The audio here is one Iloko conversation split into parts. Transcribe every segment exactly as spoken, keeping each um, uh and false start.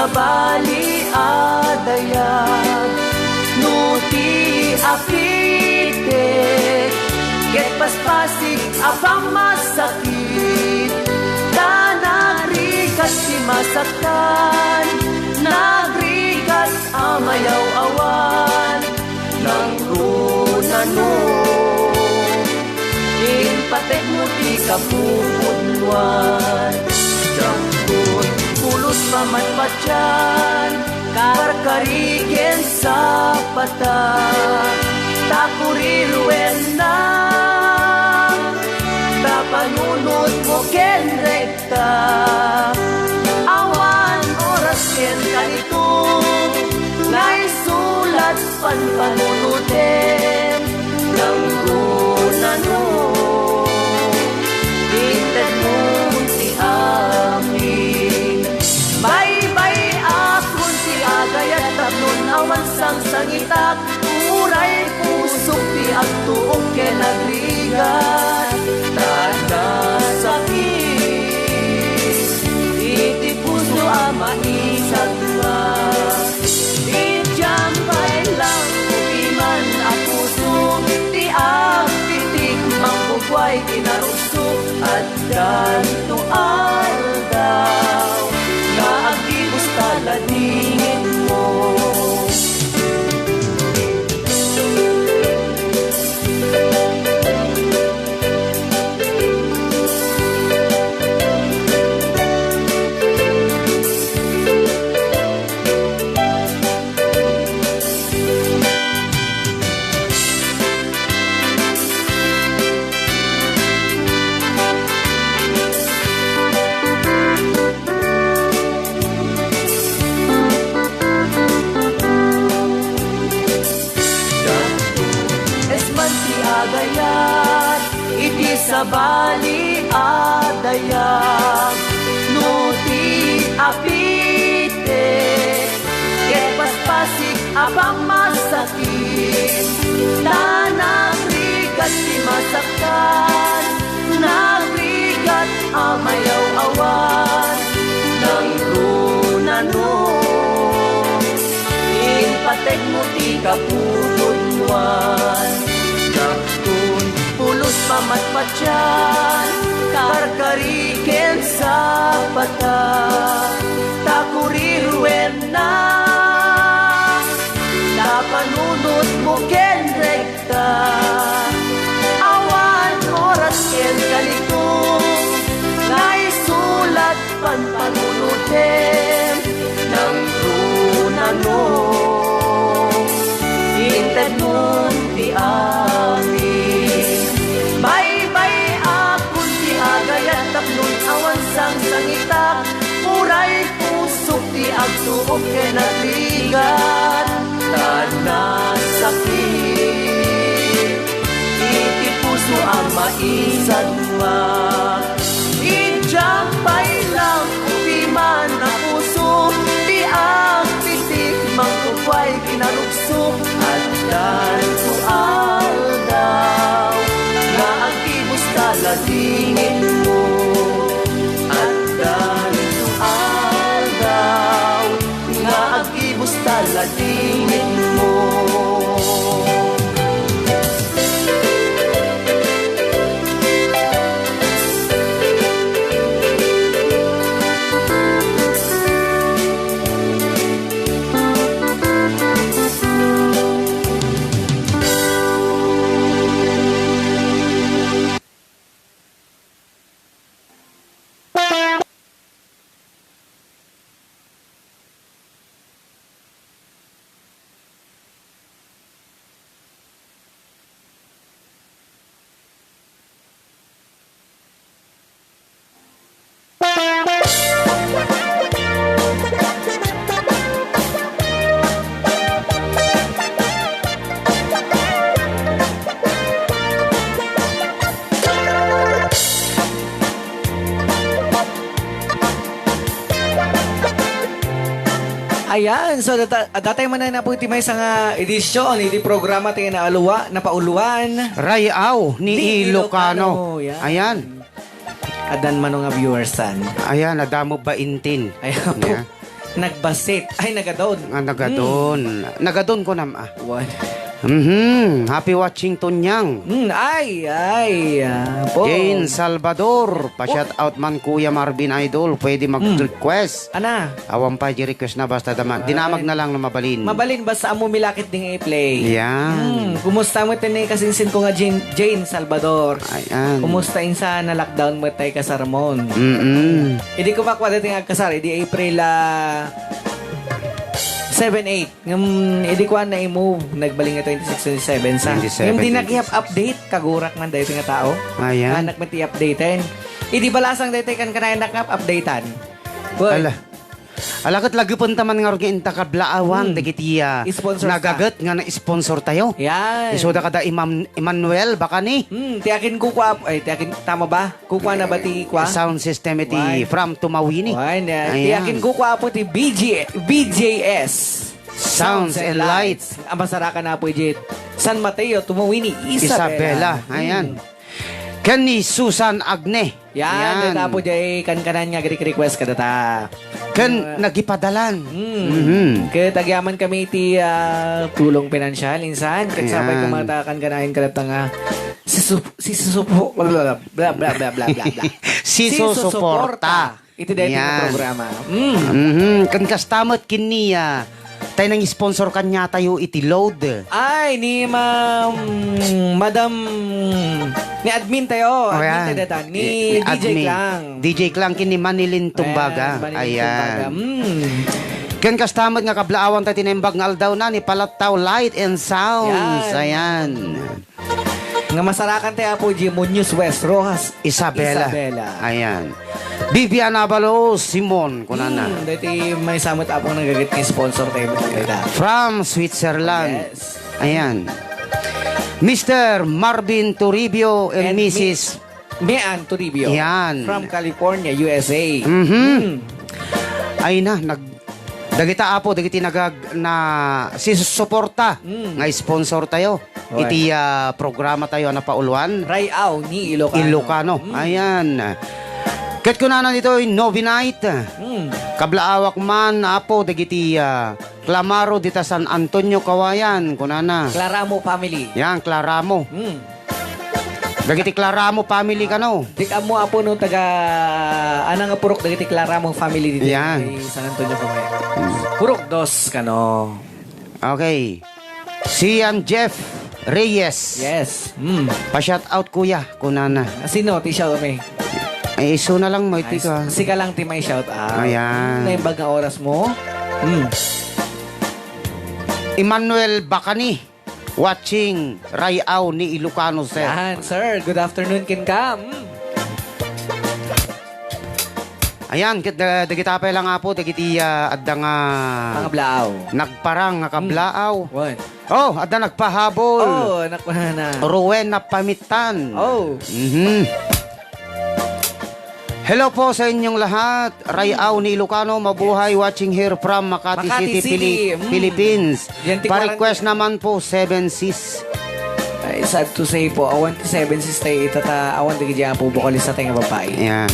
Bali a dayag no ti apitek, ket paspasig a pammasakit, ta nagrigat ti masaktan, nagrigat a mayaw-awan, nangruna no. Impategmo ti kapupudnoan. Diakon pulos pamatpatian, karkari ken sapata, ta kuriruenna, ta panunotmo ken rekta. Awan oras ken kaniton nga isulat panpanunotem, nangruna no intedmon ti amin. Baybay-akon ti agayat tapnon awan sangsangitak, uray pusok ti agtuok ken agrigat, ta nasakit iti puso a maisagwa. Idiam pay lang upiman a puso ti agtitik, mangguguay kinarukso, addanto aldaw nga agibus ta ladingitmo. Esman ti agayat iti sabali a dayag, no ti apite, ket paspasig a pammasakit, ta nagrigat ti masaktan, nagrigat a mayaw-awan, nangruna no impategmo ti kapupudnoan. Dakton pulos pamatpatian, karkari ken sapata, ta kuriruenna, ta panunotmo ken rekta. Awan oras ken kaniton nga isulat panpanunotem, nangruna no intedmon ti amin. Baybay-akon ti agayat tapnon awan sangsangitak, uray pusok ti agtuok ken agrigat, ta nasakit iti puso a maisadua. Idiam pay lang upiman a puso ti agtitik, mangguguay kinarukso, addanto aldaw nga agibus ta ladingitmo. Addanto aldaw nga agibus ta ladingitmo. Ayan, so data-, datay man na po iti maysa nga edisyon iti programa ti Naalua-, Napauluan. Ray-aw ni Di Ilocano. Ilocano, yan. Ayan. Addan mano nga viewersan. Ayan, adda mo baintin. Ayan po. Ayan. Nagbassit. Ay, nagadon. Ah, nagadon. Hmm. Nagadon ko nam, ah. What? Mhm. Happy watching, Tunyang. Hmm, ay, ay, ah, po. Jane Salvador, pa-shout out man, Kuya Marvin Idol, pwede mag-request. Ana? Awan pay di request na, basta dama-, dinamag na lang no mabalin. Mabalin, basta ammo milakit ding i-play. Yan. Hmm, kumusta met ni kasinsin ko nga Jane, Jane Salvador? Ayan. Kumusta insan a lockdown met tay kasar mon? Mm-mm. Idi kumakua daytoy nga agkasar, idi April, ah, seven, eight. Ngem, idi kuan na i-move, nagbalin nga twenty-six, twenty-seven sa. Twenty-seven, ngem di twenty-six. Nakiap-update, kagurak man daytoy nga tao. Ayan. Anak met ti updaten. Idi balasang daytoy kankanayon, nakiap-updatean. Boy. Ala. Ala, ket lagipenta man ngarud nga inta kablaawan, hmm, dagiti, ah, sponsor ta. Nagaget nga na-sponsor tayo. Yan. Isuda kada Imam-, Emmanuel, baka ni? Hmm, ti akin kukua, ay, ti akin, tama ba? Kukua na ba ti kua? Sound system iti Why? From Tumawini. Why na? Ayan. Ti akin kukua po ti B G, B J S. Sounds and Lights. Ang masarakan na po, Jit. San Mateo, Tumawini, Isabela. Isabela. Ayan. Hmm. Ken ni Susan Agne. Yan, yan. Dayta po jay kankanan nga agri-request kadata. Ken uh, nagipadalan. Hmm. Mhm. Ket agyaman kami iti, ah, tulong pinansyal, insan. Ket sapay, ayan, kumata kankanayon kadata nga si Sup-, si Susupo, bla, bla, bla. Si Susuporta. Iti daytoy nga programa. Mm. Mhm. Ken kasta met ken ni, ah, tay nang-sponsor kaniatayo iti load. Ay, ni Ma'am, Madam, ni admin tayo, oh, admin tayo datan, ni D J Klang. D J Klang ken ni Manilin Tumbaga. Ayan, Manilin Tumbaga. Mm. Ken kasta met nga kablaawan tayo ti naimbag nga aldaw na ni Palattaw Light and Sounds. Yan. Ayan. Nga masarakan tayo, Apo G, Muñoz West, Rojas, Isabela. Isabela. Ayan. Vivian Abalos, Simon, kunana. Hmm, dati may samot apong nagagit nga sponsor tayo, mga kaibigan. From Switzerland. Yes. Ayan. Mister Marvin Toribio and, and Mi-, Missus Mian Toribio. Yan. From California, U S A. Mhm. Hmm. Ay na, nag-, Dagita, Apo, dagiti nagag-, na, si suporta, mm, nga sponsor tayo. Oy. Iti, ah, programa tayo a napauluan. Ray-aw ni Ilocano. Ilocano. Mm. Ayan. Ket kunana ditoy, Novi Night. Mm. Kablaawak man, Apo, dagiti, ah, Clamaro dita San Antonio, Kawayan, kunana. Claramo family. Yan, Claramo. Mm. Dagiti Claramo family kano. Di ka mo, Apo, no, taga, anang nga purok dagiti Claramo family dito. Yan. Kay San Antonio kami. Hmm. Purok dos kano. Okay. Si Yan Jeff Reyes. Yes. Mm. Pa-shout out, kuya, kunana. Ah, sino? Ti shout out, eh. Ay, isu na lang mo, iti ko, ah. Sika lang ti may shout out. Ayan. Naimbag nga oras mo. Mm. Emmanuel Bacani. Watching Ray-aw ni Ilocano, sir. Yan, sir. Good afternoon, kenka. Mm. Ayan, ket da-, dagita pay lang, Apo, dagiti, ah, adda nga Pangablaaw. Nagparang nga kablaaw. Mm. Wen. Oh, adda nagpahabol. Oh, anak ko na. Rowena Pamittan. Oh. Mhm. Hello po sa inyong lahat. Ray-aw ni Ilocano, mabuhay, yes, watching here from Makati, Makati City, City. Pili-, mm, Philippines. Yan ti Pa-request naman po, Seven Sis. Ay, sad to say po, awan ti Seven Sis tayo itata, awan ti kaya po, vocalista tayo nga babae. Yan.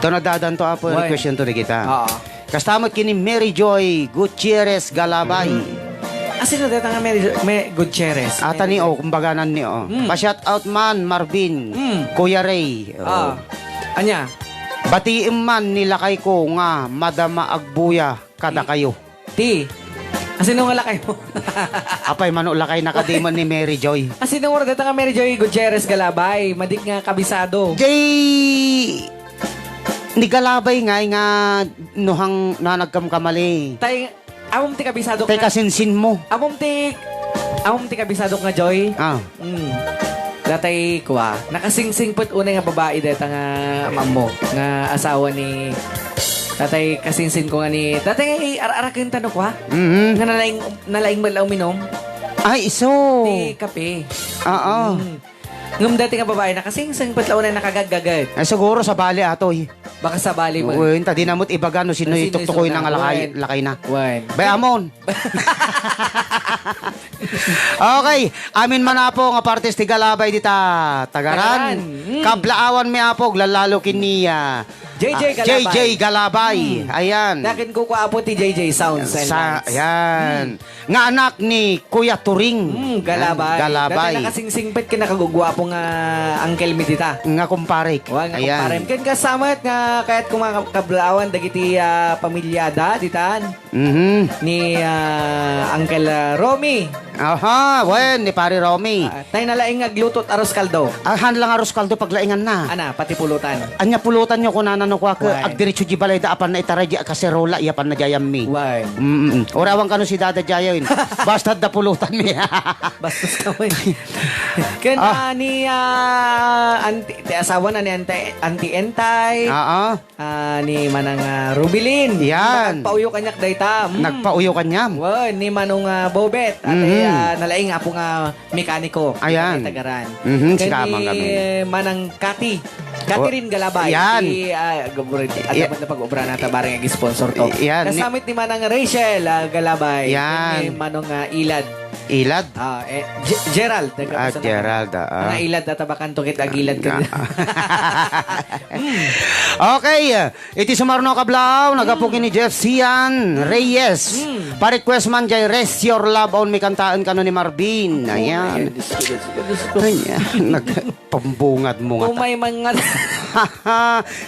Ito na dadan to, Apo, wan, request yun to ni kita. Oo. Kasta met ken ni Mary Joy Gutierrez Galabay. Mm. Ah, sino deta nga Mary Jo-, May Gutierrez? Ata ni, oh, kumbaga nan ni, oh. Mm. Pa-shout out man, Marvin, mm, Kuya Ray. Oh. Ah. Anya? Batiem man ni lakay ko nga madama agbuya kadakayo. Ti. Ah, sino nga lakay mo? Apay, mano lakay na kadi man ni Mary Joy. Ah, sino nga deta nga Mary Joy Gutierrez Galabay? Madik nga kabisado. Jay, ni Galabay nga, nga nuhang nanagkamkamali. Tay, amom ti kabisado. Tay nga kasinsin mo. Amom ti, amom ti kabisado nga Joy. Ah. Mm. Datay kua, nakasingsingpet unay nga babai deta nga ammo, nga asawa ni datay kasinsin ko nga ni, datay ar-araken tano kua? Mhm. Nga nalaing, nalaing met la uminom? Ay, iso. Ti kape. Oo. Mm. Ngem dati nga babae, nakasingsing, pet la unay nakagaggaget. Ay, siguro sabali atoy. Baka sabali man. Wen, ta di namot ibaga no sino. Sino ituktukoy na nga lakay, wen, lakay na. Wen. Bay, amon. Okay, amin man, Apo, nga partes ti Galabay dita Tagaran. Tagaran. Mm. Kablaawan mi, Apo, aglalalo ken ni, ah, J J Ah, Galabay. J J Galabay. Hmm. Ayan. Dakin ko ko apo ti J J Sounds and Sa, Lights. Ayan. Hmm. Nga anak ni Kuya Turing. Hmm, Galabay. Ayan, Galabay. Dati nakasingsingpet ken nakaguguapo nga uncle mi dita. Nga kumparek. Wa, nga Ayan. Kumparek. Ken kasamet nga kayat ko nga kablaawan dagiti, ah, pamilyada ditan. Mhm. Ni, ah, Uncle, ah, Romy. Aha, wen, ni Pare Romy. Ah, tay nalaing nga agluto arroz caldo. Ah, han lang arroz caldo paglaingan na. Ana, pati pulutan. Anya pulutan yo kunana no kuak, Wen. Agdiretso di balay da apan na itaray di kaserola, iya pan na jayam mi. Wen. Mm-mm. Orawan kano si Dada Jayo, in. Basta da pulutan mi. Bastos ka, wen. Ken, Ah. ah, ni, ah, anti-, ti asawa na ni Ante-, Auntie Entay. Ah, ah. Ah, ni Manang, ah, Rubilin. Yan. Nagpauyo kaniak dayta. Mm. Nagpauyo kaniam. Wen, ni Manong, ah, Bobet. At, Mhm. eh, ah, nalaing apo nga mekaniko. Ayan. Tagaran. Mhm, Ken sika ni man kami. Manang Cathy. Catherine Oh, Galabay. Yan. Ti, ah, gaburi-, Ya- dapat na pag-obra na ta, bareng ag-sponsor to. Yan. Kasamit ni Manang Rachel, ah, Galabay. Yan. Ken ni Manong, ah, Ilad. Ilad? Ah, eh, Ge-, Gerald. Ah, Nagkapasalamat. Gerald, ah, ah. Mga ilad at abakan to kit agilad ka Nga. na. Mm. Okay, iti sumarno kablaaw, nagapu Mm. ni Jeff Sian Mm. Reyes. Mm. Pa-request man jay Rest Your Love, awan mi kantaen kano ni Marvin. Ayan. Ayan, Diyos ko, Diyos ko, Diyos ko. Ayan, nagpambungad mo nga ta- Umay man nga.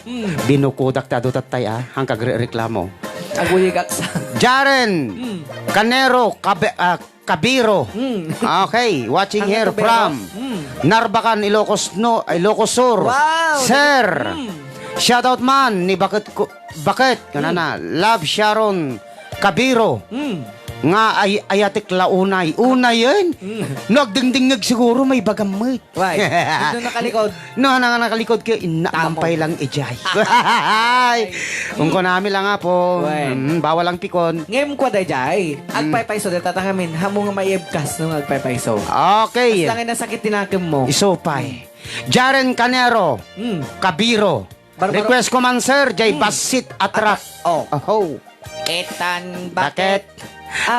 Mm. Binukodak ta adu tattay, ah. Hangkag re-, reklamo. Aguyigak sa. Jaren Mm. Canero, Cabe-, ah, Cabiro. Mm. Okay, watching Ang here Cabiro. from Mm. Narbacan, Ilocos No-, Ilocos Sur. Wow, Sir. Mm. Shoutout man ni Bakit Ku-, Bakit, Mm. kanana, Love Sharon Cabiro. Mm. Nga ay-, ayatek la unay. Unayen? Mm. No, agdingdingngeg siguro, may bagam met. Why? Dito nakalikod. No, nang nakalikod kayo, inna, Tamo. Mampay lang ijay. Ay. Ungko nami lang nga po. Wen. Mm, bawal ang pikon. Ngem kwa dayjay. Mm. Agpaypayso, dayta tangamin, hamo nga maibkas no nga agpaypayso. Okay. As lang ay nasakit tinakem mo. Isupay. Mm. Jaren Canero. Mm. Kabiro. Barbaro. Request ko man, sir, jay Mm. Basit Atrak. Atrak. Oh. Oho. Etan, Bakit? bakit?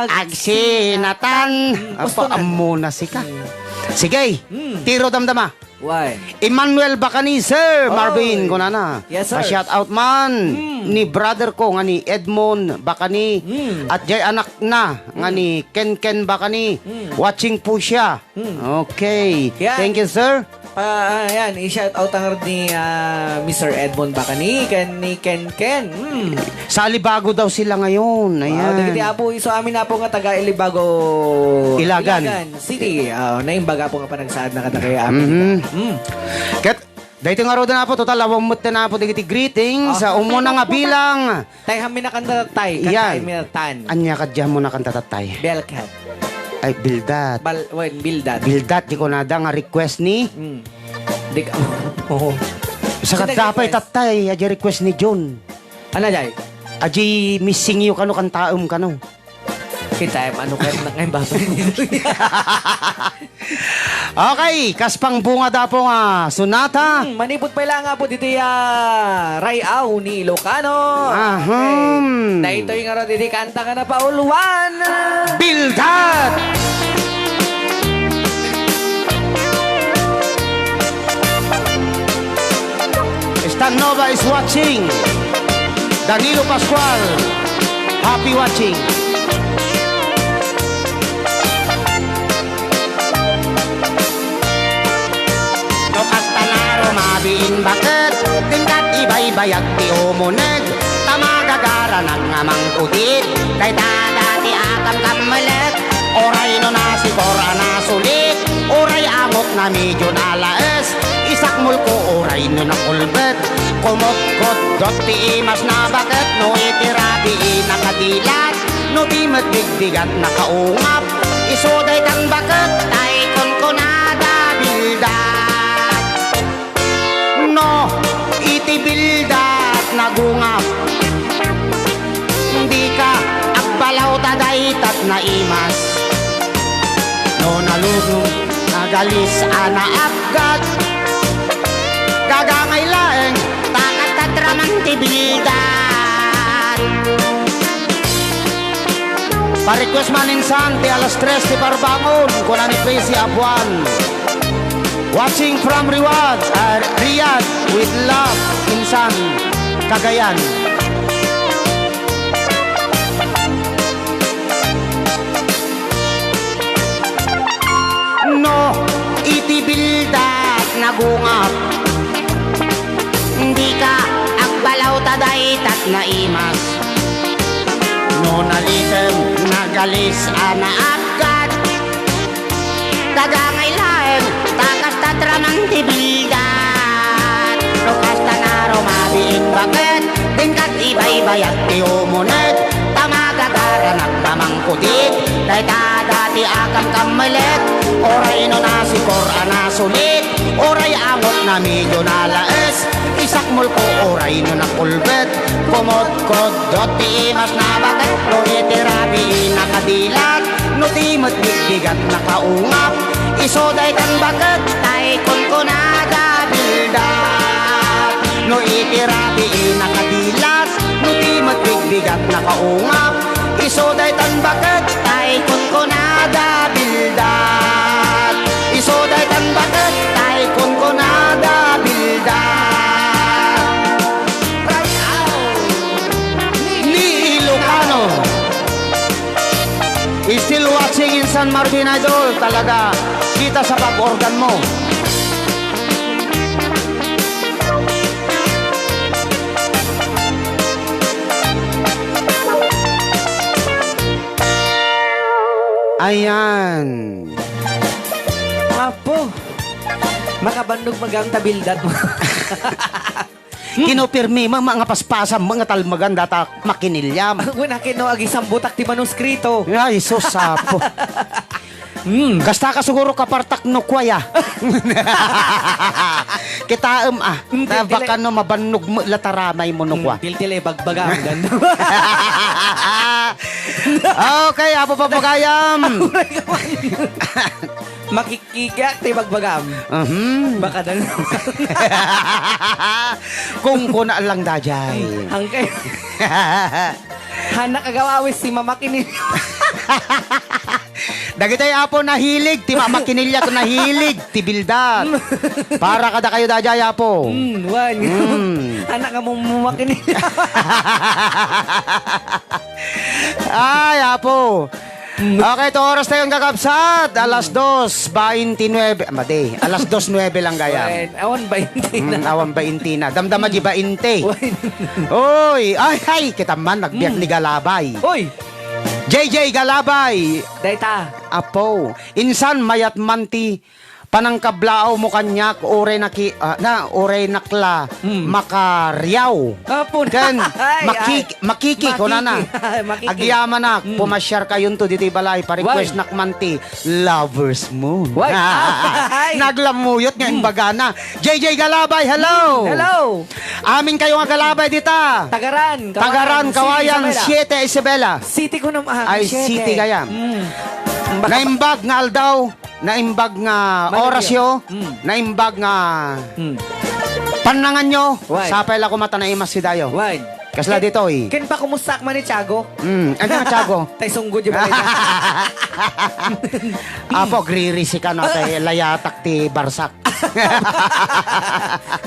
Agsinatan. Mm, Apo, gusto na. Ammo na sika. Mm. Sige, Mm. tiro damdama. Why? Emmanuel Bacani, Sir Oh. Marvin, kunana. Yes, sir. Pa-shout out man Mm. ni brother ko nga ni Edmond Bacani Mm. at jay anak na nga Mm. ni Ken Ken Bacani. Mm. Watching po siya. Mm. Okay. Yeah. Thank you, sir. Pa, ah, ayan, i-shout out ang ni, ah, Mister Edmond Bacani, ken ni Ken Ken. Mm. Sa Alibago daw sila ngayon. Wow, ayan. Dagiti apo, isu amin apo nga taga Alibago, Ilagan. Ilagan City. Ah, naimbag apo nga panagsaad na kadagiti apo. Mhm. Mm. Ket, daytoy nga rod na apo, total, awan met na apo dagiti greetings. Ah, sa umuna nga bilang. Tay, hammi na kanta, tay. Kanta, Yan. Tay, mi, tan. Anya ka dyan mo na kanta, tay? Belkat. Ay, Bildat. Bal-, wen, Bildat. Bildat, di ko nada nga request ni Mm. Di ka, oo. Sa Sino kadapay, request? Tatay, aja request ni John. Ano, jay? Aji missing you kano, kantaem kano. Kita, ano, kahit na ngayon, bata. Okay, kas pang bunga da po nga sonata. Hmm, manipod pa lang nga po dito, ah, Rayaw ni Ilocano. Ahem. Okay. Daytoy nga ro dito, kanta nga na pauluan. Bildat! Stan Nova is watching. Danilo Pascual, happy watching. No kasta na rumabiin baket, dingkat ibaybayag ti umuneg, ta magagaranak nga mangkutit, dayta dati a kamkammelek, uray no nasikor a nasulit, uray amok na medyo nalaes, isakmol ko uray no nakulbet, kumotkoddot ti imas na baket, no iti rabii nakadilat, no di met digdigat nakaungap, isu daytan baket, tay kunkunada bildat. No, iti bildat nagungap, dika agbalaw ta daytat naimas. No nalugno, nagalis a naapgat, gagangay laeng, ta katatraman ti bildat. Pa-request man insan ti alas tres ti parbangon, kuna ni Crazy Abuan. Watching from Riyadh, uh, Riyadh with love, insan. Cagayan. No, iti bildat nagungap, dika agbalaw ta daytat naimas. No nalitem, nagalis a naagkat, Tagangay laeng, ta kasta traman ti bildat. No kasta na rumabiin baket, din kat ibaybayat ti umuneg, ta magagaranak mamangkutit, dayta dati a kamkammelet, uray no nasikor a nasulit, uray angot na medyo nalaes, isakmol ko uray no nakulbet, kumot Kodot ti imas na baket, no iti rabii nakadilat, no ti met bigbigat nakaungap, isu daytan baket, tay kunkunada bildat. No iti rabii nakadilat, no ti met bigbigat nakaungap, isu daytan baket, tay kunkunada bildat. Isu daytan baket, tay kunkunada bildat. Ni Ilocano. Still watching in San Martin, Idol. Talaga, kita sa pag-organ mo. Ayan. Apo, makabannog magang ta bildat mo. Kinupirmi mo nga paspasam mo nga talmagan data makinilyam. Wen, akin no agisambutak ti manuskrito. Ay, sus, apo. Hmm. Kasta ka siguro kapartak no kuwaya. Kitaem, ah. Hmm, na tiltile- baka no mabannog mo la taramay mo no Hmm, kuwa. Tiltile bagbagam, ganda. Okay, apo papagayam. Makik- Kikak ti bagbagam. Mhm. Baka dal- Kung kuna lang dajay. Hangkay. Hanak agawawis ti mamakini. Dagitay apo nahilig, ti mamakinilyat nahilig, ti bildat. Para kada kayo dajay, apo. Mm, wan. Mm. Hanak nga mum-, mumakini. Ay, apo. Okay, to oras tayo, kakabsat. Alas dos baintinuebe. Madi. Alas dos nuebe lang gayam. Wen, awan bainti na. Mm, awan bainti na. Damdama di bainti. Wen. Oy, ay, ay, kita man, nagbiag ni Galabay. Oy! J J Galabay. Dayta. Apo, insan mayat man ti panangkablaaw mo kaniak, uray naki-, ah, na, uray nakla, Mm. makariaw. Apo na. Ken, Ay, makik-, ay. Makiki, kunana. Makiki. Agyamanak, Mm. pumasyar kayonto ditoy balay, pa-request Why? Nak man ti Lover's Moon. Why? Ay. Naglamuyot nga Mm. imbagana. J J Galabay, hello! Mm, hello! Amin kayo nga Galabay dita. Tagaran, Tagaran, Kawayan, Kawayan, City, Isabela. City Isabela. City ko naman, Ay, City. City kaya. Mm. Baka Naimbag nga aldaw. Naimbag nga Malagyo. Orasyo, Mm. naimbag nga Mm. pannanganyo, Why? sapay la koma ta naimas si dayo. Why? Kasla Ken, ditoy. Ken pa, kumusta ak man ni Tiago? Mm, ano nga Tiago? Tay sunggo di ba? Apo, agririsi ka, no, tay layatak ti barsak.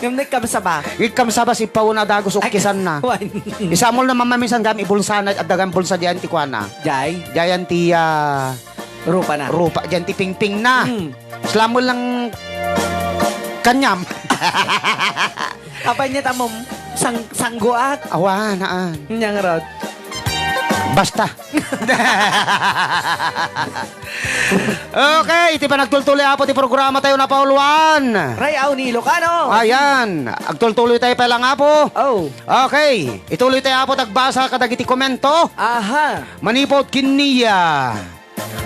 Ngem nagkamsa ba? Nagkamsa ba si Pao na dagus Ay, ukkisan na? Why? Isamol na mamamisan gam ibulsa na, at dagan bulsa diyan ti kuana. Jay? Diyan ti, ah, Rupa na. Rupa, diyan ti pingping na. Mm. Slamol lang kanyam. Apay niya tamom, sang-, sangguak. Awa, naan. Nyang rod. Basta. Okay, iti panagtultuloy, apo, ti programa tayo, napauluan. Ray, aw ni Ilocano. Ayan. Agtultuloy tayo pa lang, apo. Oh. Okay. Ituloy tayo, apo, tagbasa kadagiti komento. Aha. Manipod kinniya.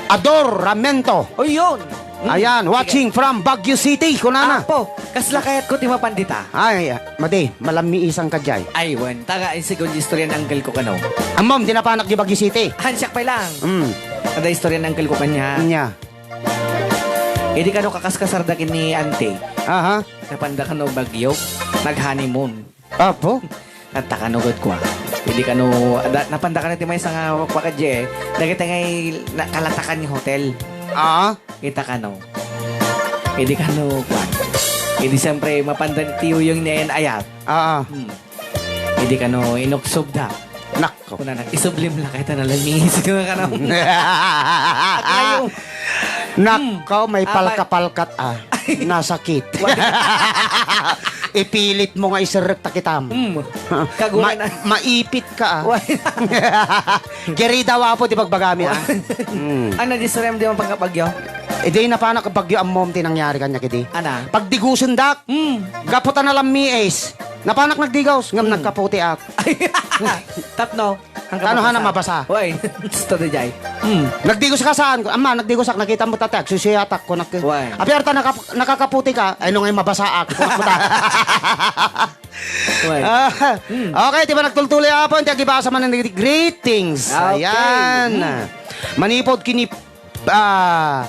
Ador Ramento. O, yun. Mm. Ayan, sige. Watching from Baguio City, kunana. Apo, kasla kayat ko ti mapandita. Ay, madi, malammiisan ka jay. Ay, wen. Taga, ay, sigun, istorya ni uncle ko kano. Ammom, di napanak di Baguio City. Hansiak pay lang. Mm. Kada istorya ni uncle ko kanya. Nya. Idi kano kakaskasar da ken ni auntie. Aha. Napanda kano Baguio. Nag-honeymoon. Apo? At takanugod ko, ah. Pwede kano, da, napanda kano ti maysa nga pakadye, eh. Dagiti ngay na, kalatakan nga hotel. Ah? Kita kano. Pwede kano, kwan. Pwede siyempre, mapanda ti uyong ni Ayan Ayat. Ah, ah. Hmm. Idi kano inuksobda. Nak- Kuna na, isublim la kayta na lamingis ko nga kanaw. Nakkaw, may palka-palkat, ah. Nasakit. Ipilit mo nga iserrek ta kitam. Hmm. Kaguran na. Maipit ka, ah. Geri daw, Apo, ti pagbagami, ah. Hmm. Ano, di sarem di man pagkabagyo? Idi napanak bagyo, ammom ti nangyari kanya kidi. Ana? Pagdigusendak. Hmm. Gapu ta nalammiis. Napanak nagdigaws, ngem nagkaputiak. Tapno? Kano hana mabasa? Way, gusto di jay. Hmm. Nagdigosak saan? Amma, nagdigosak, nakita mo tati, agsusuyatak, kunak. Way. Apiarta, nakap-, nakakaputi ka, ay, no ngay mabasaak, kunak mo ta. Way. Ah, okay, ti ba nagtultuloy, Apo, ti agibasa man ng greetings. Okay. Ayan. Hmm. Manipod kini Ah,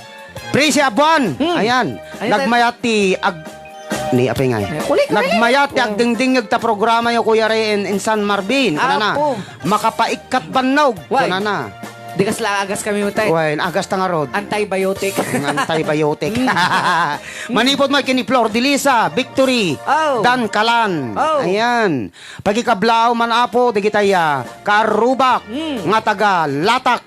Prissy Abuan. Hmm. Ayan. Ayan, nagmayat ti ag-, ni apay ngay. Nagmayat ti agdingdingngeg ta programa yo, Kuya Ray and, and San Marvin. Kunana, makapaikkat bannog. Way. Kunana. Di kas la agas kami, utay. Way, agas ta ngarud. Antibiotic. Ang antibiotic. Hmm. Manipod mo kini Flor de Lisa, Victory, oh. Dan Kalan. Oh. Ayan. Pagikablaaw man, Apo, digitay, ah, kaarrubak nga taga Latak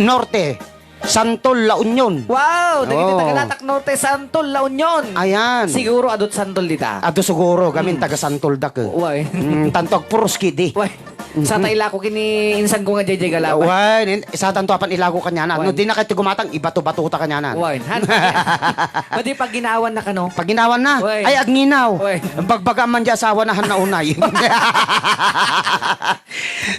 Norte. Santol, La Union. Wow! Dagiti taga Latak Norte, Santol, La Union. Ayan. Siguro adut Santol dita. Adu siguro, gamin taga Santol da ke. Way. Mm, tanto agpuros kidi. Way. Sa ta ilako kini insan ko nga jay jay galaban. Way, nin-, sa tanto apan ilako kanyanan. Way. No, di na kayo tigumatang, ibato-bato ta kanyanan. Way. Han-, pwede pag ginawan na kano. Pag ginawan na? Way. Ay, agnginaw. Way. Bagbaga man di asawa na han naunay.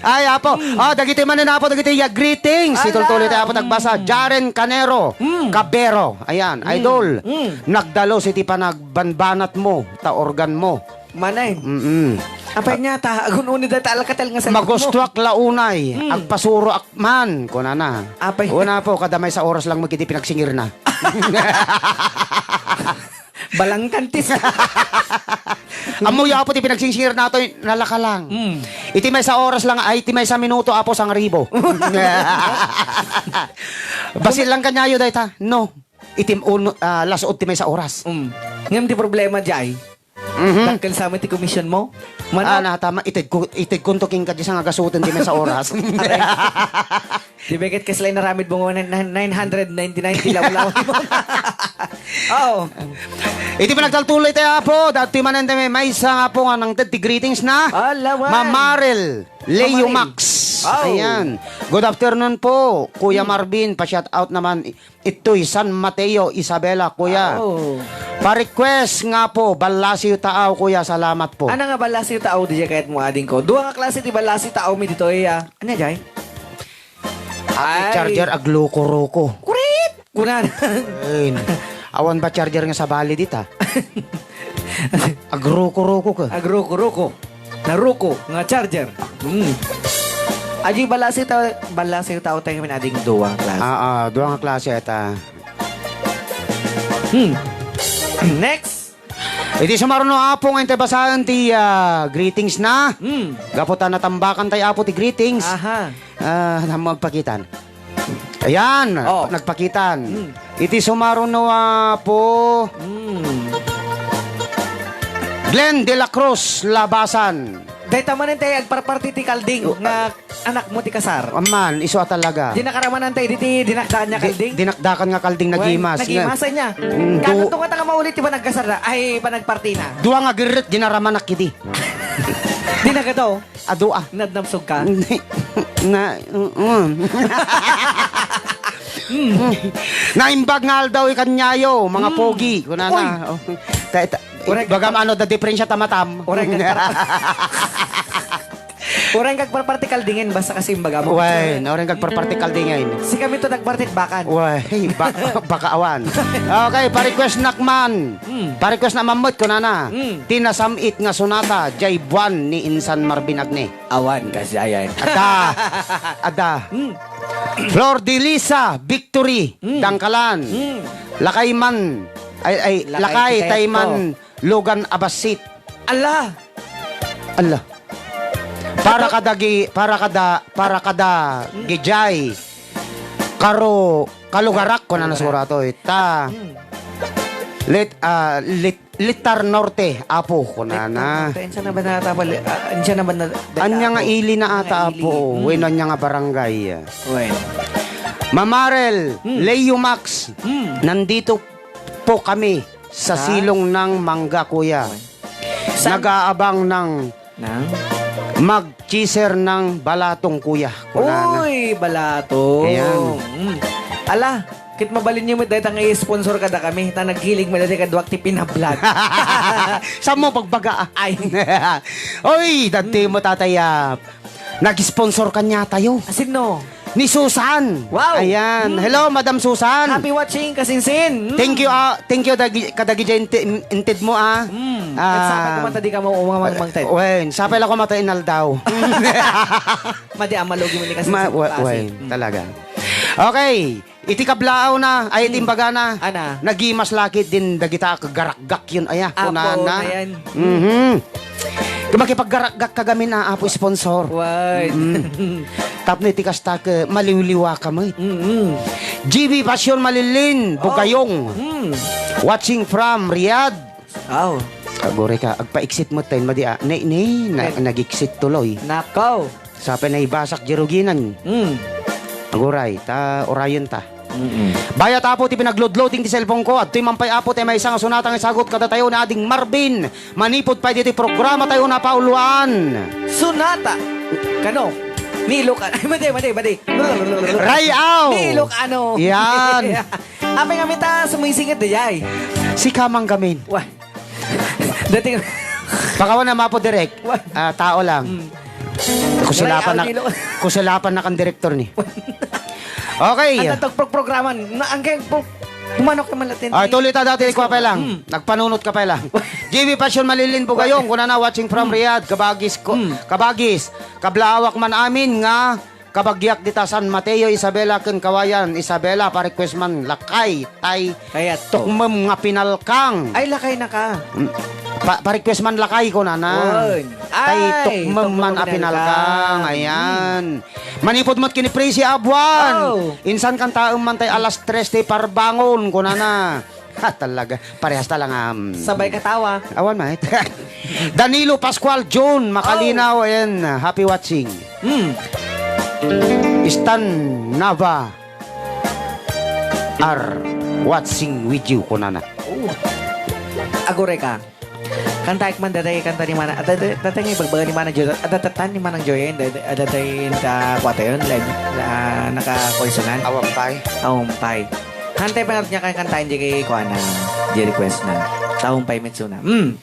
Ay, Apo. Hmm. Oh, dagiti manen, Apo, dagiti ya greetings. Ala. Itultuloy tayo, Apo, tagbasa. Hmm. Jaren Canero, hmm. Cabero. Ayan, hmm. Idol. Hmm. Nagdalo siti panagbanbanat mo, ta organ mo. Manay. Mm-mm. Apay niya, ta, agun-uni da ta alkatel nga sa mo. Magustuak la unay, hmm. Agpasuroak man, kunana. Apay. Una po, kada may sa oras lang mo kiti pinagsingir na. Balangkantis. Ammo ya, Apo, ti pinagsingsingira natoy, nalaka lang. Mm. Iti maysa oras lang, ay, iti maysa minuto, Apo, sangribo. Basit lang kanyayo, dayta. No. Iti uno, ah, las-ud ti maysa oras. Mm. Ngem ti problema, jay. Mhm. Dakkel sa amin ti komisyon mo. Manok. Ah, natama. Ited ko, ited ko to king kadya sa nga gasuten ti maysa oras. Aray. Di ba ket kasla inaramid mo nga nine, nine, nine hundred ninety-nine ti lawlaw? Oo. Iti panagtaltuloy tayo, Apo. Dati manen tayo may maysa nga po nga nang ti greetings na. Ala, wan. Mamaril Leo Mamaril. Max. Oh. Ayan. Good afternoon po, Kuya Hmm. Marvin. Pa-shout out naman i-, itoy San Mateo, Isabela, Kuya. Oh. Pa-request nga po, Ballasiw Taaw, Kuya. Salamat po. Ano nga Ballasiw Taaw, di siya kahit mo ading ko? Dua nga klase ti Ballasiw Taaw mi ditoy, ah. Ano, jay? Ay, ay. Charger, agluko-ruko. Kurit! Kunan. Ayun. Awan ba charger nga sabali dita? Agruko-ruko ka. Agruko-ruko. Naruko nga charger. Mm. Aji balasi ta, balasi tao tayo minading duwa nga klase. Ah, ah, duwa nga klase ata. Hmm. Next. Iti sumaruno, Apo, nga intay basaen ti, ah, greetings na. Hmm. Gapu ta natambakan tayo, Apo, ti greetings. Aha. Ah, namo agpakitan. Ayan, oh. Nagpakitan. Hmm. Iti sumaruno, Apo. Hmm. Glenn de la Cruz Labasan. Dayta manen tayo agparparti ti kalding nga anak mo ti kasar. Amman, isu a talaga. Dinakaramanan tayo diti dinakdakan nga kalding? Di-, dinakdakan nga kalding. Wen, nagimas. Nagimas niya. Mm, kano du- to nga taga maulit ti panagkasar na? Ay, panagparti na. Dua nga gerret, dinaramanak idi. Dinagadaw? Adua. Nadnabsog ka? Na, mm. Naimbag nga aldaw ikanyayo, mga pogi. Kunana. Uy. Oh. Ta-, ta-, bagam ano, da diferensya ta matam. Uray, Uray kagparpartikal dingen, basta kasi yung baga mo. Wen, uray kagparpartikal dingen. Si kami to nagpartit bakan. Wen, ba-, baka awan. Okay, pa-request nak man. Hmm. Pa-request na mamut, kunana. Hmm. Ti nasam-it nga sonata, jay buan ni Insan Marvin Agne. Awan, kasi ayan. Ada. Ada. Hmm. Flor de Lisa, Victory, hmm. Dangkalan. Hmm. Lakay man. Ay, ay, lakay, lakay, tay man. Logan Abasit. Ala! Ala. Para kada gi-, para kada, para kada gijay. Karo, kalugarak ko na nasura to, eh. Ta. Hmm. Lit-, ah, lit-, Litar Norte, Apo, kunana. Litar Norte. Ansa na ba na ata pala, ah, ansa na ba na, Anya nga ili na ata, Apo? Mm. Wenno anya nga barangay? Wen. Mamarel, Hmm. Leo Max, Hmm. nandito po kami sa Ah. silong ng mangga, kuya. Wen. Saan? Nag-aabang ng Nang? Mag-chaser ng balatong, kuya. Kunana. Uy, balatong. Ayan. Mm. Ala, ket mabalinyo met dayta nga i-sponsor kadakami. Ta naghilig met dayta kaduak ti pinablog. Saan mo pagbaga, ah? Ay. Oy, dati mo, tatay, ah, nag-sponsor kanya tayo. Ah, sino? Ni Susan. Wow. Ayan. Hmm. Hello, Madam Susan. Happy watching, kasinsin. Hmm. Thank you, ah, thank you dagi-, kadagiti inti-, in-, inted mo, ah. Hmm. Ah, Ket sapay ko man ta di ka mo umamang, Ted. Wen, sapay la ko mata inaldaw. Madi a malugi mo ni kasi Ma-, sa wa-, klase. Wen, Hmm. talaga. Okay. Iti kablaaw na, ay, iti Hmm. imbaga na, Ana. nagimas lakit din dagita kagarakgak yun, aya, Apo, kunana. Ayan. Mhm. Kung makipaggarakgak ka gamin, ah, Apo sponsor. Wen. Mm. Tapno iti kasta, ke, maliwliwa ka met. Mm-mm. G B Passion Malilin, Oh. Bugayong. Mm. Watching from Riyadh. Aw. Aguray ka, agpaiksit mo tayo, madi, ah. Ne, ne, na, Ne. nagiksit tuloy. Nakaw. Sapay naibasak di ruginan. Mm. Aguray, ta, urayon ta. Mm-mm. Bayat, Apo, ti pinaglodloading ti cellphone ko. Adtoy man pay, Apo, ti maysa nga sonata nga isagut kadatayo ni Ading Marvin. Manipud pay ditoy programa tayo, Napauluan. Sonata. Kano? Ni Iloc-, ay, madi, madi, madi. Ray-aw. Ni Ilocano. Yan. Apay nga mita sumisingit di jay. Si Kamang Gamin. Wah. Dating Pakawan na mapo, Direk. Wah. Ah, tao lang. Mm. Kusilapan Ray-aw na, ni Ilo- kusilapan na kan direktor ni. Okay. Ang tatagprog-programan, na, ang kaya pro-, humanok naman natin. Ah, tuloy ta dati, ikuha pa lang. Mm. Nagpanunot ka pa lang. G B Passion Malilin Bugayong, kunana, watching from Mm. Riyadh, kabagis ko, Mm. kabagis, kablaawak man amin nga kabagiak dita San Mateo, Isabela, ken Kawayan, Isabela, pa-request man lakay, tay Kaya to. tukmem nga pinalkang. Ay, lakay na ka. Mm. Pa-, pa-request man lakay, kunana. Wen. Tay Ay, tukmem tukmem man nga a pinalkang. pinalkang. Ayan. Mm. Manipud met ken ni Prissy Abuan. Oh. Insan kantaem man tay alas tres ti parbangon, kunana. Ha, talaga. Parehas ta lang, um, Sabay katawa. Awan, mate. Danilo Pascual Jun, makalinaw, Oh. and, uh, happy watching. Mm. Stan Nava are watching with you, kunana. Oh. Aguray ka. Kantaek man datay kanta ni Manang, ah, datay, datay nga ibagbaga ni Manang Joy, ah, datatan ni Manang Joy, eh, datay, ah, datay ta kuwatayon, live, ah, naka-consonant. Awampay. Awampay. Hantay pa nga niya kay kantaen di kay kuana, di request na. Tawampay mitsuna. Mm.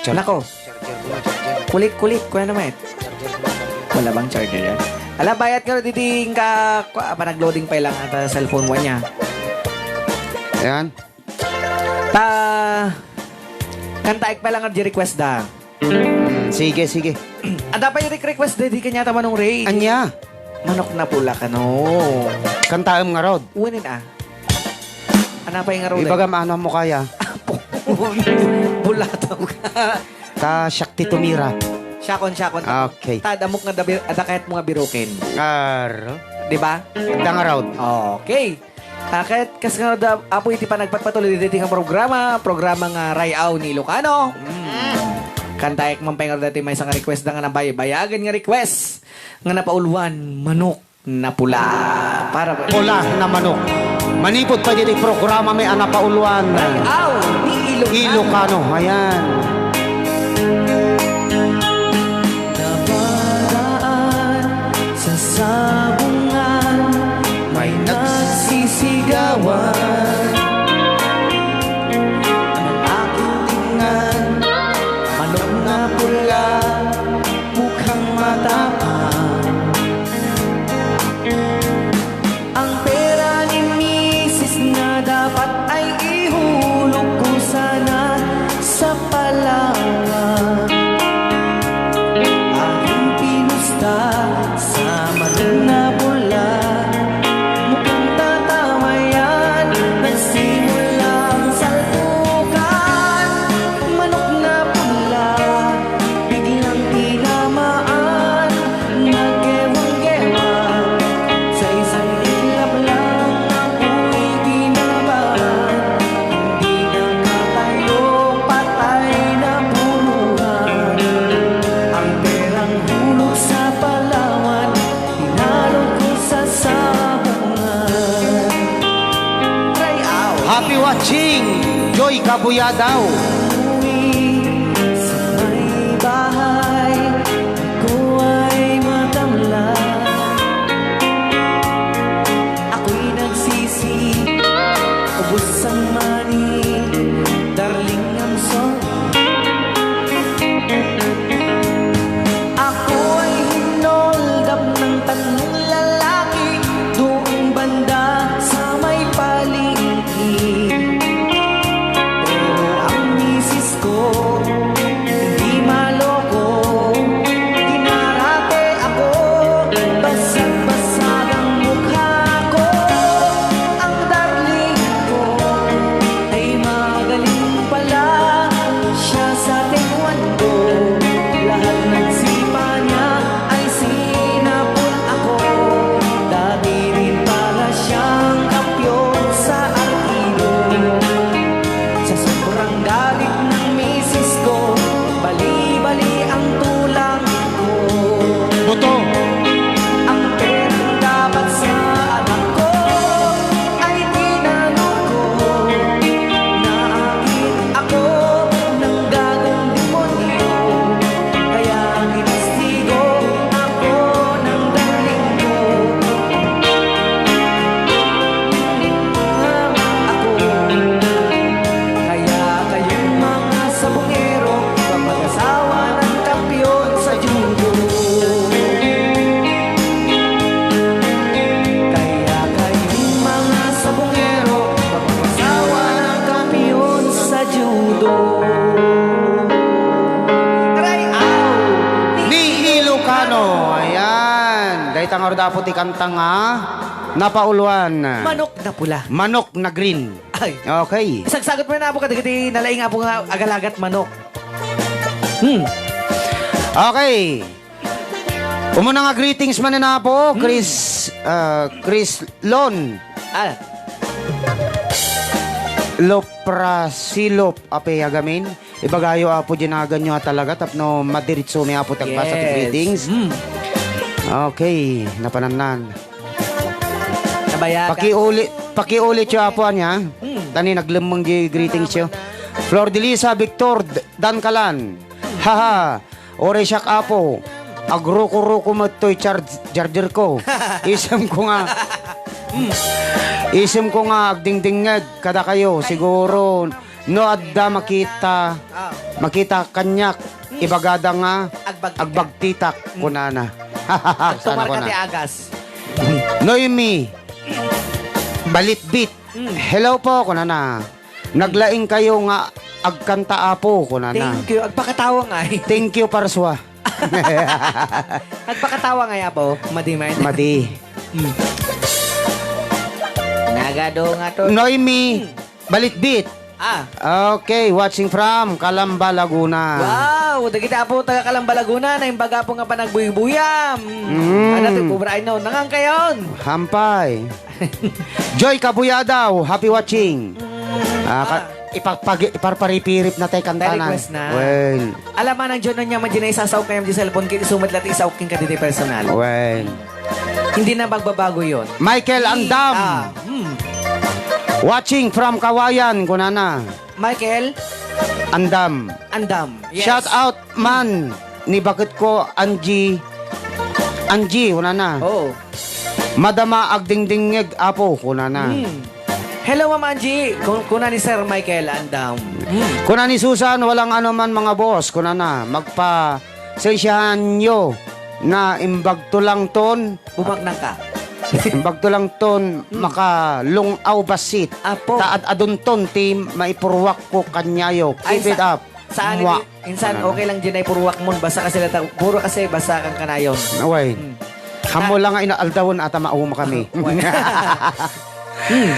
Char-, Nako. Charger ko na, charger. Kulit-kulit, kuya naman. Charger ko na, charger. Wala bang charger yan? Ala, bayat nga didi ka, kua, panag-loading pa lang ata cellphone mo niya. Ayan. Ta, kantaek pa lang ang request da. Mm, sige, sige. Ada pay request da, di kanya ta Manong Ray. Anya? Manok na pula kano. Kantaem nga rod. Uwanin, ah. Ada pay nga rod, eh. Ibaga, ano mo kaya? Apo. Bulataw ka. Ta, siak ti tumira. Siakon, siakon. Okay. Ta, damok nga dabi-, ada kayat mo nga biruken. Aro. Di ba? Adda nga rod. Okay. Ah, ket kas nga da, Apo, iti panagpatpatuloy ditoy nga programa, programa nga Ray-aw ni Ilocano. Mm. Kantaek man pay nga dati maysa nga request da nga nabaybayagen nga request nga napauluan, Manok na Pula. Para Pula na manok. Manipud pay ditoy programa mi a napauluan. Ray-aw ni Ilocano. Ilocano, ayan. Napadaan sa sabungan, may nagsisigawan. Ang aking tingnan, manok na pula, mukhang matapang. Ang pera ni misis nga dapat ay ihulog ko sana sa Palawan. Aking pinusta sa manok na pula. Mukhang tatama yan, na Happy watching, Joy Kabuyadaw. Sa may bahay ko ay matamlay. Ako'y nagsisi, ubos ang mani, darling, I'm sorry. Ako ay hinoldap ng tatlong lalaki doon banda sa may palengke. Pero ang misis ko, hindi maloko. Dinarate ako, basag-basag ang mukha ko. Ang darling ko ay magaling pala siya sa taekwondo. Lahat ng sipa niya ay sinapul ako. Dati rin pala siyang kampiyon sa arkido. Sa sobrang galit ng misis ko, bali-bali ang tulang ko. Buto. Ang perang dapat sa anak ko ay tinalo ko. Naakit ako ng gagong demonyo, kaya kinastigo ako ng darling ko. Ako, kaya kayong mga sabungero, kapag-asawa ng kampiyon sa judo. Kaya kayong mga sabungero, kapag-asawa ng kampiyon sa judo. Aray, aw! Ni Ilocano. Ayan. Dayta ngarud, Apo, ti kanta nga napauluan. Manok na pula. Manok na green. Ay. Okay. Isagsagot manen, Apo, kadagiti nalaing, Apo, nga agalagat manok. Hmm. Okay. Umuna nga greetings manen, Apo, Chris, ah, Chris Lon. Ah. Loprasilop, ape, agamin. Ibagayo, Apo, dinagan nyo talaga tapno madiritso mi, Apo, ti agbasa ti Yes. greetings. Mm. Okay, napanannan. Nabayagan. Pakiuli, pakiulit yo, Apo, anya. Mm. Tani, naglemmeng di greetings yo. Flor de Lisa, Victor, D-, Dan Kalan. Haha. Ore siak, Apo. Agruko-ruko met toy charge-, charger ko. Isem ko nga. Isem ko nga agdingdingngeg kadakayo. Siguro, no adda makita, Ah. makita kaniak, ibagada nga Agbagtitak. agbagtitak, Mm. kunana. Sana Agtumar ka kuna. ti agas. Noemi, Balitbit. Mm. Hello po, kunana. Naglaing kayo nga agkanta, Apo, kunana. Thank you. Agpakatawa nga eh. Thank you, Parswa. Agpakatawa nga, Apo. Madi, man. Madi. Mm. Nagado nga to. Noemi, Mm. Balitbit. Ah. Okay, watching from Calamba, Laguna. Wow, dagiti Apo taga Calamba, Laguna, naimbaga po nga panagbuybuyam. Mm. Ano to, Cobra, I know. Nangan kayon? Hampay. Joy Kabuyadaw, happy watching. Ah, ka-, Ah. ipagpagi-, iparparipirip na tayo kantanan. Pa-request na. Well. Alam, Manang John, anya man dyan ay isasaok kayam di cellphone, kaya isumat lahat isaok king kaditi personal. Well. Hindi na magbabago yun. Michael Andam. Ah, hmm. Watching from Kawayan, kunana. Michael? Andam. Andam. Yes. Shout out man ni bakit ko Angie. Angie, kunana. Oo. Madama agdingdingngeg, Apo, kunana. Hmm. Hello, Ma'am Angie. Kun-, kuna ni Sir Michael Andam. Hmm. Kuna ni Susan, walang ano man, mga boss, kunana. Magpa-, sensyahan nyo na imbagto lang ton. Bumaknang ka. Imbagto lang ton Hmm. makalung-aw bassit. Apo. Ta ad-adunton ti maipurwak ko kanyayo. Ay, Keep it sa-, up. saan Mwa. iti-, insan, Ano? okay lang dyan ay purwak mo. Basta kasi lata-, puro kasi basta kang kanayon. Away. Hmm. Hammo Ah. lang nga inaaldawan ata mauma kami. Wala. Hmm.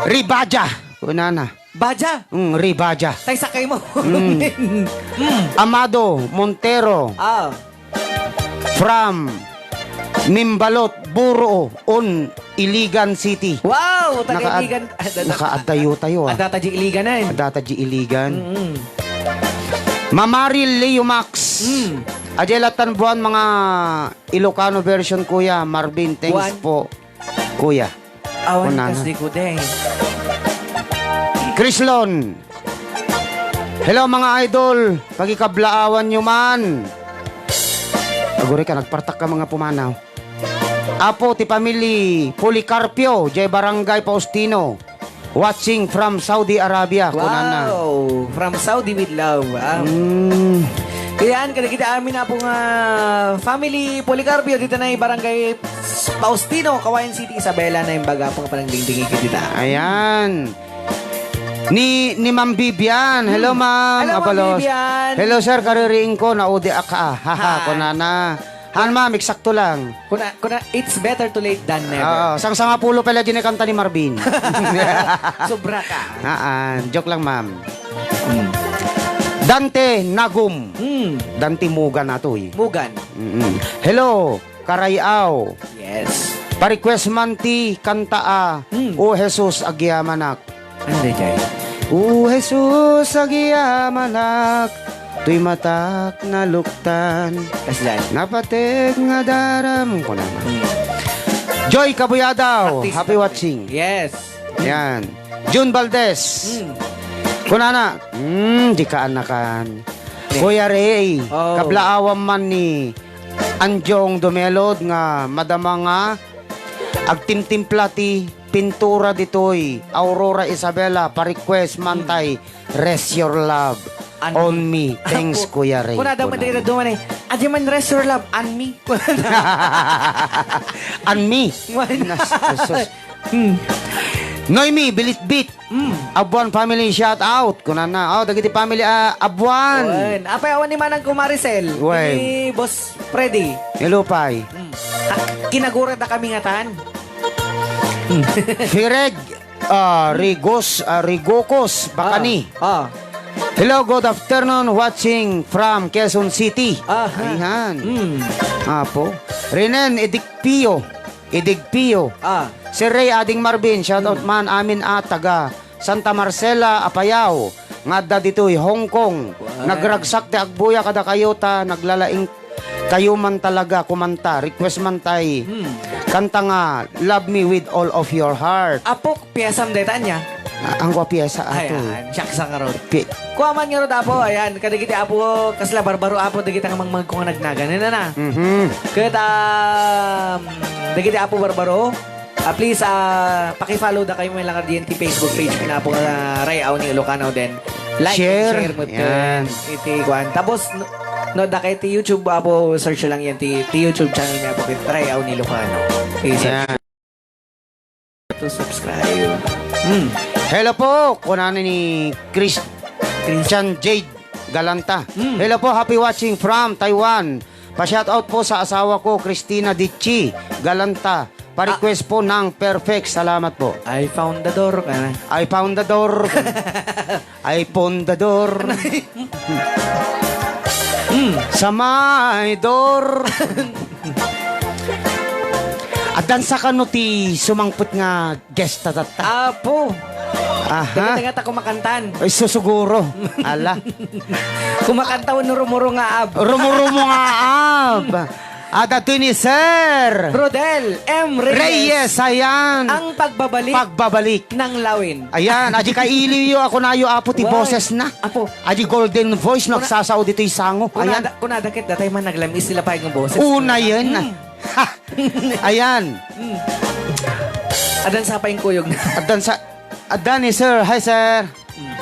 Ribaja. Kunana. Baja. Mm, Ribaja. Tay sakay mo. Mm. Mm. Amado Montero. Ah. From Mimbalot, Buro, on Iligan City. Wow, taga Naka-, Iligan. Ah, da-, da-, nakaadayo tayo, ah. Adda ta di Iligan, eh. Adda ta di Iligan. Mm-mm. Mamaril Leo Max. Mm. Ajay latan buwan mga Ilocano version, Kuya Marvin. Thanks Buwan. po, Kuya. Awan Kunana. kas di ko, deng. Krislon. Hello, mga idol. Pagikablaawan nyo man. Aguri ka, nagpartak ka, mga pumanaw. Apo ti pamili Policarpio, jay Barangay Faustino. Watching from Saudi Arabia, kunana. Wow! From Saudi with love. Ah. Mm. Ayan, kadagiti amin na po nga family Policarpio, dito na yung barangay Faustino, Kawayan City, Isabela na yung baga po nga panagdingdingi ka dita. Ayan. Ni, ni Ma'am Vivian. Hello, Hmm. Ma'am. Hello, Ma'am Abalos. Vivian. Hello, sir. Kaririing ko, naudi aka. Haha, Ha. kunana. Han, ma'am, eksakto lang. Kuna, kuna, it's better too late than never. Oo, sang sangapulo pala din kanta ni Marvin. Sobra ka. Ah, joke lang, ma'am. Mm. Dante Nagum. Mm. Dante Mugan atoy. Mugan. Mm-mm. Hello, Karayaw. Yes. Pa-request man ti kanta a, Mm. O Jesus, agyamanak. Ano dayjay? O Jesus, agyamanak, toy matak naluktan. Kaslan? Napateg nga daram, kunana. Hmm. Joy Kabuyadaw, Artista. Happy watching. Yes. Yan. Jun Valdez. Hmm. Kunana, hmm, di ka anakan. Ne. Kuya Ray, Oh. kablaawan man ni Anjong Dumelod nga madama nga agtimtimpla ti pintura ditoy, Aurora Isabela, pa-request man Hmm. tay, Rest Your Love An- on Me. Thanks, Apo. Kuya Ray. Kunada man Kunada. dito duman eh. Adi man Rest Your Love on Me. On Me. Why not? Nas-, sus. Hmm. Noemi, Bilitbit. Hmm. Abuan family, shout out. Kunana. Oh, dagiti family, ah, Abuan. Wen. Apay awan ni Manang Kumarisel. Wen. Ni Boss Freddy. Hello, Pay. Hmm. Ah, kinagura da kami nga tan. Fireg, ah, Rigos, ah, Rigocos, Bacani. Ah, ah. Hello, good afternoon, watching from Quezon City. Ah, ha. Ayan. Hmm. Apo. Renen Edicpio, Edicpio. Ah. Sir Ray, Ading Marvin, shout out Hmm. man amin a taga Santa Marcela, Apayao, nga adda ditoy Hong Kong. Wow. Nagragsak ti agbuya kadakayo ta naglalaing kayo man talaga kumanta. Request man tay Hmm. kanta nga Love Me With All of Your Heart. Apo, piyesam dayta ania? Ah, ang gua piyesa Ay, ato. ah, siak sa karot. Pi- Kuaman nga rod, Apo, ayan, kadagiti Apo, kasla barbaro, Apo, dagiti nga mangmangko nga nagnagan. Ano na? Mhm. Ket, um, dagiti Apo barbaro, Ah, please, ah, paki-follow da kayo may lang diyan ti Facebook page na po nga Ray Aw ni Ilocano din. Like and Share. share mo Yan. din iti kuan. Tapos, no, no, da kayo ti YouTube, apo, search lang yan ti, ti YouTube channel niya po, Ray Aw ni Ilocano. Okay, search Yan. to subscribe. Hmm. Hello po, kunana ni Chris, Christian Jade Galanta. Hmm. Hello po, happy watching from Taiwan. Pa-shoutout po sa asawa ko, Christina Dichi Galanta. Pa-request po ng Perfect. Salamat po. I found the door, ka na. I found the door. I found the door. Mm. Sa may door. Addan sa kano ti sumangpet nga guest ta tatta? Apo. Aha. Teka, teka, ta kumakantan. Ay, susuguro. Ala. Kumakanta wenno rumuro nga ab. Rumurumo nga ab. Adda ni Sir Rodel M. Reyes. Reyes, ayan. Ang pagbabalik Pagbabalik. ng lawin. Ayan, adi kailiw yo ako nayo, apo, ti Wow. boses na. Apo. Adi golden voice, Kuna- nagsasao ditoy sango. Ayan. Kunada, kunada ket datay man naglamis sila pa yung boses. Una yan. Hmm. Ha! Ayan. Hmm. Adan sa pa yung kuyog na. Adan sa, adan ni Sir. Hi, Sir. Hmm.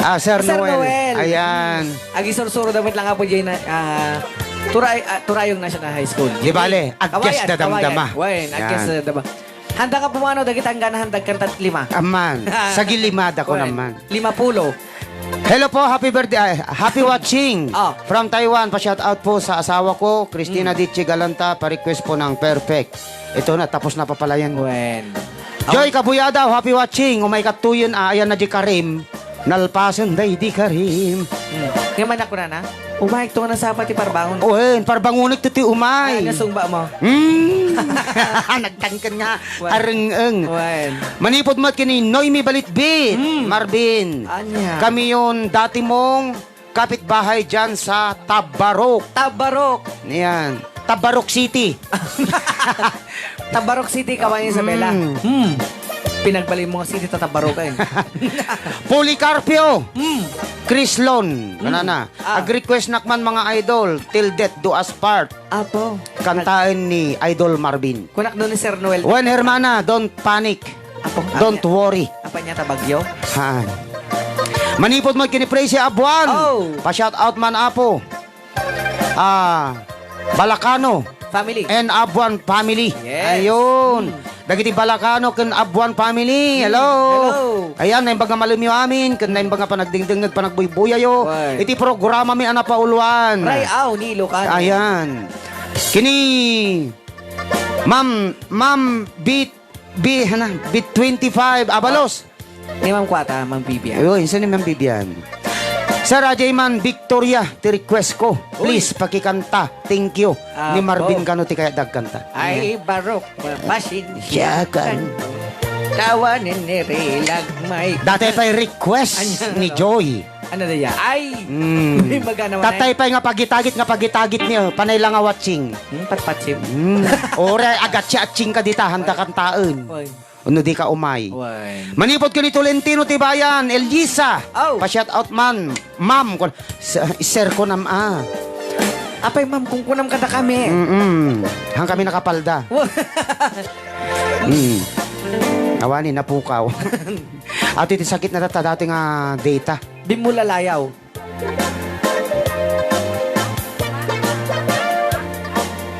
Ah, Sir Sir Noel. Noel. Ayan. Hmm. Agisursuro damit lang apo dyan na, ah, Turay-, ah, Turayong National High School. Di bale, agkas Kawayan, dadamdama. Kawayan. Wayan, agkas Yan. dadamdama. Handa ka pumano, dagit ang ganahan, dagkan tat lima. Aman. Sa gilimada ko Wayan. naman. Lima pulo. Hello po, happy birthday, ay, happy watching Ah. from Taiwan. Pa-shout out po sa asawa ko, Christina Mm. Dichi Galanta, pa-request po ng Perfect. Ito na, tapos na papalayan. Wen. Joy Kabuyadaw, happy watching. Umay katuyon, ah, ayan na di Karim. Nalpasen day di Karim. Hmm. Nga man ako na na? Umay, ito nga nasapa ti parbangon. Wen, parbangonek ti, ti umay. Ay, nasungba mo. Hmm. Nagtangken nga. Wen. Areng-eng. Wen. Manipod met kini Noemi Balitbit, Hmm. Marvin. Anya? Kami yun dati mong kapitbahay dyan sa Tabarok. Tabarok. Yan. Tabarok City. Tabarok City, Kawayan Isabela. Mm. Hmm. Pinagbalin mo nga city, tatabarugan. Policarpio. Mm. Crislon. Mm. Kanana. Ah. Ag-request nak man, mga idol, Till Death Do Us Part. Apo. Kantaen ni Idol Marvin. Kunak doon ni Sir Noel. Wen, hermana, don't panic. Apo, Don't apay, worry. Apay niya ta bagyo? Haan. Manipud mo kini Praise Abuan. Oh. Pa-shout out man, Apo. Ah, Balacano. Family. And Abuan family. Yes. Ayun. Hmm. Dagiti Balacano ken Abuan family. Hmm. Hello. Hello. Ayan, naimbag nga malem yo amin, ken naimbag nga panagdingdingngeg, panagbuybuyayo. Why? Iti programa mi a napauluan. Ray-aw ni Ilocano. Ayan. Kini Ma'am, Ma'am Bit, Bi, hana, Bit twenty-five, Abalos. Ni Ma'am Kuwata, Ma'am Vivian. Uy, insan ni Ma'am Vivian? Sir Ajay man, Victoria, ti request ko. Uy. Please, pakikanta. Thank you. Ni Apo. Marvin Cano ti kayat dagkanta. Ay, Ayan. Barok, pasensya Siya kan. kan. Tawanen ni Rilag, may Dati pa'y request Ano, ni ano? Joy. Ano na yan? Ay! Mm. May magana man Tatay ay. pa'y nga pagitagit, nga pagitagit niya. Panay lang nga watching. Hmm, patpatsim. Mm. Ore, agatsi-atsing ka dita, handa kantaen. Oy. Uno di ka umay. Wen. Manipod ken ni Tolentino Tibayan, Elisa. Aw. Pa-shout out man, ma'am. Kun-, sa-, sir ko nam, ah. Apay, ma'am, kung kunam kada kami. Mm-mm. Hang kami nakapalda. Wa- Mm. Awani, napukaw. Ato iti sakit na tatta dati nga data. Di mo lalayaw.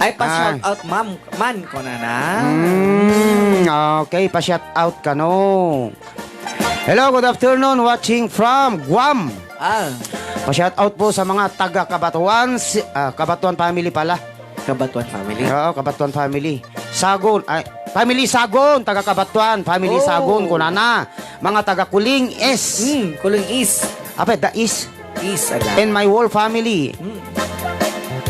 Ay, pa-shout Ah. out, ma'am. Man, ko na na. Mm, okay, pa-shout out kano. Hello, good afternoon. Watching from Guam. Ah. Pa-shout out po sa mga taga Cabatuan, si, ah, Cabatuan family pala. Cabatuan family? Oo, Cabatuan family. Sagon, ay, family Sagon, taga Cabatuan, family Oh. Sagon, kunana. Mga taga Kuling East. Hmm, Kuling East. Apa, the East? East, ala. And my whole family. Hmm.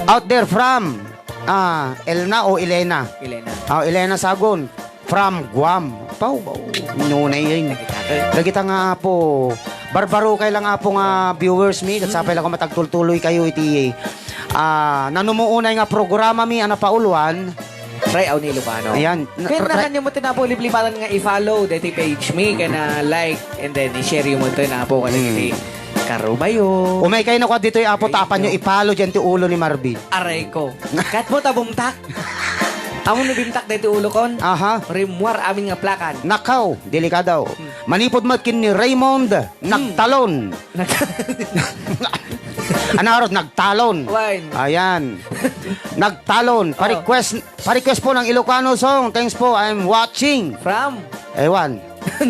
Out there from, ah, Elna o Elena? Elena. Ah, Elena Sagon. From Guam. Pau, pau. Nunay yun. Dagita nga, Apo. Barbaro kay lang, Apo, nga viewers mi. Ket sapay lang ko matagtultuloy kayo iti, ah, nanumuunay nga programa mi, a napauluan. Ray-aw ni Ilocano. Ayan. Kaya Ra- nakan niyo mo tinapo liplipatan nga i-follow deti page mi, kaya na like, and then i-share yo mo ito na po kasi Mm. iti karubayo. Umay kayo na kwa dito, Apo, Ay, tapan nyo, no. i-follow dyan ti ulo ni Marvin. Aray ko. Kat mo tabumtak. Amo no bimtak deti ulo kon. Aha. Rimuar amin nga plakan. Nakaw, delikado. Hmm. Manipod met ken ni Raymond, Hmm. nagtalon. Nag- Ano, Rod? Nagtalon. Wine. Ayan. Nagtalon. Oh. Pa-request, pa-request po ng Ilocano song. Thanks po, I'm watching. From? Ewan.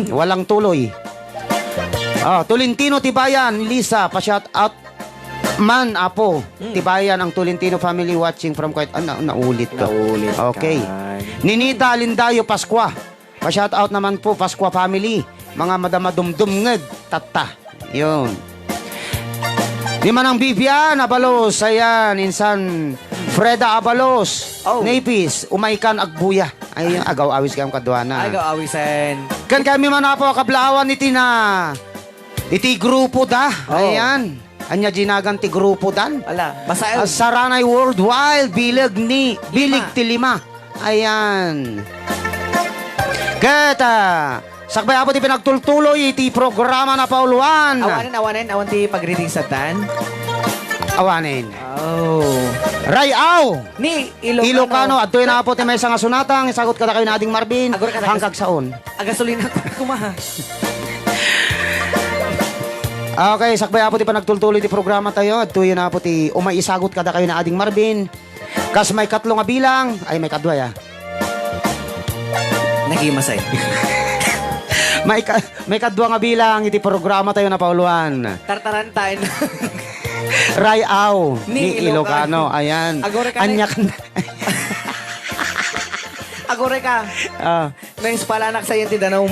Walang tuloy. Oh, Tolentino Tibayan, Lisa, pa-shout out man, Apo. Hmm. Tibayan ang Tolentino family watching from quite, ah, na-, naulit ko. Naulit Okay. ka. Ninita Lindayo Pascua. Pa-shout out naman po, Pascua family. Mga madamadumdumngeg, tatta. Yun. Ni Manang Vivian Abalos, ayan, insan Freda Abalos, Oh. Napis, umay kan agbuya. Ay, agaw-awis kayong kaduana. Agaw-awis, en. Kan kami man, Apo, kablaawan iti na, iti grupo da. Oh. Ayan. Anya jinagan ti grupo dan? Ala, basaen. Ah, Saranay Worldwide, bileg ni, bileg Lima. ti lima. Ayan. Ket, ah, sakbay, Apo, ti pinagtultuloy iti programa na pauluan. Awanen, awanen, awan ti pag-greeting sa tan. Awanen. Oh. Ray-aw! Ni Ilocano. Ilocano, adtoy na, Apo, ti maysa nga sunatang, isagot kada kayo na Ading Marvin, Agor ka na hangkag saon. Agasolina ko kuma. Okay, sakbay, Apo, ti panagtultuloy ti programa tayo. Adtoy na, Apo, ti umay isagot kada kayo na Ading Marvin. Kas maikatlo nga bilang, ay, maikadua, ya. Nagimasay. Maika-, maikadua nga bilang iti programa tayo na pauluan. Tartarantaen. Ray-aw Ni ni Ilocano. Ilocano. Ayan. Agore ka na. Anya ka na. Agore ka. Ah. Naispalanak sa iyan ti danom.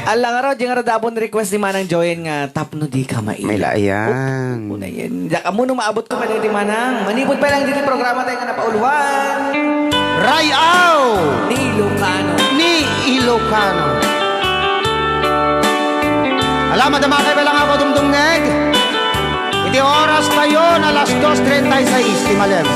Alla nga raw, di nga raw dapon request ni Manang Joyen nga tapno di ka maila. Maila, ayan. Una yan. Diak ammo no maabot ko pa di Manang. Manipod pa lang dito programa tayo nga napauluan. Ray-aw! Ni Ilocano. Ni Ilocano. Ala, madama kayo pa lang ako dumdumngeg. Iti oras tayo na alas dos treinta y seis, ti malem.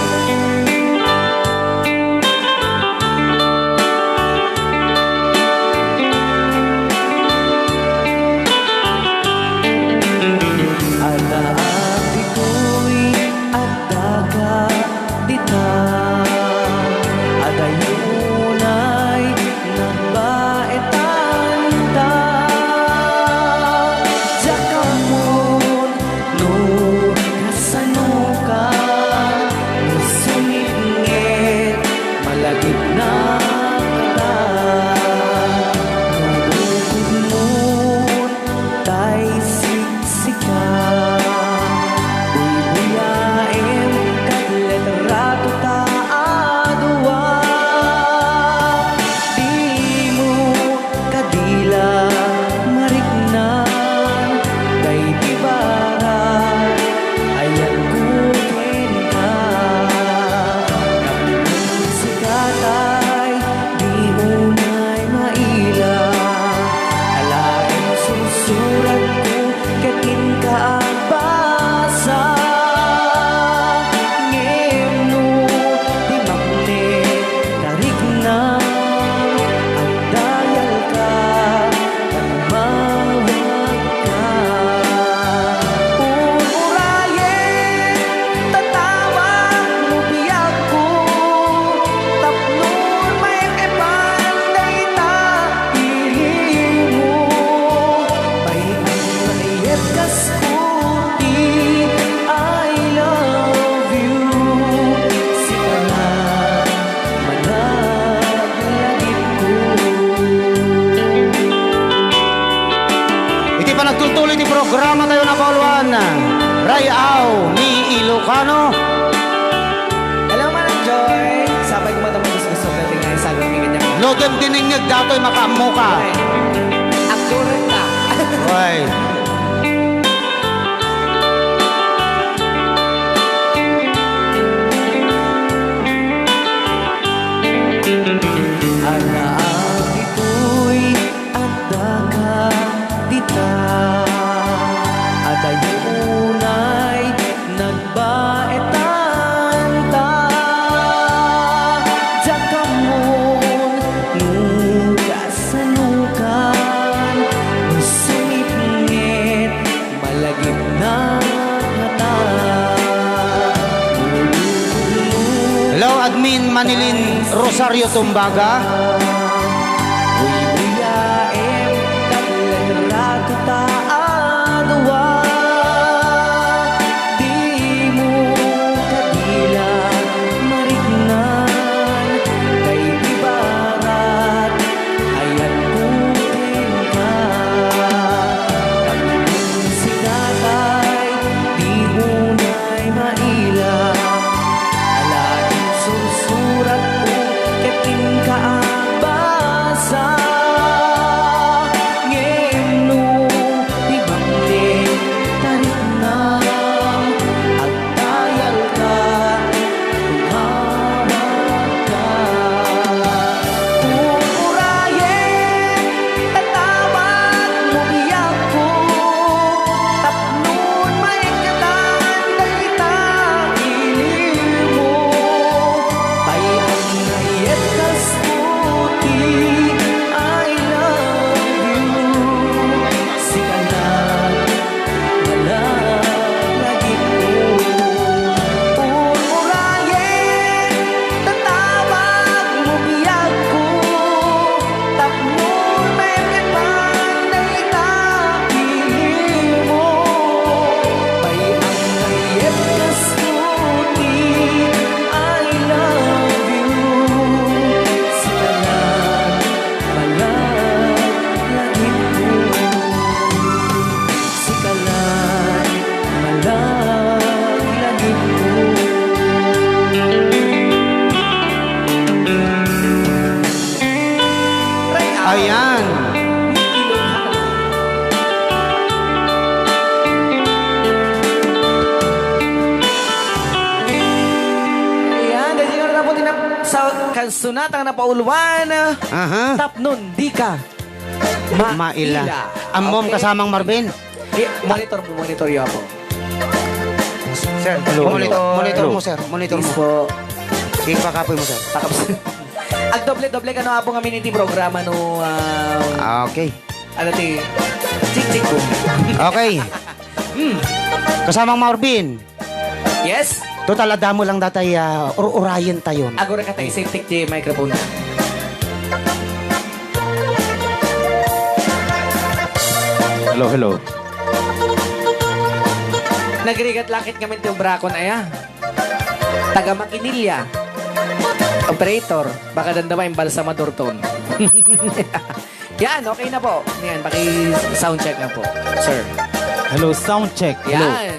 Iti programa tayo, Napauluan, Ray-aw ni Ilocano. Hello, Manang Joy. Sapay ko matapos gusto ko tingnan sa akin kanya. Lodem dinengngeg datoy makaammo ka. Ay. Agturan ka. Ay. Ala, ditoy adda ka dita. Adayo unay nagbaetan ta. Diak ammon no kasanokan, no sumipnget malagipna ngata. Hello, Admin Manilin Rosario Tumbaga. Uyuyaem, ket letra ta a dua. Dimo kadi la mariknan, daydi barat, ayatko kenka. Tapno si tatay, di unay maila. Ala, insursuratko ket inka a basa. Ngem no di baknang tariknam, agtayalka, tumawagka. Ururayen, tatawagmo biagko, tapnon maikkan dayta ilimo. Pay-am nga iyat kasto ti I love you. Sika la, malagipko. Ururayen, tatawagmo biagko, tapno maikkan dayta ilimo. Pay-am nga iyat kasto ti I love you. Sika la, malagipko. Sika la, malagipko. Ayan. Ayan, dahil siguro na po tinap-, sa kasunatang napauluan, Aha. tapnon di ka ma-, Maila. Maila. Ammom Okay. kasamang Marvin? Di, monitor mo, monitor yo, Apo. Sir, Hello, monitor, hello. monitor Hello. mo, sir. Monitor Please mo. po. Ipakapoy mo, sir. Pakap-, Agdoble-doble kano, Apo, nga miniti programa no, ah, Ah, okay. ano ti, chik-chik boom. Okay. Hmm. Kasamang Marvin. Yes? Total, adda mo lang datay, ah, ur-urayen tayon. Agora ka tayo, safety ti microphone. Hello, hello. Nagrigat lakit kami ti obrakon, aya. Taga Makinilla. Operator, baka dandama imbalsamador ton. Yan, okay na po. Yan, paki-sound check na po, sir. Hello, sound check. Hello. Yan.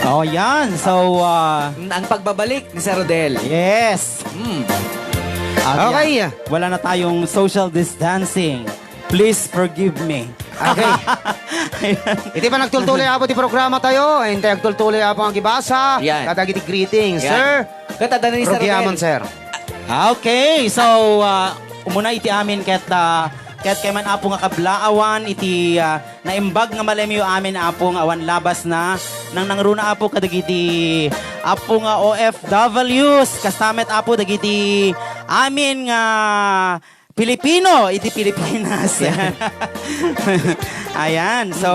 Oh, yan. So, ah, Ang pagbabalik ni Sir Rodel. Yes. Hmm. Ah, Okay. yan. Wala na tayong social distancing. Please forgive me. Okay. Iti panagtultuloy, Apo, ti programa tayo. Intay agtultuloy, Apo, ang gibasa. Yan. Kadagiti greetings, Yan. sir. Ket adda ni Sir Rugiamon, Rodel. sir. Ah, okay. So, ah, umuna iti amin ket, ah, ket kayman, Apo, nga kablaawan iti, ah, naimbag nga malemyo amin, Apo, nga awan labas na nang nangruna, Apo, kadagiti, Apo, nga O F Ws. Kasta met, Apo, dagiti amin nga Pilipino iti Pilipinas. Yan. Ayan. So,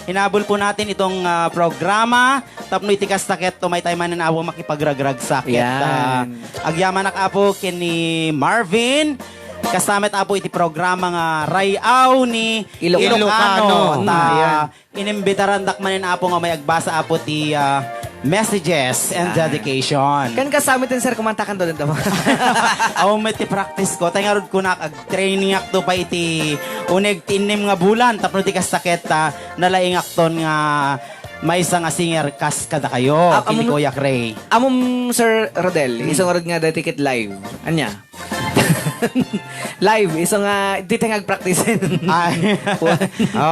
hinabol po natin itong, ah, programa. Tapno iti kasta ket umaytay manen, Apo, makipagragragsak ket, Yan. ah, agyamanak, Apo, ken ni Marvin. Kasta met, Apo, iti programa nga Ray-aw ni Ilocano. Ilocano. Ta, Mm, yan. inimbitarandak manen, Apo, nga may agbasa, Apo, ti, ah, messages and dedication. Kan kasama tin, sir, kumantakan doon, dama. Aw, met ti practice ko. Tay ngarud kunak, ag-training akto pa iti uneg ti innem nga bulan. Tapno ti kasta ket, ah, nalaingakton nga maysa nga singer kas kadakayo, Ah, ken ni amom-, Kuya Cray. Amom, Sir Rodel, Hmm. iso ngarud nga dati ket live. Ania? Live, iso nga, di tayo nag-practice. Ay.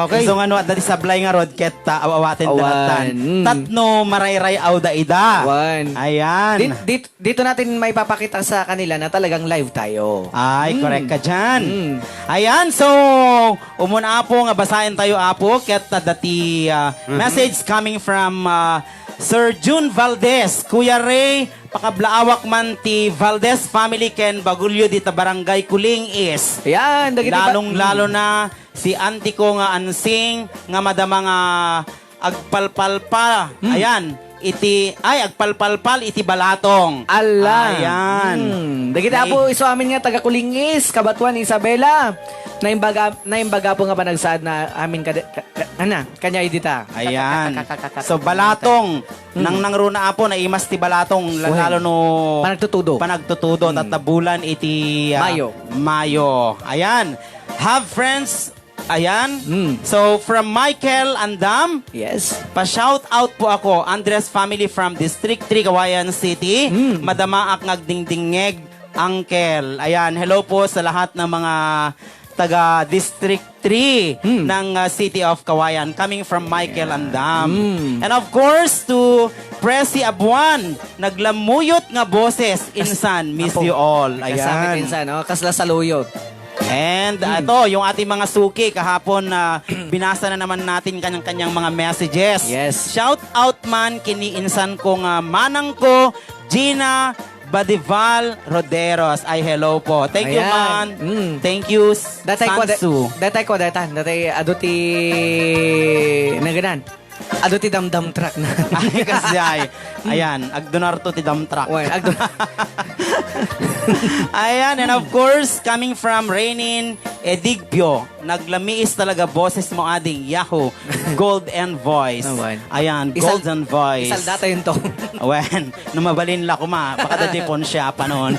Okay. So, nga no, dati sablay ngarud, ket, ah, aw-, awaten Awan. Daratan. Mm. Tapno marayray-aw da ida. Awan. Ayan. Dit-, dit-, dito natin maipapakita sa kanila na talagang live tayo. Ay, Mm. correct ka dyan. Mm. Ayan, so, umuna, Apo, nga basaen tayo, Apo, ket, ah, dati, ah, Mhm. message coming from, ah, Sir Jun Valdez. Kuya Ray, pakablaawak man ti Valdez family ken Bagulio dita Barangay Kuling East. Ayan, dagiti ba- Lalong-lalo Mm. na si auntie ko nga Ansing nga madama nga agpalpalpa. Mm. Ayan, iti, ay, agpalpalpal iti balatong. Ala. Ayan. Mm. Dagiti Nay- apo, isu amin nga taga Kuling East, Cabatuan, Isabela. Naimbaga, naimbaga po nga panagsaad na amin kada, ka, ka, ana, kanya dita. Ayan. Ka, ka, ka, ka, ka, ka, So, ka, balatong, Mm. Nang nangruna, Apo, naimas ti balatong, la-, Wen. lalo no Panagtutudo. panagtutudo, Mm. tatabulan iti, ah, Mayo. Mayo. Ayan. Have friends. Ayan. Mm. So, from Michael Andam, Yes. pa-shout out po ako, Andres family from District three, Cauayan City. Mm. Madamaak nga agdingdingngeg, Uncle. Ayan. Hello po sa lahat ng mga taga District three Hmm. ng, ah, City of Cauayan, coming from Michael Andam. Hmm. And of course, to Presi Abuan, naglamuyot nga boses, insan, miss Apo. you all. Kasama Ayan. Insan, no? Kasla saluyot. And, ah, Hmm. ito, yung ating mga suki, kahapon, ah, binasa na naman natin kanyang-kanyang mga messages. Yes. Shout out man kini insan ko nga manang ko, Gina Badival Roderos. Ay, hello po. Thank you, Ayan. man. Mm. Thank you, s-, Datay ko, da-, Sansu. datay ko, datan. Datay, adu ti, naganan. Adu ti dump truck na. Ay, kasi ay. Mm. Ayan, agdunar to ti dump truck. Wen, agdu- Ayan, and of course, coming from Renin Edigpio. Naglamiis talaga boses mo, ading. Yahoo! Golden voice. Awan. Ayan, Isal-, golden voice. Isalda tayo ito. Awen, no mabalin la kuma, baka da di pon siya panon.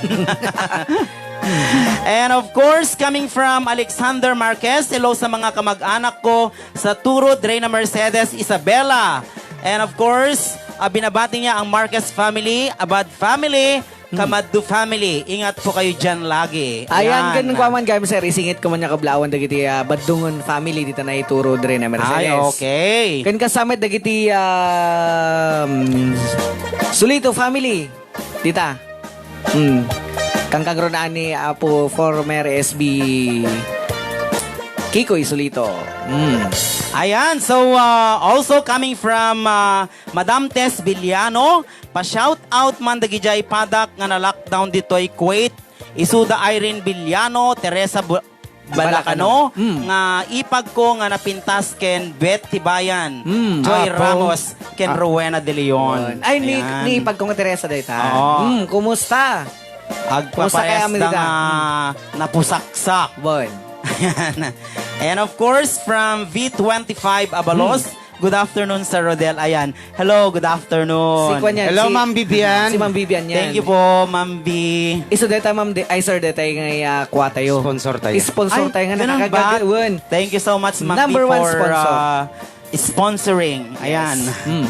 And of course, coming from Alexander Marquez, hello sa mga kamag-anak ko sa Turod, Reyna Mercedes, Isabela. And of course, ah, binabati niya ang Marquez family, Abad family, Hmm. Kamaddo family, ingat po kayo dyan lagi. Ayan, Ayan. Ganun ko man, guys, sir. Isingit ko man niya kablawan dagiti, ah, Badungon family dita na ituro diri na Mercedes. Ay, okay. Kan kasamit dagiti, um, Sulito family. Dita. Hmm. Kangkang ron ani Apo former S B Kikoy Sulito. Hmm. Ayan, so, uh, also coming from, uh, Madam Tess Villano, pa-shout out man dagidiay padak nga na-lockdown ditoy Kuwait. Isuda Irene Villano, Teresa Bu-, Balacano, Balacano. Mm. Nga ipag ko nga napintas ken Beth Tibayan, Mm. Joy Apo. Ramos, ken Ah. Rowena De Leon. Ay, ni, Ayan. Ni ipag ko nga Teresa dayta. Oo. Mm, kumusta? Kumusta kaya Agpaparehas mi da dita? Nga Mm. napusaksak. Bon. Ayan. And of course, from V twenty-five Abalos, Mm. Good afternoon, Sir Rodel. Ayan. Hello, good afternoon. Si Kwan yan, Hello, si, Ma'am Vivian. Si Ma'am Vivian yan. Thank you po, Ma'am V. Iso deta, Ma'am De-, ay, Sir Deta, nga, ah, kuha tayo. Sponsor tayo. Sponsor Ay, tayo nga ganun ba? Nakakagagawan. Thank you so much, Ma'am V, Number one for, sponsor. Uh, sponsoring. Ayan. Yes. Mm.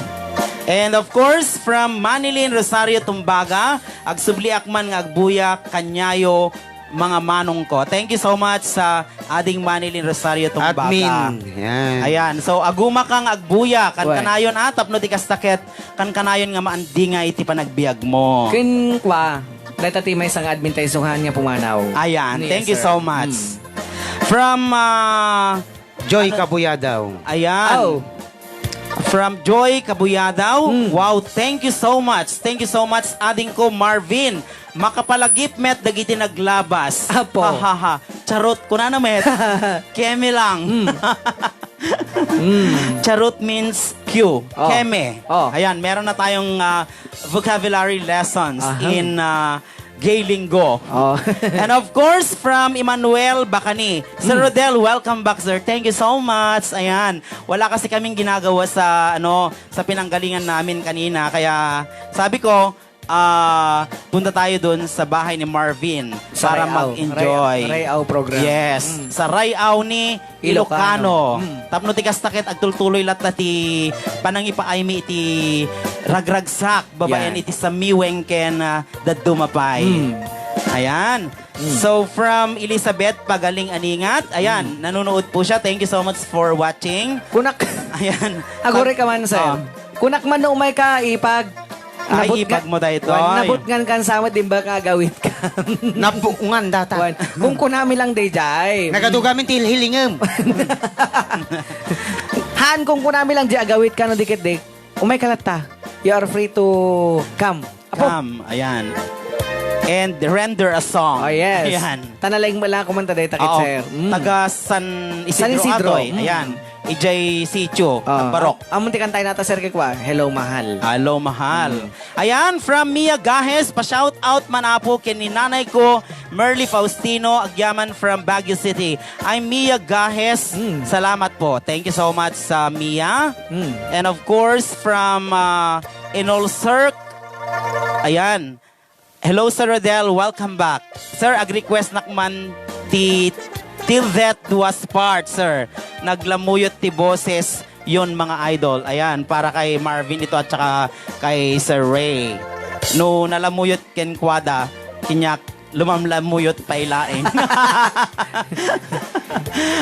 And of course, from Manilyn Rosario Tumbaga, agsubli ak man nga agbuya, kanyayo, mga manong ko. Thank you so much sa Ading Manilyn Rosario Tumbaga. Admin. Yan. Ayan. So, aguma kang agbuya. Kan Uy. Kanayon, ah, tapno ti kasta ket, kan kanayon nga maandingay ti panagbiag mo. Ken kwa, dayta ti maysa nga admin tayo suhan nga pumanaw. Ayan. Yes, thank you sir. So much. Mm. From, ah, Joy Ano? Kabuyadaw. Ayan. Oh. From Joy Kabuyadaw. Mm. Wow, thank you so much. Thank you so much, ading ko, Marvin. Makapalagip met dagiti naglabas. Apo. Ha, ha, ha. Charot, kunana met. Keme lang. Mm. Mm. Charot means Q. Oh. Keme. Oh. Ayan, meron na tayong, ah, vocabulary lessons Aha. in, ah, Gay Linggo. Oh. And of course, from Emmanuel Bacani. Sir Rodel, welcome back, sir. Thank you so much. Ayan. Wala kasi kaming ginagawa sa, ano, sa pinanggalingan namin kanina. Kaya sabi ko, ah, punta tayo dun sa bahay ni Marvin Sa para Rayaw. mag-enjoy. Rayaw, Rayaw program. Yes. Mm. Sa Rayaw ni Ilocano. Ilocano. Mm. Tapno ti kasta ket agtultuloy latta ti panangipaaymi iti ragragsak, babaen Yan. iti samiweng ken, ah, dadduma pay. Mm. Ayan. Mm. So, from Elizabeth Pagaling Aningat, ayan, Mm. nanonood po siya. Thank you so much for watching. Kunak. Ayan. Agore ka man, sir. Ah. Kunak man no umay ka, ipag. Ay, Nabutnga-, ibag mo daytoy. Wan, nabutngan kan samot, di ba, nga agawid ka? Nabutngan data. Wan, kung kunami lang, dayjay. Nagadugamin ti hilhilingem. Han, kung kunami lang, di agawid ka, no, dikit, dik. Umay ka latta. You are free to come. Apo. Come, ayan. And render a song. Oh, yes. Ayan. Tana laing mala kumanta dayta ket, Oo. sir. Mm. Taga San Isidro San Isidro. Atoy. Mm. Ayan. Ijay sitio, Ah. Barok. Am-, amon ti kantay nata, sir, kekua. Hello, mahal. Hello, mahal. Mm. Ayan, from Mia Gahes, pa-shout out man, Apo, ken ni nanay ko, Merly Faustino, agyaman from Baguio City. I'm Mia Gahes. Mm. Salamat po. Thank you so much sa Mia. Mm. And of course, from, ah, Enol Cirque. Ayan. Hello, Sir Rodel. Welcome back. Sir, ag-request nak man ti Till Death Do Us Part, sir. Naglamuyot ti boses yon, mga idol. Ayan, para kay Marvin ito at saka kay Sir Ray. No nalamuyot kenkuada, kaniak lumamlamuyot pay laeng.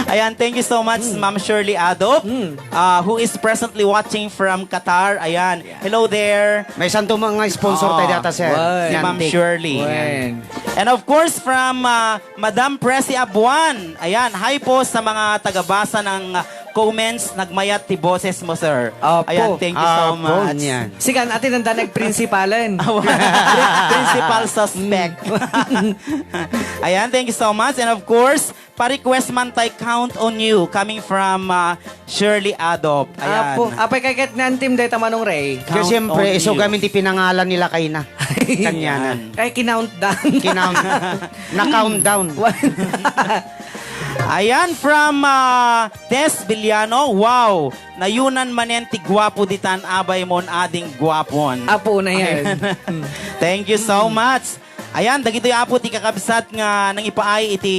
Ayan, thank you so much, Mm. Ma'am Shirley Adop, Mm. uh, who is presently watching from Qatar. Ayan, Yeah. hello there. May santo mga sponsor Oo. tayo data, sir. Wan. Si Ma'am Yantik. Shirley. Wan. And of course, from, uh, Madam Presi Abuan. Ayan, hi po sa mga tagabasa ng, uh, comments. Nagmayat ti boses mo, sir. Apo. Ayan, thank you so Apo, much. Niyan. Sikan, ati nanda nagprinsipalen. Awa. Principal suspect. Mm. Ayan, thank you so much. And of course, pa-request man tay Count on You coming from, uh, Shirley Adop. Ayan. Apo, apay kay ket nantim dayta Manong Ray. Kaya Count siyempre, on iso you. Kami ti pinangalan nila kay na. Kanyanan. Ayan. Ay, kinountdown. Kinount-, na-countdown. Ayan, from, ah, Tess Villano. Wow! Nayunan manen ti guapo ditan, abay mon ading guapon. Apo na yan. Ayan. Mm. Thank you so Mm. much. Ayan, dagitoy, Apo, ti kakabsat nga nangipaay iti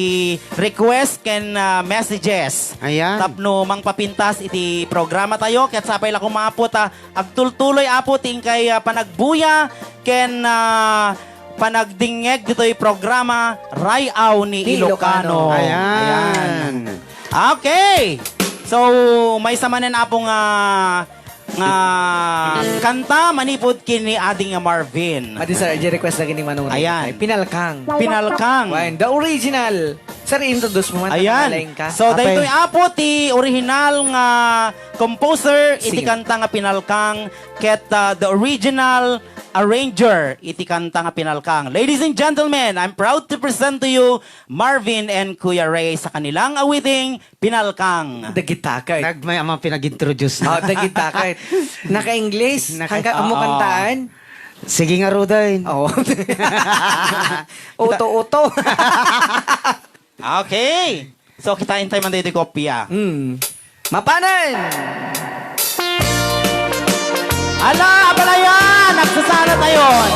request ken, ah, messages. Ayan. Tapno mangpapintas iti programa tayo, ket sapay la koma, Apo, ta agtultuloy, Apo, ti inkay, ah, panagbuya ken, ah, panagdingngeg ditoy programa, Ray-aw ni Ni Ilocano. Ilocano. Ayan. Ayan. Okay. So, maysa manen, Apo, nga nga kanta manipud ken ni Ading Marvin. Madi, sir, di request lagi ni Manong Ray. Ayan. Ay, Pinalkang. Pinalkang. Wen, the original. Sir, introduce mo man, Ayan. Pinalkang ka. So, Apay. Daytoy, Apo, ti original nga composer iti Singer. Kanta nga Pinalkang, ket, ah, the original arranger iti kanta nga Pinalkang. Ladies and gentlemen, I'm proud to present to you Marvin and Kuya Ray sa kanilang awiting Pinalkang. Dagita ka, eh. Nagmay amang pinag-introduce na. Oh, dagita ka, eh. Naka-English. Naka- Hanggang amo Oo. kantaan. Sige nga, Ruday. Oo. Uto-uto. Okay. So, kitain tayo man dito kopya. Mm. Mapanen! Ala, abalayan! Nagsasala tayon!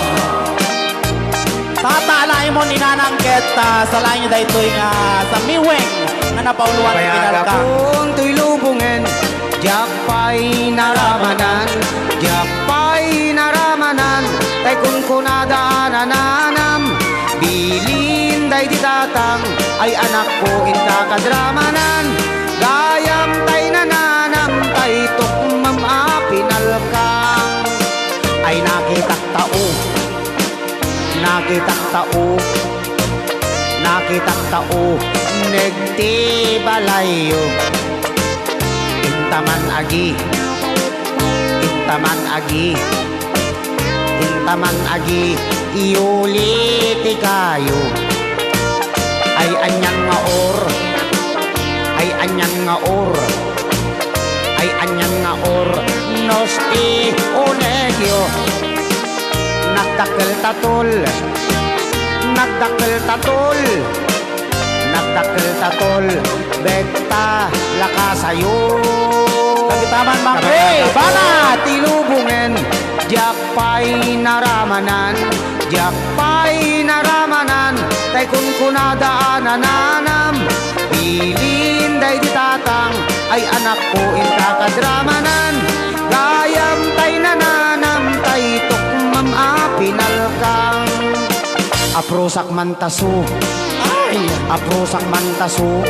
Tata, alaen mo ni Nanang ket, ah, salaen nyo daytoy nga samiweng nga napauloan ti Pinalkang. Payagapon toy lubongen, diak pay naramanan, diak pay naramanan, tay kunkunada a nananam, bilin daydi tatang, ay anakko, inka kadramanan, gayam tay nananam, tay tukmem a Pinalkang. Ay nakitak tao, nakitak tao, nakitak tao, neg ti balayyo. Intaman agi, intaman agi, intaman agi, iyuli ti kayo. Ay anian nga or, ay anian nga or, ay anian nga or, no sti unegyo. Nagdakkel ta tol, Nagdakkel ta tol, nagdakkel ta tol, beg ta lakasayo. Dagitaman, Mang Ray, bana! Ti lubongen, diak pay naramanan, diak pay naramanan, tay kunkunada a nananam. Bilin daydi tatang, ay anakko, inka kadramanan, gayam tay nananam, tay tukmam a pinalkang. Aprusak man taso. Ay! Aprusak man taso.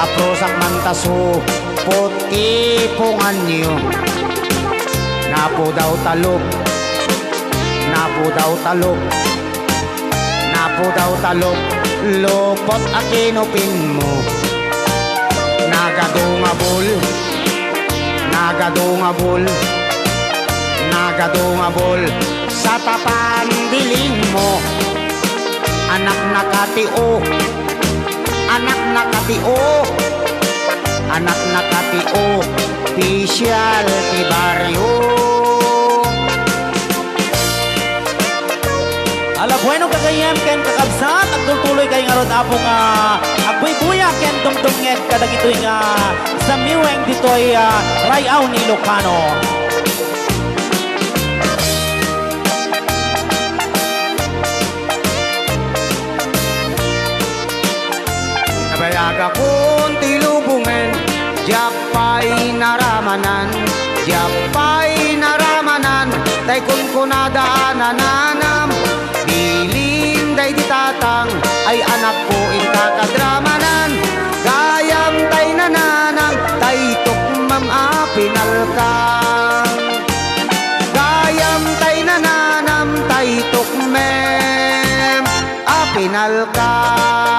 Aprusak man taso. Puti punganyo. Napudaw talok. Napudaw talok. Napudaw talok. Lupot a kinupin mo. Nagadungabol. Nagadungabol. Nagadungabol. Sa tapan diling mo. Anak na katio. Anak na katio. Anak na katio. Official ti barrio. Ala, bueno, gagayyem ken kakabsat, agtultuloy kay ngarud, Apo, nga agbuybuya ken dumdumngeg kadagitoy nga samiweng ditoy, ah, Ray-aw ni Ilocano. Nabayagakon ti lubongen, diak pay naramanan, diak pay naramanan, tay kunkunada a nananam. Bilin daydi tatang, ay anakko, inka kadramanan, gayam tay nananam, tay tukmam a pinalkang. Gayam tay nananam, tay tukmem a pinalkang.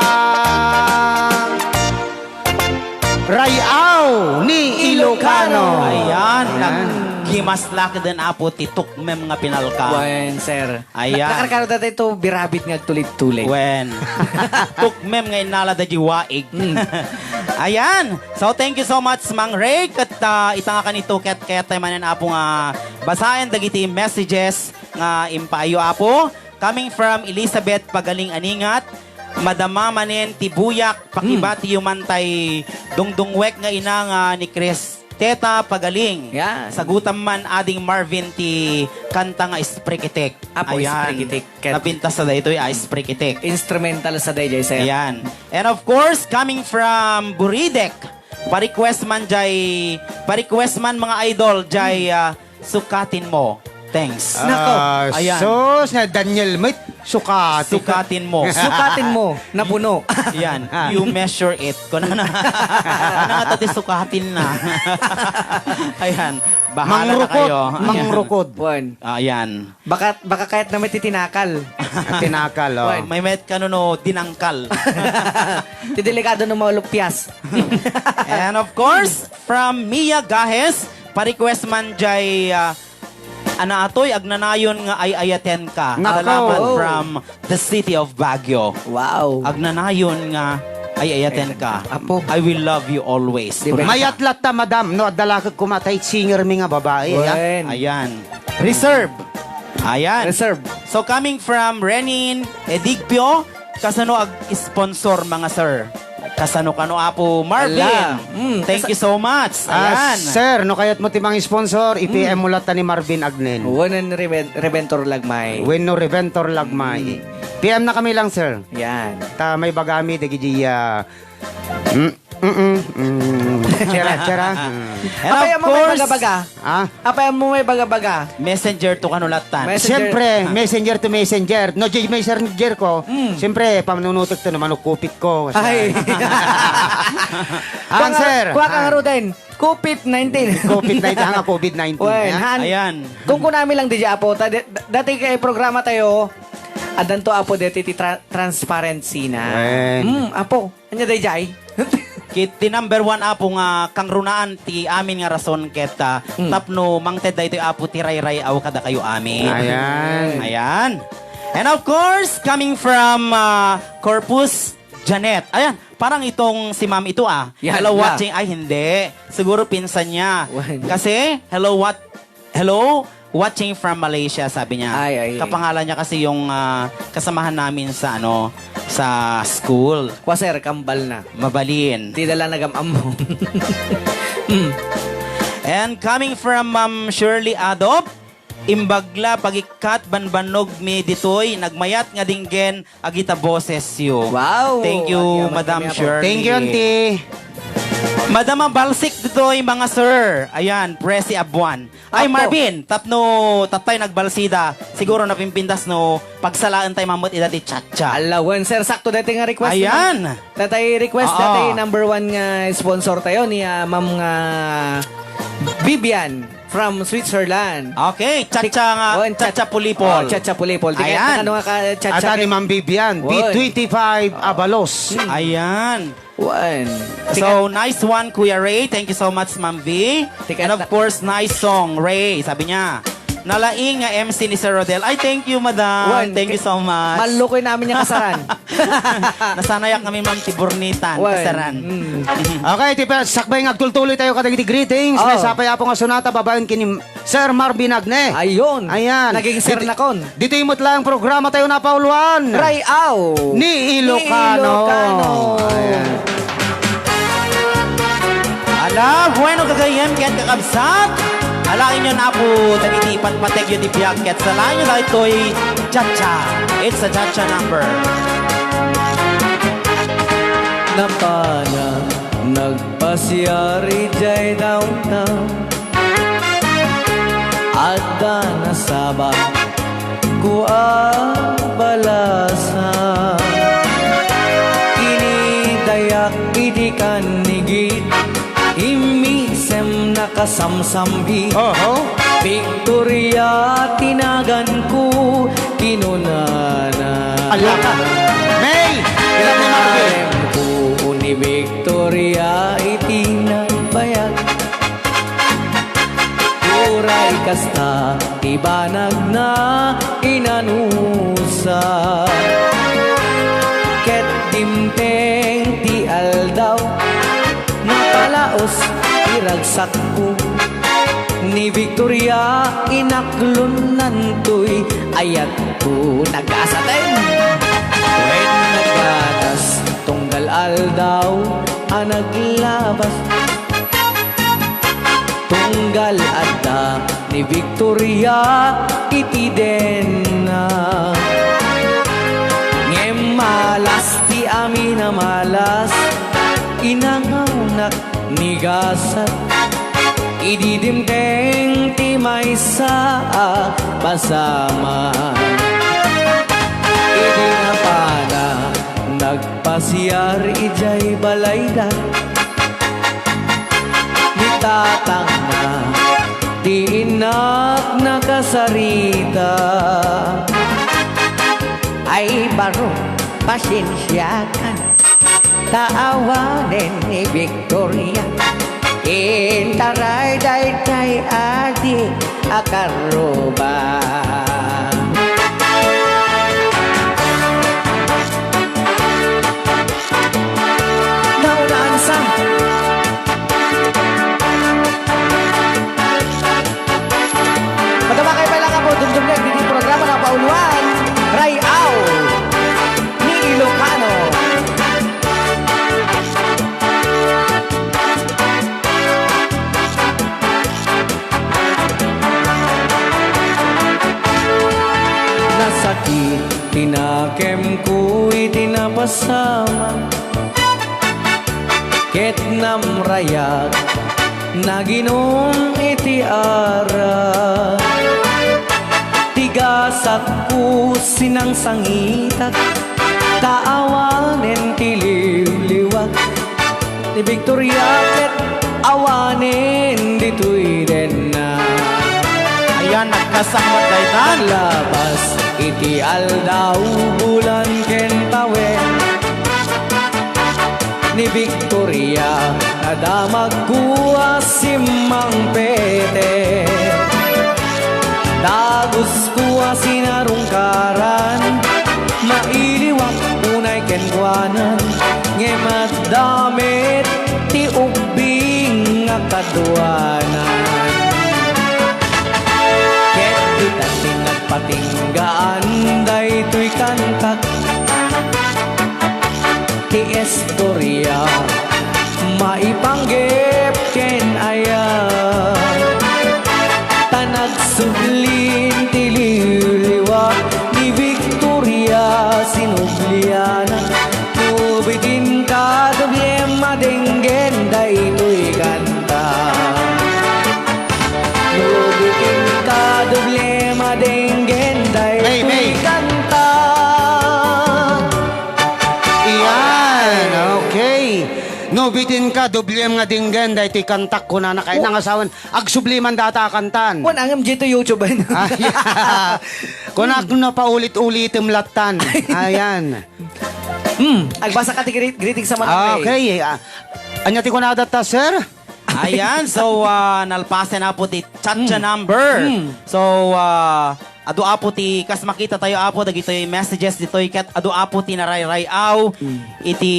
Ray-aw ni Ilocano. Ayan, ayan. Naghimaslak den, Apo, ti tukmem nga pinalkang. Wen, sir. Ayan. Na-, nakarkaro dati ito, birabit nga agtulid-tulid. Wen. Tukmem nga innala da di waig. Mm. Ayan. So, thank you so much, Mang Ray. Ket, ah, ita nga kanito, ket, ket tayo manen, Apo, nga basaen dagiti messages nga impaayyo, Apo. Coming from Elizabeth Pagaling Aningat, madama manen ti buyak, pakibatiyo man tay dungdungwek nga ina nga ni Chris Teta Pagaling. Yan. Sagutam man, Ading Marvin, ti kanta nga Isprikitik. Apo, ayan. Isprikitik. Ket napintas sa daytoy, ah, Isprikitik. Instrumental sa dayjay, sir. Ayan. And of course, coming from Buridek, pa-request man jay, pa-request man, mga idol, jay, ah, Sukatin Mo. Thanks. Nako. Ah, ayan. Sus, na Daniel, may sukatin. Sukatin Mo. Sukatin Mo, napuno. Yan, you measure it. Kung ano na, ano nga to, ti sukatin na. Ayan, bahala na kayo. Mangrukod, ayan. Mangrukod. Wen. Ayan. Baka, baka kayat na may titinakal. Tinakal, oh. Wen. May met ka no, no, dinangkal. Ti delikado no maulupyas. And of course, from Mia Gahes, pa-request man jay, ah, Ana atoy, agnanayon nga ay-ayaten ka. Nako. Salamat from the city of Baguio. Wow. Agnanayon nga ay-ayaten ka. Apo. I will love you always. Di ba? Mayat latta, madam, no, adda lakek koma tay singer mi nga babae, ya? Wen. Ayan. Reserve. Ayan. Reserve. So, coming from Renin Edigpio, kasano ag-sponsor, mga sir? Kasano kano, Apo Marvin? Ala. Mm, thank you so much. Ah, ayan. Sir, no kayat mo ti mang-sponsor, i-P M mo latta ni Marvin Agnen. Wenno Reven-, Reventor Lagmay. Wenno Reventor Lagmay. Mm. P M na kami lang, sir. Yan. Ta may bagami, dagiti, ah, mm, mm, mm, mm. Tsera, tsera. Mm. And apay of mo may course, baga-baga? Ah? Apay mo may baga-baga? Messenger to kano lattan. Messenger. Siyempre, ah, messenger to messenger. No, di messenger ko. Mm. Siyempre, panunutek to no manukupit ko. Ay. Answer. Kuha ka nga, Ruden. Covid nineteen. Covid nineteen, hanga covid nineteen. Wen, ya? Han. Ayan. Kung kunami lang di, Apo, ta-, da-, dati kay programa tayo, adanto, Apo, dati ti tra-, transparency na. Wen. Mm, Apo. Anya dayjay? Ket ti number one, Apo, nga kangrunaan ti amin nga rason ket, ah, mm, tapno mangted daytoy, Apo, ti rayray-aw kadakayo amin. Ayan. Ayan. And of course, coming from, ah, Corpus, Janet. Ayan, parang itong si Ma'am ito, ah. Yan, hello, yeah, watching. Ay, hindi. Siguro pinsan niya. Wen. Kasi, hello, what, hello, Watching from Malaysia, sabi niya. Ay, ay. Kapangalan niya kasi yung, ah, kasamahan namin sa, ano, sa school. Kwa, sir, kambal na. Mabalin. Di na lang nagam-ammo. Mm. And coming from Ma'am Shirley Adop, "Imbag la, pagikkat, banbannog mi ditoy, nagmayat nga dinggen, agita bosesyo." Wow! Thank you, Agyamanak Madam kami, Apo. Shirley. Thank you, Auntie. Madam, mabalsik ditoy, mga sir. Ayan, Presi Abuan. Ay, Apo. Marvin, tapno tattay nagbalsida. Siguro napimpintas no pagsalaen tay mammet ida ti Chacha. Alawen, sir, sakto dati nga request. Ayan. Tatay request Oo. Dati number one nga sponsor tayo ni, ah, Ma'am nga Vivian from Switzerland. Okay, Chacha nga, Oh, and Chacha Chacha-, Pulipol. Oh, Chacha Pulipol. Di kaya Ayan. Ano nga ka, Chacha Ata ni Ma'am Vivian, Wan. B twenty-five Abalos. Ayan. Wan. So, nice one, Kuya Ray. Thank you so much, Ma'am V. Tika And of na- course, nice song, Ray. Sabi niya, "Nalaing nga M C ni Sir Rodel." Ay, thank you, madam. Wan. Thank you so much. Malukoy namin yung kasaran. Nasanayak kami, ma'am, ti Burnitan, Wan. Kasaran. Mm. Okay, ti pa-, sakbay nga agtultuloy tayo kadagiti greetings. Oh. May sapay apo nga sonata, babaen kini Sir Marvin Agne. Ayun. Ayan. Naging sir Dito, na kon. Dito imot lang programa tayo napauluan. Rayaw. Ni Ilocano. Ni Ilocano. Ayan. Ala, bueno, gagayyem, ket kakabsat. Ala, inyo na po, dagiti patpategyo ti biag, ket salayo daytoy cha-cha. It's a cha-cha number. Napana, nagpasiar idiay downtown. Adda nasaba, kua balasan. Inidayak idi kannigit, immisem nakasamsambi. Oho. Victoria tinaganko, kinunana. Ala ka. May! Ilan ni Marvin? Inaremko ni Victoria iti nagbayag. Uray kasta ti banagna inanusa. Ket dimteng ti aldaw, napalaos ti ragsakko. Ni Victoria inaklonnantoy ayatko. Nagasaten! Wen naggatas, tunggal aldaw a naglabas. Tunggal adda ni Victoria iti denna. Ngem malas ti amin a malas, inangawnak ni gasat. Idi dimteng ti maysa a pasamak. Idi napana, nagpasiar idiay balayda. Ni tatangna, ti innak nakasarita. Ay, baro, pasensiakan. Ta awanen ni Victoria, intaray daytay adi a karruba. Naunaan sa. Madama kayo pala nga po, dumdumdum, didi programa na pauluan, Rayaw ni Ilocano. Nasakit ti nakemko iti napasamak, ket namrayak naginum iti arak. Ti gasatko sinangsangitak, ta awanen ti liwliwak. Ni Victoria ket awanen ditoy denna. Ayan, nagkasakmat daytan. Naglabas iti aldaw, bulan ken tawen. Ni Victoria, nadamagko a simmangpet. Dagusko a sinarungkaran, mailiwak unay kenkuanan, ngem adda met ti ubbing a kaduanan. Ti nagpatinggaan daytoy kantak ti istoria, maipanggep ken aya. Ta nagsublin ti liwliwa ni Victoria Sinubliana. No bitin ka, doble madenggen daytoy kanta. No bitin ka, doble madenggen daytoy May, may. kanta. Iyan, okay. No bitin ka, doble nga denggen daytoy kantak, kunana kay Oh. nangasawan, agsubli man data a kantan. Wan, angem dito YouTube, ay, no? Ah, yeah. Kunak no paulit-ulitem lattan. Ayan. Hmm, agbasa ka ti greet-, greetings sa Manong Ray. Okay. Ah, anya ti kunada ta, sir? Ayan, so, ah, nalpasen na po ti chat Mm. number. Mm. So, ah, adu apo ti, kas makita tayo apo, dagitoy messages ditoy, ket adu apo ti narayrayaw Mm. iti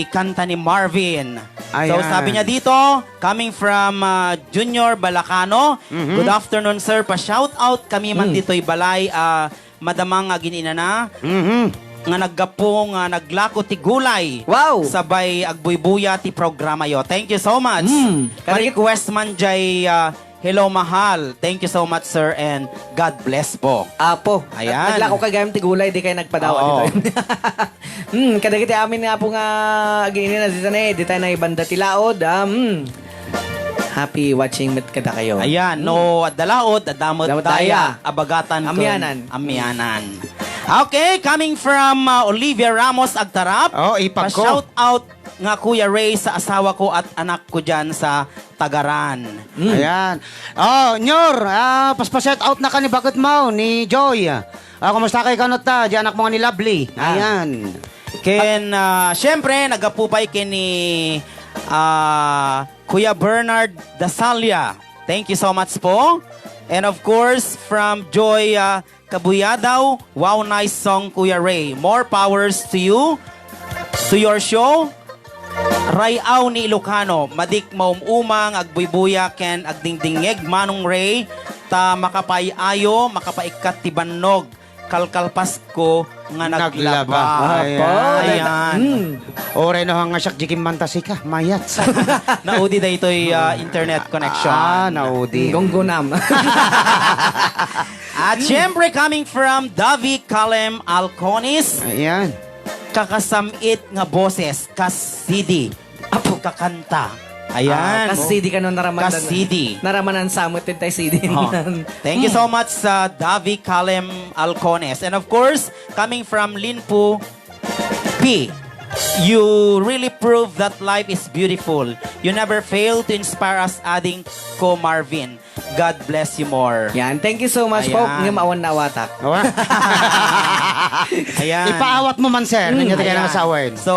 kanta ni Marvin. So, Ayan. sabi niya dito, coming from, ah, Junior Balacano, Mhm. "Good afternoon, sir. Pa-shout out kami man Mm. ditoy balay, ah, madama nga agin-inana, Mhm. nga naggapu nga naglako ti gulay. Wow! Sabay agbuybuya ti programa yo." Thank you so much. Mm. Pa-request man jay, ah, "Hello, mahal." Thank you so much, sir, and God bless po. Apo, Ayan. naglako ka gayam ti gulay, di kayo nagpadawa Oo. dito. Hmm, kadagiti amin nga po nga agin-inana dita ne, di tayo na ibanda ti laod. Ah, hmm. Happy watching met kadakayo. Ayan, no, adda laod, adda met Adda met daya, daya. abagatan ken Amianan. amianan. Okay, coming from, uh, Olivia Ramos Agtarap. Oh, ipag ko. Pa-shout out nga Kuya Ray sa asawa ko at anak ko dyan sa Tagaran. Mm. Ayan. Oh, Nyor, ah, paspa-shout out na ka ni bakit mo, ni Joy. Ah, kumusta kay kanot ta? Di anak mo nga ni Lovely. Ah. Ayan. Ken, ah, syempre, nagapupay ken ni, ah, Kuya Bernard Dasalia. Thank you so much po. And of course, from Joy, ah, Kabuyadaw, wow, nice song, Kuya Ray. More powers to you, to your show. Ray-aw ni Ilocano, madik maum-uma nga agbuybuya ken agdingdingngeg, Manong Ray, ta makapay-ayo, makapaikkat ti bannog. Kalkalpasko nga Naglaba. naglaba. Ayan. Ayan. Hmm. Uray no nga siak di kimmanta sika, mayat. Naudi daytoy, ah, internet connection. Ah, naudi. Gunggunam. At syempre, coming from Davi Kalem Alconis, Ayan. kakasam-it nga boses, kas C D. Apo. Kakanta. Ayan. Ah, kas C D kano naramanan. Kas C D. Naramanan sa amin tay C D. Oh. Thank you so much sa Davi Kalem Alcones. And of course, coming from Linpu P, you really prove that life is beautiful. You never fail to inspire us, ading ko Marvin. God bless you more. Yan. Thank you so much po. Ayan. Ngem awan na awatak. Awa. Ayan. Ipaawat mo man, sir. Hmm. Nangyari kaya Ayan. Nang asawen. So,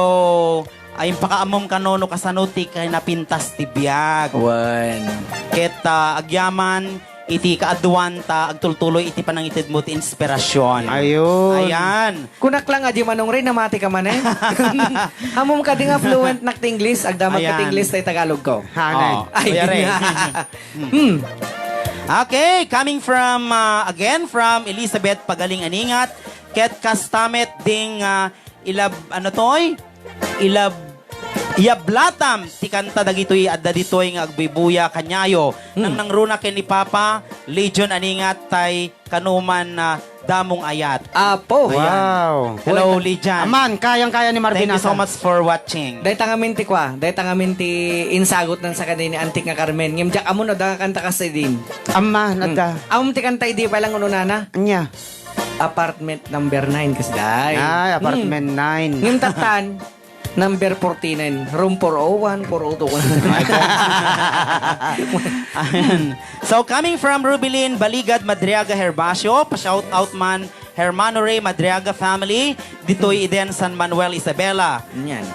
ay, impakaammom kano no kasano ti kinapintas ti biag. Wen. Ket, ah, agyaman iti kaaduan ta agtultuloy iti panangitedmo ti inspirasyon. Ayun. Ayan. Kunak lang a di Manong Ray, namati ka man eh. Ammom kadi nga fluent nak ti English, agdamag ka ti Ayan. English tay Tagalog ko. Hanay. Oh, Ay, Kuya di Ray. nga. Hmm. Okay, coming from, ah, again, from Elizabeth Pagaling Aningat, ket kastamet ding, ah, ilab-, ano toy? Ilab-, yablatam ti kanta dagitoy adda ditoy nga agbuybuya kaniayo. Hmm. Nang nangruna ken ni Papa, Legion Aningat tay kanuman, ah, damong ayat. Apo. Ayan. Wow. Hello, Legion. Aman, kayang-kaya ni Marvin Thank you so Ata. much for watching. Dayta ngamin ti kwa, dayta ngamin ti insagot nan sa kadin ni Antik nga Carmen. Ngem diak ammo no da kanta kas idin. Amma, Hmm. nada. Ammo ti kanta idi pa lang ununana. Anya? Apartment number nine, kas day. Ay, apartment Hmm. nine. Ngem tattan, number forty-nine, room four oh one, four oh two. Ayan. So, coming from Rubilin Baligad Madriaga Herbacio, pa-shout out man Hermano Ray Madriaga family, ditoy Eden, San Manuel, Isabela. Yan.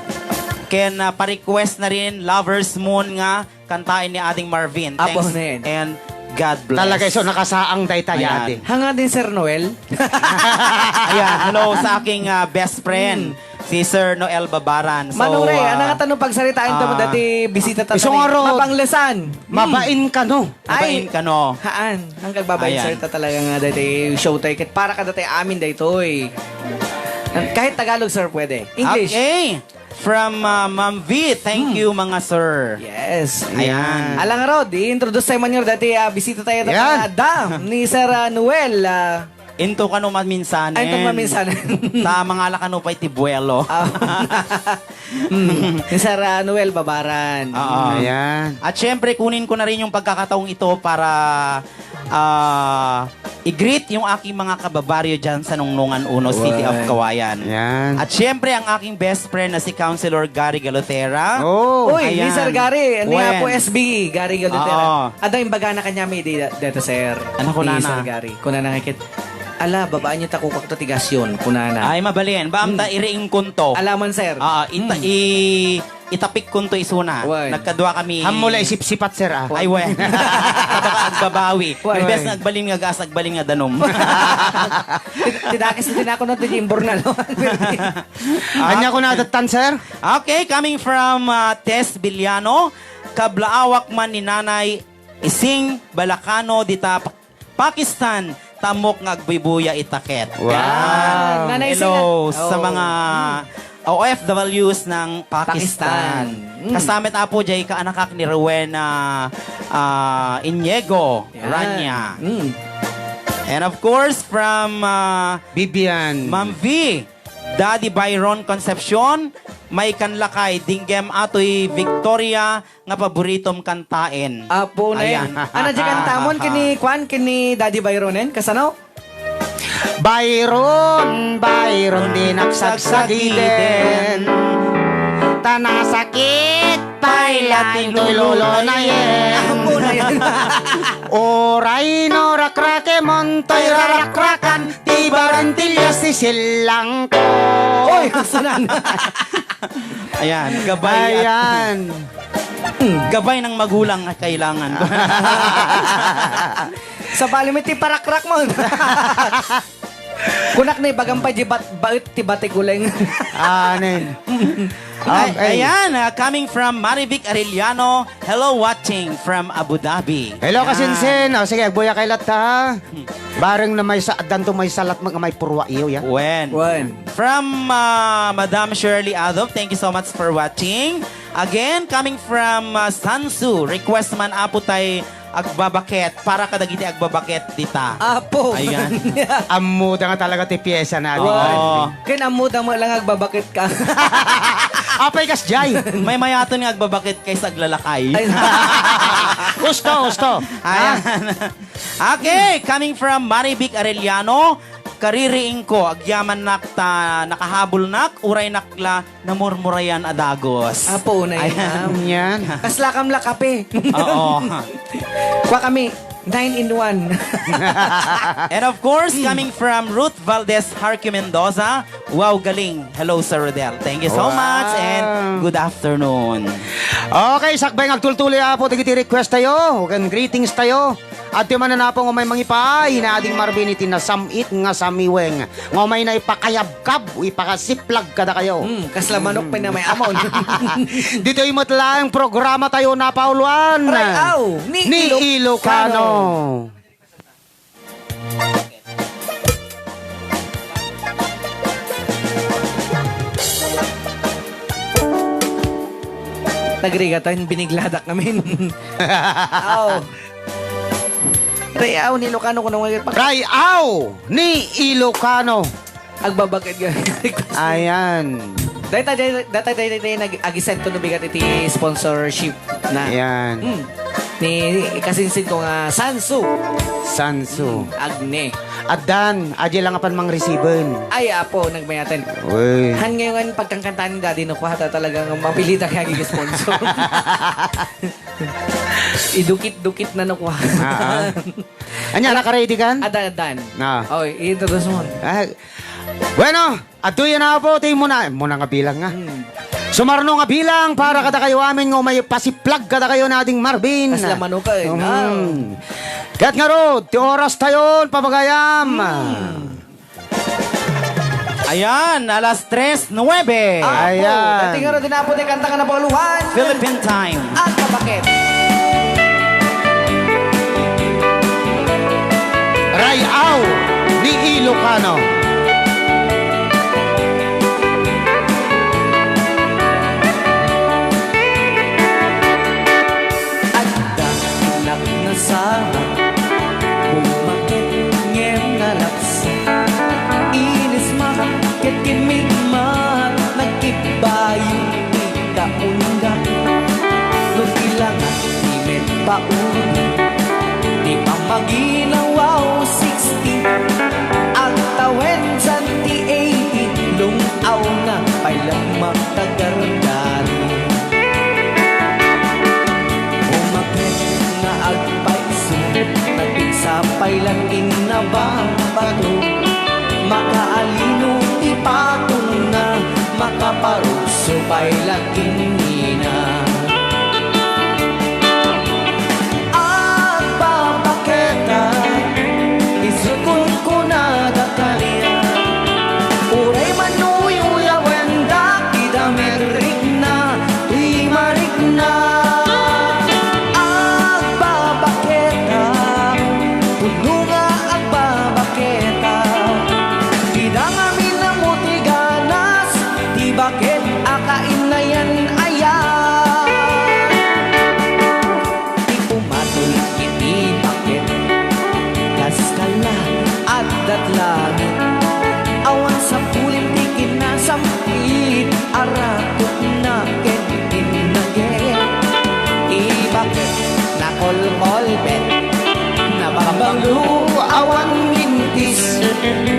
Ken, ah, pa-request na rin, Lover's Moon nga kantaen ni Ading Marvin. Apo Thanks na yan. and God bless. Talaga, so nakasaang dayta Ayan. yadi. Hanga din, Sir Noel. Ayan, hello sa aking, ah, best friend. Hmm. Si Sir Noel Babaran. So, Manong Ray, ah, ano nga tanong pagsaritaan to, ah, dati bisita ta iso tayo? Nga rod. Mabanglesan. Hmm. Mabain kano. Ay, mabain kano. Haan. Ang kagbabain, ayan, sir, ta talaga nga dati show tayo. Ket para ka dati amin daytoy. Kahit Tagalog, sir, pwede. English. Okay. From, ah, Ma'am V, thank, hmm, you, mga sir. Yes. Ayan. Ayan. Alang rod, i-introduce tayo man yun dati, ah, bisita tayo, ayan, dati, ah, da, ni Sir, ah, Noel, ah, Into kano maminsanen. Ay, into maminsanen. Ta mangala kano pay ti buwelo. Ah. Mm. Ni Sir, ah, Noel Babaran. Oo. Ayan. At syempre, kunin ko na rin yung pagkakataong ito para, ah, i-greet yung aking mga kababaryo dyan sa Nungnungan Uno, City of Kawayan. Ayan. At syempre, ang aking best friend na si Councilor Gary Galotera. Oh. Uy, ayan. Ni Sir Gary, ni Apo S B, Gary Galotera. Oo. Adda imbaga na kanya may di-, deta, sir. Ano ko, ni Sir Gary. Kunana nga ket, "Ala, babaan niyo ta kukuak to ti gasyon," kunana. Ay, mabalin. Baam ta, hmm, iriing kunto. Alaman, sir. Ah, ita-, hmm, i-, itapik kunto isuna. Wen. Nagkadua kami. Ammo la isipsipat, sir, ah. Ay, wen. Baka agbabawi. Wen. Imbes nga agbalin nga gas, agbalin nga danum. Ti-, tidakis ti tinako na ti Jim Bornalo. Anya ko nadattan, sir? Okay, coming from, uh, Tess Villano, kablaawak man ni Nanay Ising Balakano dita Pakistan, ta ammok nga agbuybuya ita ket. Wow. Yan. Nanay Sing, hello sa, oh, mga O F Ws ng Pakistan. Pakistan. Mm. Kasta met, Apo, jay kaanakak ni Rowena, ah, Iniego, yan, Rania. Mm. And of course, from, ah, Vivian. Ma'am V, Daddy Byron Concepcion, may kanlakay, dinggem atoy Victoria, nga paboritom kantaen. Apo na yan. Ayan. Ano di kantamon kini, kwan, kini Daddy Byronen? Kasano? Byron, Byron, di nagsagsagiden. Ta nasakit pay laeng toy lolo na yen. Apo na yan. Uray no rakrake montoy rarakrakan, ti barantillas ti sillang ko. Oy, sanan. Ayan, gabay at, ayan, gabay ng magulang na kailangan. Sabali mo iti parakrak mo. Kunak na ibagam pa di bat-, bait ti batik uleng. Anen. Ay, okay, ayan, ah, coming from Marivic Arellano. Hello, watching from Abu Dhabi. Hello, yan, kasinsin. O, sige, agbuya kay latta. Bareng na may sa-, addanto may salat, mga may purwa iyo, ya. Wen. Wen. From, ah, Madam Shirley Adop, thank you so much for watching. Again, coming from, ah, Sansu, request man, Apo, tay agbabaket para kadagiti agbabaket dita. Apo. Ayan. Ammoda nga talaga ti piyesa na. Oo. Ken ammoda mo lang agbabaket ka. Apay kas jay. May mayaton nga agbabaket kaysa aglalakay. Ay. Husto, husto. Ayan. Ah. Okay, coming from Marivic Arellano, kaririingko, agyamannak ta nakahabulnak, uraynak la namurmurayan a dagus. Apo, unay, ayan, ma'am. Yan. Kasla kam la kape. Oo. Kua kami, nine in one. And of course, coming from Ruth Valdez Harque Mendoza, wow, galing. Hello, Sir Rodel. Thank you so much and good afternoon. Wow. Okay, sakbay nga agtultuloy, Apo, dagiti request tayo, ken greetings tayo. Adtoy manen, Apo, nga umay mangipaay ni Ading Marvin iti nasam-it nga samiweng nga umay na ipakayabkab, ipakasiplag kadakayo. Hmm, kasla manok pay na may amon. Ditoy met laeng programa tayo napauluan. Ray-aw ni Ilocano. Nagrigat, ay, binigladak namin. Aw. Ray-aw ni Ilocano kuno nga Ray-aw ni Ilocano. Agbabakid nga. Ayan. Dayta, dayta, dayta, dayta, dayta, nag-, agisento no bigat iti sponsorship na. Ayan. Hmm. Ni kasinsin ko nga Sansu. Sansu. Hmm, Agne. Addan, adi lang apan mangresiben. Ay, apo, nagmayaten. Uy. Han ngayon, pagkangkantaan ni Daddy, no, kuha ta talagang mapilita kaya sponsor. Idukit-dukit na, no, kuha. Ah, ah. Anya, naka-ready kan? Adan, adan. Ah. Oh, i-introduce mo. Ah, bueno, adtoy na po, ti muna, muna nga bilang nga. Hmm. Sumarno nga bilang para kadakayo amin nga umay pasiplag kadakayo na Ading Marvin. Kasla manok, eh. Hmm. Ah. Ket ngarud, ti oras tayon, pabagayam. Hmm. Ayan, alas tres nuebe. Apo, Ayan. Dati nga rin din apo, di kanta nga nabaluhan. Philippine time. At mabakit. Rayaw ni Ilocano. Adda inak nasamak, bumakit ngem nalaksak. Inismak ket kimmigmat, nagkibbayo ti kaundak. No ti langat ti met pauli, ti pammaginawaw sixty, agtawen santi eighty, lung-awna pay lamang kagargari. Umakyat nga agpayso, nagpigsa pay lan innababato. Makaalino ti patongna, makaparugso pay lan innina. Agbabaketa, isut kunkunada kaniak. Uray man uyuyawendak ti damit rikna, ti marikna. Agbabaketa, puno nga agbabaketa. Dida ngamin ammo ti ganas, ti baket a kainnayan aya. Ti umatol iti baket, kas kalla, addat langit. Awan sapulim ti kinasam-it, arakupna ken innaget. Ti baket, nakolkolbet, nabambanglo, awan mintis.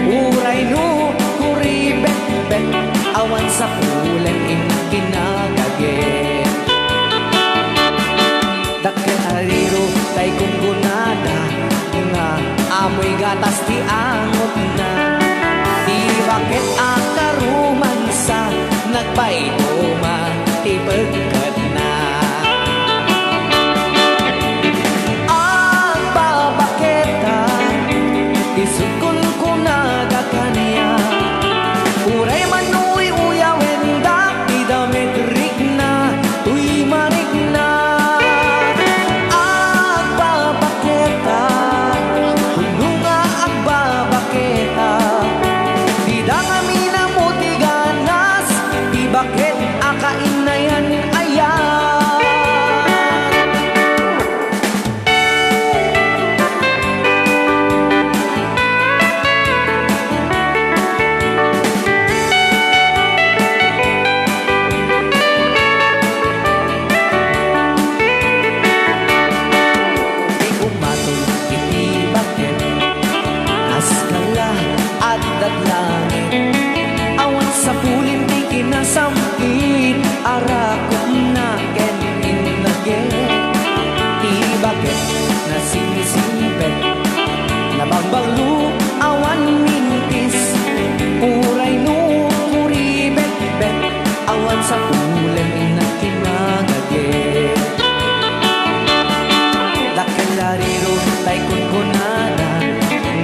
Uray no kuribetbet, awan sapulim ti kinagaget. Dakkel a riro tay kunkunada nga ammoy gatas ti angotna. Ti baket a karumansa, nagpaiduma ti pekpekna. Agbabaketa, isut kunkunada kaniak. Uray man uyuyawendak ti damit rikna, ti marikna. Agbabaketa, puno nga agbabaketa. Dida ngamin ammo ti ganas, ti baket a kainnayan aya. Ti umatol iti baket, kas kalla, addat langit. Awan sapulim ti kinasam-it, arakupna ken innaget. Ti baket, nasingsingpet, nabambanglo, awan mintis. Uray no kuribetbet, awan sapulim ti kinagaget. Dakkel a riro tay kunkunada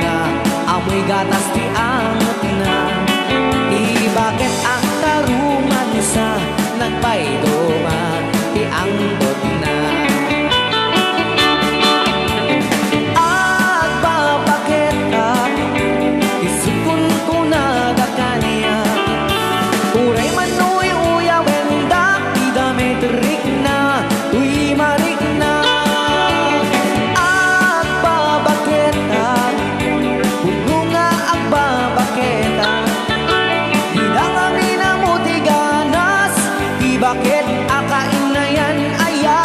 nga ammoy gatas ti angotna. Ti baket a karumansa, nagpaiduma ti angotna. Agbabaketa, isut kunkunada kaniak. Uray man uyuyawendak ti damit rikna, ti marikna. Agbabaketa, puno nga agbabaketa. Dida ngamin ammo ti ganas, ti baket a kainnayan aya.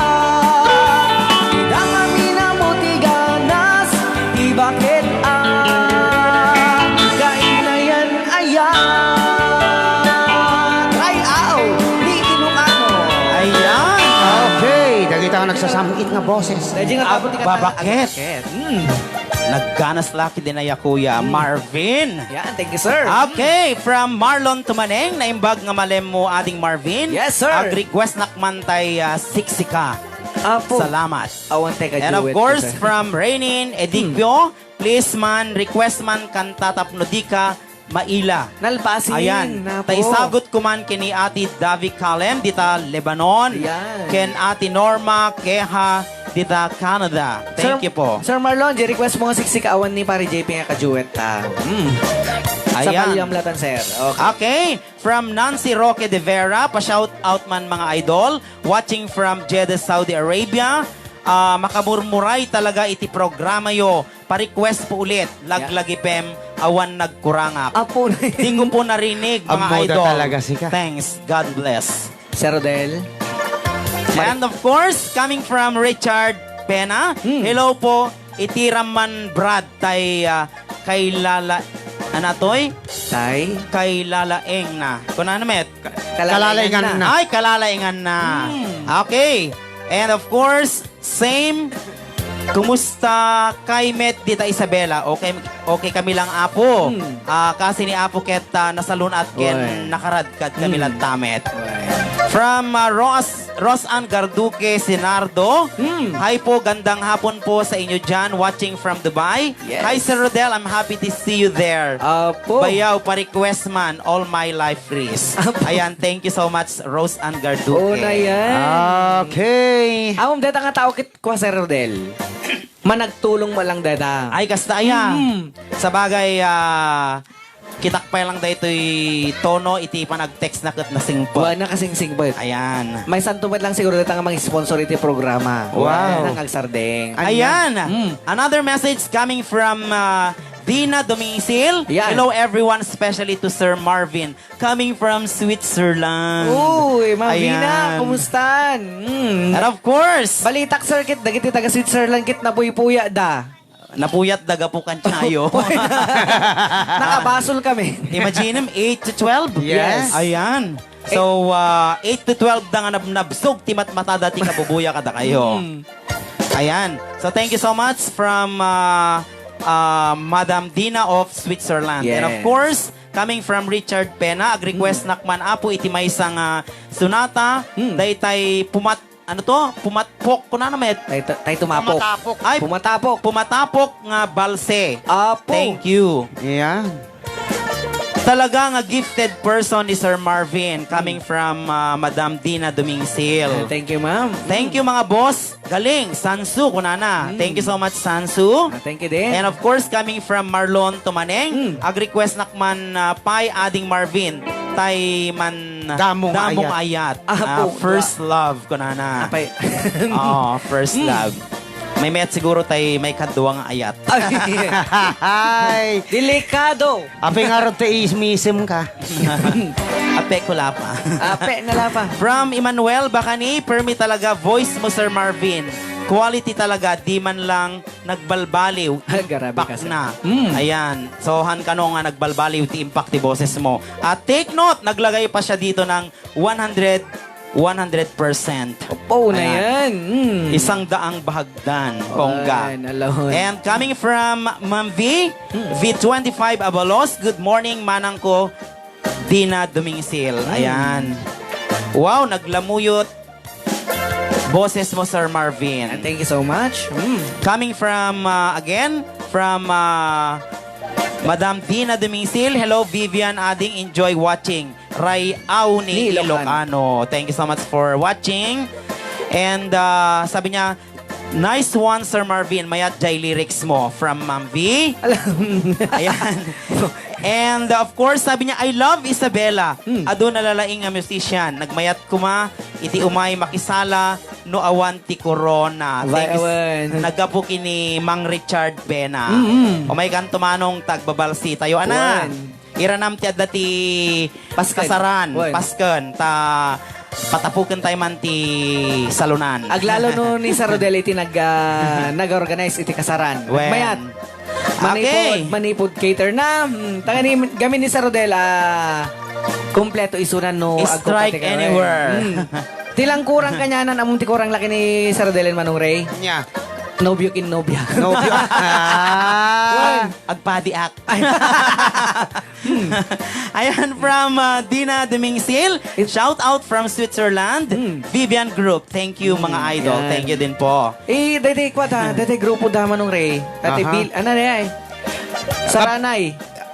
Dida ngamin ammo ti ganas, ti baket a kainnayan aya. Try out ni Ilocano. Ayan. Okay. Dagita nga nagsasam-it nga boses. Dagita nga Ag-, babaket. Babaket. Hmm. Nagganas la ketdi aya, Kuya Marvin. Yan, thank you, sir. Okay, from Marlon Tumaneng, naimbag nga malemmo, Ading Marvin. Yes, sir. Ag-request nak man tay, ah, Siksi Ka. Apo. Salamat. Awan tay ka And of duet, course, sir. From Rainin Edipio, please man, request man kanta tapno di ka Maila. Nalpasin, Ayan. Napo. Ta isagut ko man ken ni Ate Davi Kalem dita Lebanon. Ayan. Ken Ate Norma Keha dita Canada. Thank Sir, you po. Sir Marlon, di request mo nga siksik awan ni Pare J P nga ka-duet ta. Hmm. Sa Ayan. Kalyamlatan, sir. Okay. Okay. From Nancy Roque de Vera, pa-shout out man, mga idol. Watching from Jeddah, Saudi Arabia. Ah, makamurmuray talaga iti programa yo. Pa-request po ulit, Yeah. Laglagipem, awan nagkurangak. Apo na Di ko po narinig, mga Ammoda idol. Talaga sika. Thanks. God bless. Sir Rodel? And of course, coming from Richard Pena, Hmm. Hello po, iti ramman Brad tay, ah, kailala, anatoy? Tay? Kailalaeng na. Kunana met? Ka-, kalalaingan Kalalaingan na. na. Ay, kalalaingan na. Hmm. Okay. And of course, same. Kumusta kay met dita Isabela? Okay, okay kami lang, Apo. Hmm. Ah, kasi ni Apo ket, ah, nasalun-at ken Uy. nakaradkad kami Hmm. lang tamet. Uy. From, ah, Ros-, Rosan Garduque Sinardo. Hmm. Hi po, gandang hapon po sa inyo dyan. Watching from Dubai. Yes. Hi, Sir Rodel. I'm happy to see you there. Apo. Bayaw, pa-request man, All My Life, Chris. Apo. Ayan, thank you so much, Rose Ann Garduque. Oo na yan. Okay. Awan deta nga tao kit kua, Sir Rodel. Managtulong mo lang deta. Ay, kasta aya. Mm. Sa bagay, ah, kitak pay lang daytoy tono iti panag-text na ket nasingpet. Wa na kasing singpet. Ayan. Maysa met lang siguro deta nga mang-sponsor iti programa. Wow. Ayan ang agsardeng. Ayan. Mm. Another message coming from, ah, Dina Dominsil. Yan. Hello everyone, especially to Sir Marvin, coming from Switzerland. Uy, Marvina, Ayan. Kumusta? Mm. And of course, Balitak, sir, kit dagiti taga Switzerland kit napuypuya da. Napuyat da gapu kan tiayo. Nakabasol kami. Imagine him, eight to twelve. Yes. Ayan. So, ah, eight to twelve da nga nabnabsog ti matmatada ti kabubuya kadakayo. Hmm. Ayan. So, thank you so much from, ah, ah, Madam Dina of Switzerland. And of Yes. course, coming from Richard Pena, ag-request Hmm. nak man, Apo, iti maysa nga sonata, Hmm. daytay pumat-, ano to? Pumatpok, kunana met? Tay, tay tumapok. Pumatapok. Ay, Pumatapok. pumatapok nga balse. Apo. Thank you. Ayan. Talaga nga gifted person ni Sir Marvin, coming from, ah, Madam Dina Dumingsil. Ah, thank you, ma'am. Thank you, mga boss. Galing, Sansu, kunana. Mm. Thank you so much, Sansu. Ah, thank you din. And of course, coming from Marlon Tumaneng, Mm. ag-request nak man, ah, pay Ading Marvin, tay man Damo nga damo ayat. nga ayat. Ah, Ah, po, first wa- love, kunana. Apay. Oo, first Mm. love. May mayat siguro tay may kadwa nga ayat. Ay. Ay! Delikado! Apay ngarud ta ismisim ka. Ape ko la pa. Ape na la pa. From Emmanuel Bacani, permi talaga voice mo, Sir Marvin. Quality talaga, di man lang nagbalbaliw. Ah, grabe ka, sir. Impact na. Mm. Ayan. So, han kano nga nagbalbaliw ti impact ti boses mo. At take note, naglagay pa siya dito ng one hundred, one hundred percent. Opo, na Ayan. yan. Mm. Isang daang bahagdan. Bongga. Ayan, alahon. And coming from Ma'am V, Mm. V twenty-five Abalos, "Good morning, manang ko, Dina Dumingsil." Mm. Ayan. Wow, naglamuyot boses mo, Sir Marvin. Ah, thank you so much. Mm. Coming from, uh, again, from, uh, Madam Dina Dumingsil, "Hello, Vivian Ading, enjoy watching." Ray Aw ni Ni Ilocano. Ilocano. Thank you so much for watching. And, uh, sabi niya, "Nice one, Sir Marvin. Mayat jay lyrics mo." From Ma'am V. Alam. Ayan. And, uh, of course, sabi niya, "I love Isabela." Hmm. Adu nalalaing nga musician. Nagmayat kuma, iti umay makisala, no awan ti corona. Abay, Thanks. awan. Naggapu kini Mang Richard Pena. Mm-mm. Umay kanto manong tagbabalsi tayo, ana. Awan. Iranam ti adda ti Pasken. kasaran, Wen. pasken, ta patapuken tayo man ti salunan. Aglalo no ni Sir Rodel iti nag-, ah, nag-organize iti kasaran. Wen. Mayat. Manipod, Okay. manipod cater na. Hmm, tangani gamin ni Sir Rodel, ah, kompleto isunan no Strike agkumpati ka, anywhere. Hmm. Ti lang kurang kanyanan, among ti kurang laki ni Sir Rodel and Manong Ray. Nya. Nobyo kin nobya. Nobyo. Wen. Agpadiak. Ay. Ayan, from, uh, Dina Dumingsil. It- Shout out from Switzerland. Mm. Vivian Group. Thank you, Mm, mga idol. yan. Thank you din po. Eh, daytoy kwat, ha? Daytoy grupo da, Manong Ray. Daytoy Aha. Bil-, ano na yan? Saranay.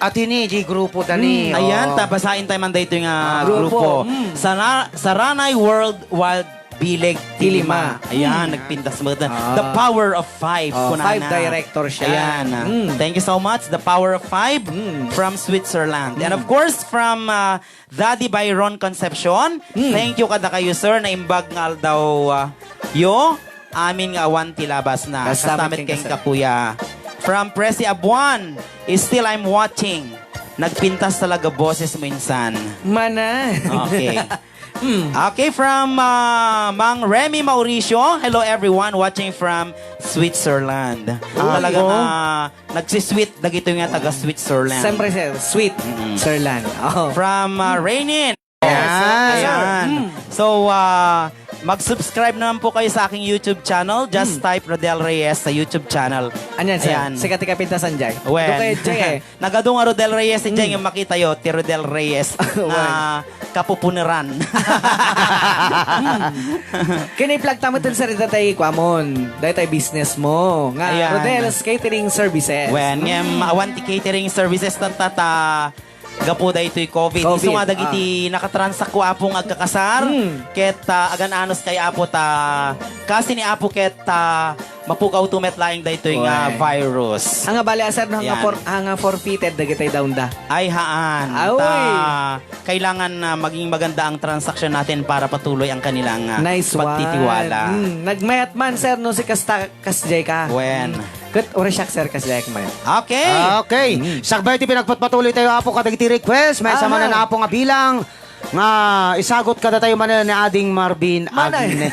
At ini, di grupo, dani. Mm. Ayan, oh, ta basain tayo man daytoy nga, ah, grupo. Grupo. Mm. Sara-, Saranay World Wild Bileg Tilima. Tilima. Ayan, mm, nagpintas mo. Ah. The Power of Five, oh, kunana. Five director siya. Ayan, ah. Mm. Thank you so much, The Power of Five, mm, from Switzerland. And of, mm, course, from, ah, Daddy Byron Concepcion. Hmm. Thank you kada kayo, sir. Naimbag nga aldaw, ah, yo. Amin nga awan ti labas na. Kastamet, kastamet ken kenka, sir. Kuya. From Presi Abuan, still I'm watching. Nagpintas talaga boses mo insan. Mana. Okay. Hmm. Okay, from, ah, Mang Remy Mauricio. Hello everyone watching from Switzerland. Ah, talaga, oh, nga nagsisweet dagito nga taga Switzerland. Siyempre, sir. Sweet. Mm. Sirland. Oh. From, uh, Rainin. Yes, sir. Ayan. Mm. So, uh, mag-subscribe naman po kayo sa aking YouTube channel. Just, mm, type Rodel Reyes sa YouTube channel. Anyan, sir? Ayan. Sikat ti kapintasan, Jay. When? Doon kayo, Jay, eh. Nagadu nga Rodel Reyes, si Jay, mm, nga makita yo, ti Rodel Reyes. When? Na kapupuneran. Kini plug ta met, sir, ita tay kuamon. Daytay business mo. Nga, ayan. Rodel's Catering Services. Wen, ngem, mm, awan ti catering services ta, ta, ta, gapu daytoy covid. Covid, isu nga dagiti, ah, nakatransak ko, Apo, nga agkakasar. Mm. Ket, ah, agan-anos kay Apo ta, kasi ni Apo ket, ah, mapukaw to met laeng daytoy nga, oy, virus. Anga bale a, sir, no, nga, yan, for-, anga forfeited dagiti dawnda. Ay, haan. Aw, ta, oy. Kailangan na maging maganda ang transaksyon natin para patuloy ang kanilang, ah, nice one, pagtitiwala. Mm, nagmayat man, sir, no, si kasta, kasjay ka. Wen. Mm. Ket, ore siak, sir, kasjay ka man. Okay. Okay. Mm. Sakbay ti pinagpatpatuloy tayo, Apo, kadagiti request. Maysa man, aha, Apo, nga bilang nga isagut kadatayo manen ni Ading Marvin. Manay. Agne.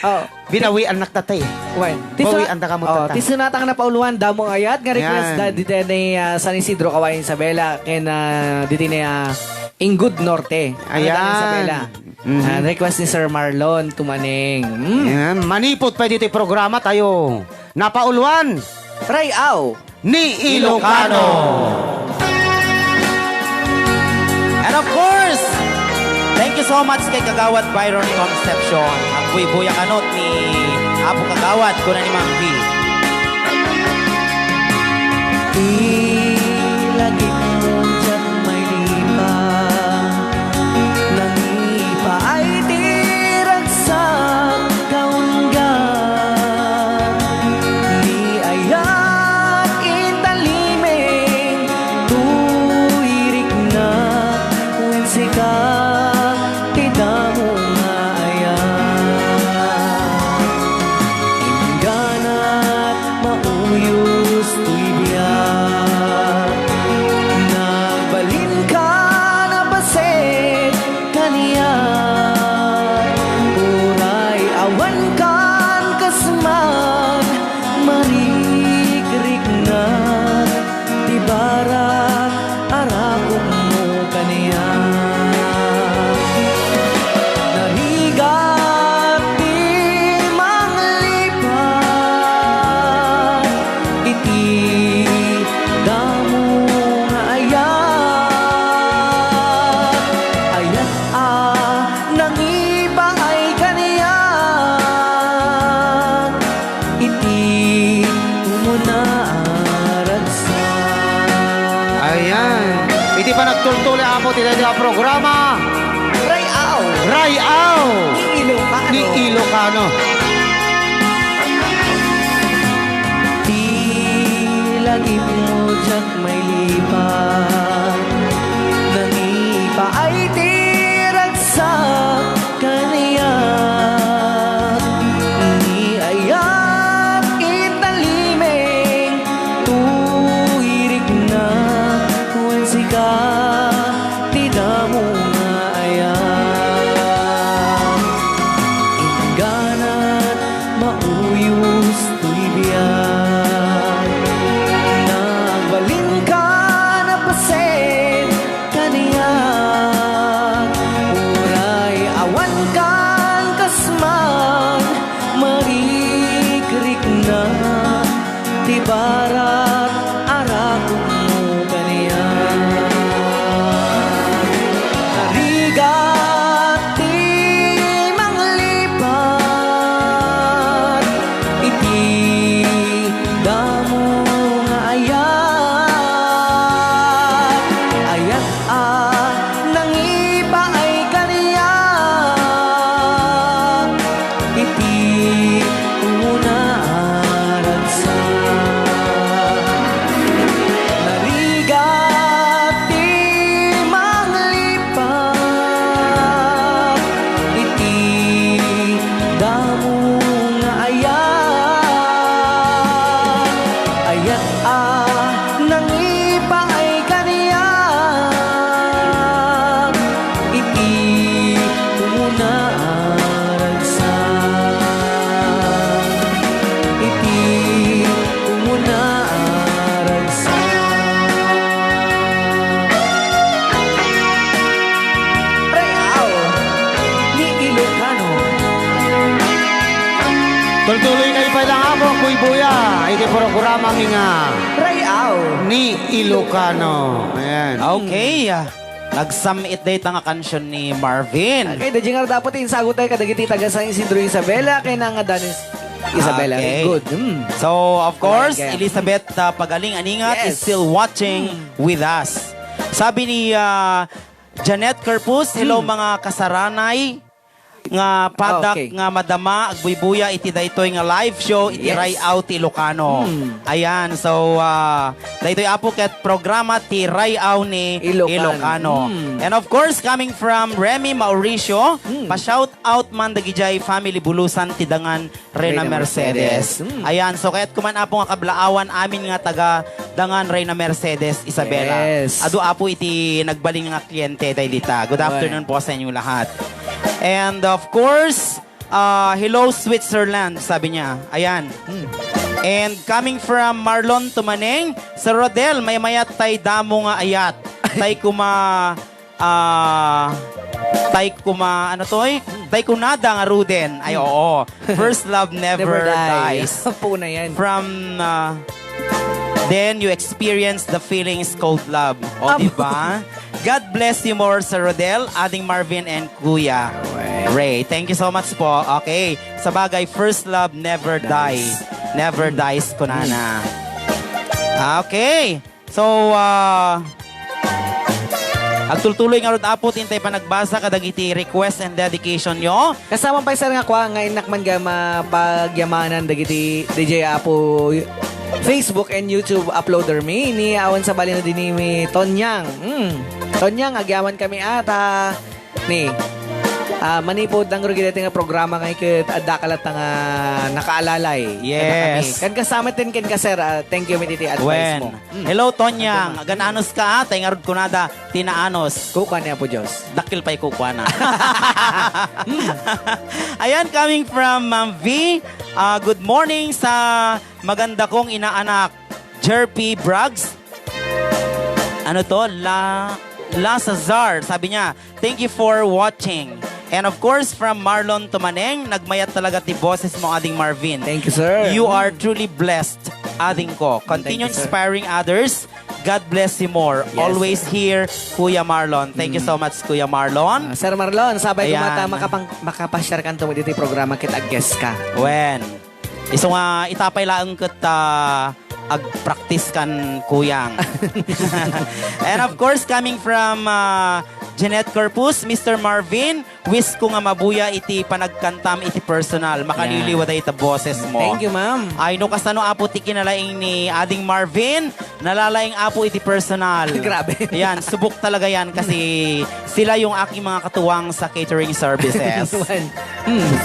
Oh. Binawian nak tatay. Wen. Ti suna-, bawian ta kamo, oh, tata. Ti sunatang napauluan, damo ayat nga request, yan, da-, diti ni, ah, San Isidro, Kawayan, Isabela, ken, ah, diti ni, ah, Ingud Norte. Ayan. Isabela. Mhm. Ah, request ni Sir Marlon Tumaneng. Mm. Ayan. Manipod pa dito programa tayo. Napauluan. Ray-aw. Ni Ilocano. And of course, thank you so much kay Kagawad Byron Concepcion. Agbuybuya kanot ni Apo Kagawad, kuna ni Ma'am V. Ilagip mo diak mailipa, nangipaay ti ragsak kaunggat. Ni ayat italimeng, tuiriknak wen sika ti damo nga ayat. Ingganat mauyos toy biag. Nagbalinka a bassit kaniak. Uray awankan kas man, marikriknak ti barak a rakopmo kaniak. Narigat ti manglipat iti damo nga ayat. Ayat a nangipaay kaniak iti umuna a ragsak. Ayan. Iti panagtultuloy, Apo, ti daytoy a programa. Ray-aw. Ray-aw. Ni Ilocano. Ni Ilocano. Ti lagipmo diak mailipat. Nangipaay ti ragsak kaniak. Ni ayat italimeng, tuiriknak wen sika ti damo nga ayat. Ingganat mauyos toy biag. Nagbalinka a bassit Naaragsak iti umuna a ragsak. Rayaw ni Ilocano. Tultuloy kayo pa lang ako, Kuy Buya, iti programa mi nga Rayaw ni Ilocano. Ayan. Okay. Nagsam-it dayta nga kansion ni Marvin. Okay, da Jing Ardapo ti insagot tayo kadagiti taga San Isidro Isabela, kay na nga Danis Isabela. Okay. Good. Mm. So, of course, Correct, yeah. Elizabeth, uh, Pagaling Aningat is Yes. still watching Mm. with us. Sabi ni, uh, Janet Kerpus, "Hello, Mm. mga kasaranay." Nga padak Ah, okay. nga madama, agbuybuya iti daytoy nga live show, iti Yes. Rayaw ti Ilocano. Hmm. Ayan, so, ah, daytoy apo ket programa ti Rayaw ni Ilocano. Ilocano. Hmm. And of course, coming from Remy Mauricio, Hmm. pa-shout out man dagijay family Bulusan ti dangan Reyna Reyna Mercedes. Mercedes. Hmm. Ayan, so kayat kuman apo nga kablaawan amin nga taga dangan Reyna Mercedes, Isabela. Yes. Adu apo iti nagbalin nga kliente tayo dita. Good Oy. afternoon po sa inyo lahat. And of course, uh, hello Switzerland, sabi niya. Ayan. Hmm. And coming from Marlon Tumaneng, Sir Rodel, may mayat tay damo nga ayat. Tay kuma, ah, tay kuma, ano to eh? Tay kunada nga ruden. Ay, Hmm. oo. First love never Never die. dies. Apo na yan. From, uh, then you experience the feelings called love. O, Am- di ba? God bless you more, Sir Rodel, Ading Marvin, and Kuya Ray. Thank you so much po. Okay. Sa bagay, first love never Nice. dies. Never Mm. dies, kunana. Mm. Okay. So, ah, agtultuloy ngarud, Apo, ti intay panagbasa kadagiti request and dedication nyo. Kasama pay, sir, nga kua nga innak man nga mapagyamanan dagiti D J Apo Facebook and YouTube uploader mi. Ni awan sa balin dini mi Tonyang. Hmm. Tonyang, agyaman kami ata. Ni, ah, manipud lang rugi daytoy nga programa nga iket adda ka latta nga nakaalalay. Yes. Kadakami. Kan kasama din ken ka, sir, ah, thank you, mi, iti advice Wen. mo. Mm. Hello, Tonyang. Ano naman? Agan-anos ka, ah? Tay ngarud kunada, tinaanos. Kukua ni Apo Diyos. Dakkel pay kukuana. Mm. Ayan, coming from Ma'am V. Ah, good morning sa maganda kong inaanak, Jerpy Braggs. Ano to? La, La Lazar. Sabi niya, "Thank you for watching." And of course, from Marlon Tumaneng, "Nagmayat talaga ti boses mo, Ading Marvin. Thank you, sir. You are truly blessed, Ading ko. Continue Thank you, sir. inspiring others. God bless you more. Yes, Always sir. here, Kuya Marlon." Thank you Mm. so much, Kuya Marlon. Ah, Sir Marlon, sabay Ayan. kumata makapang-, makapasyar kanto mo dito yung programa, kit ag-guest ka. Wen. Isu nga itapay laeng ket, ah, agpractice kan kuyang. And of course, coming from, ah, Jeanette Corpus, Mister Marvin, wish ko nga mabuya iti panagkantam iti personal. Makaliliwa Yan. dayta boses mo. Thank you, ma'am. Ay, no, kasano, Apo, ti kinalaing ni Ading Marvin? Nalalaing, Apo, iti personal. Grabe. Yan, subok talaga yan kasi sila yung aking mga katuwang sa catering services. Naman. Hmm.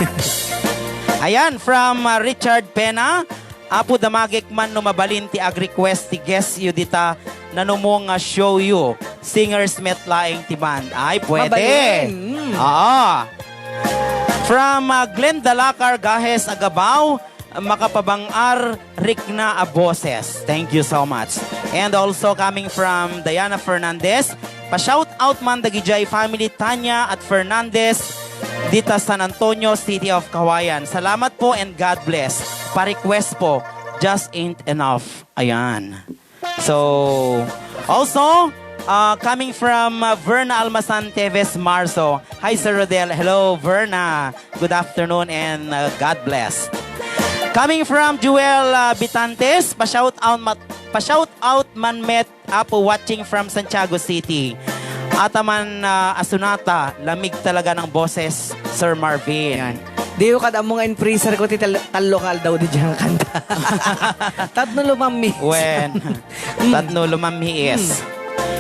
Ayan, from, uh, Richard Pena, "Apo, damagek man no mabalin ti ag-request ti guest yu dita nanumo nga show yu. Singers met laeng ti band." Ay, pwede. Mabalin. Mm. Oo. From, uh, Glenda Lacar Gajes Agabao, "Makapabang-ar rikna a boses." Thank you so much. And also coming from Diana Fernandez, "Pa-shout out man dagijay family Tanya at Fernandez dita San Antonio, City of Cauayan. Salamat po and God bless. Pa-request po, just ain't enough." Ayan. So, also, uh, coming from, uh, Verna Almasan Teves Marzo. Hi, Sir Rodel. Hello, Verna. Good afternoon and, uh, God bless. Coming from Joel, uh, Bitantes, pa-shout out mat-, pa-shout out man met, Apo, watching from Santiago City. Ataman, uh, Asunata, lamig talaga ng boses, Sir Marvin. Yan. Di ko kadamo nga in-freezer ko ti tal-, tallo nga aldaw di dyan nga kanta. Tatno lumammi. Wen. Mm. Tatno lumammi is. Mm.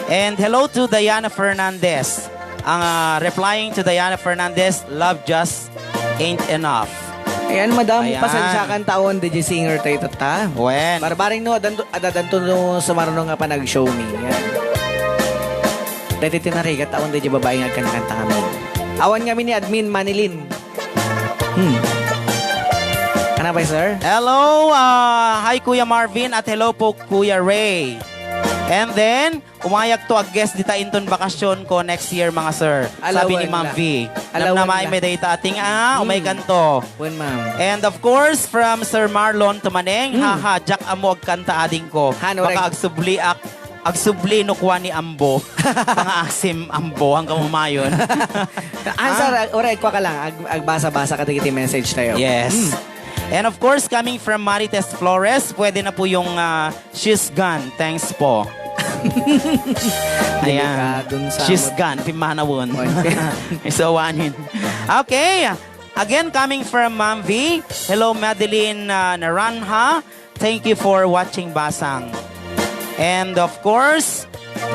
And hello to Diana Fernandez. Ang, ah, replying to Diana Fernandez, "Love just ain't enough." Ayan, madam, Ayan. pasensya kan taon, D J Singer tayo, tata. Wen. Barbaring no, adan-, adadanto no sumarno nga panag-show me. Yan. Dati tinarigat taon, D J babae nga agkankanta kami. Awan kami ni Admin Manilin. Hmm. Ano ba, sir? Hello, ah, hi, Kuya Marvin, at hello po, Kuya Ray. And then, umayag to a guest dita inton bakasyon ko next year, mga sir. Sabi ni Alawan Ma'am la. V. Alawan Namnamay la. May dayta ating, ah, Hmm. umay kanto. Wen, ma'am. And of course, from Sir Marlon Tumaneng, Hmm. haha, Jack amo agkanta ading ko. Han, orek. Baka agsubli ak-, agsubli no kuan ni Ambo. Mga asim Ambo, hanggang umayon. Ah, sir, Ah. ag-, orek, kwa ka lang. Ag-, agbasa-basa ka dagiti message tayo. Yes. Hmm. And of course, coming from Marites Flores, pwede na po yung, ah, she's gone. Thanks po. Ayan. Delikadon sa She's amot. Gone. Pimanawon. Okay. So, anin. Okay. Again, coming from Ma'am V. Hello, Madeline, ah, Naranha. Thank you for watching, Basang. And of course,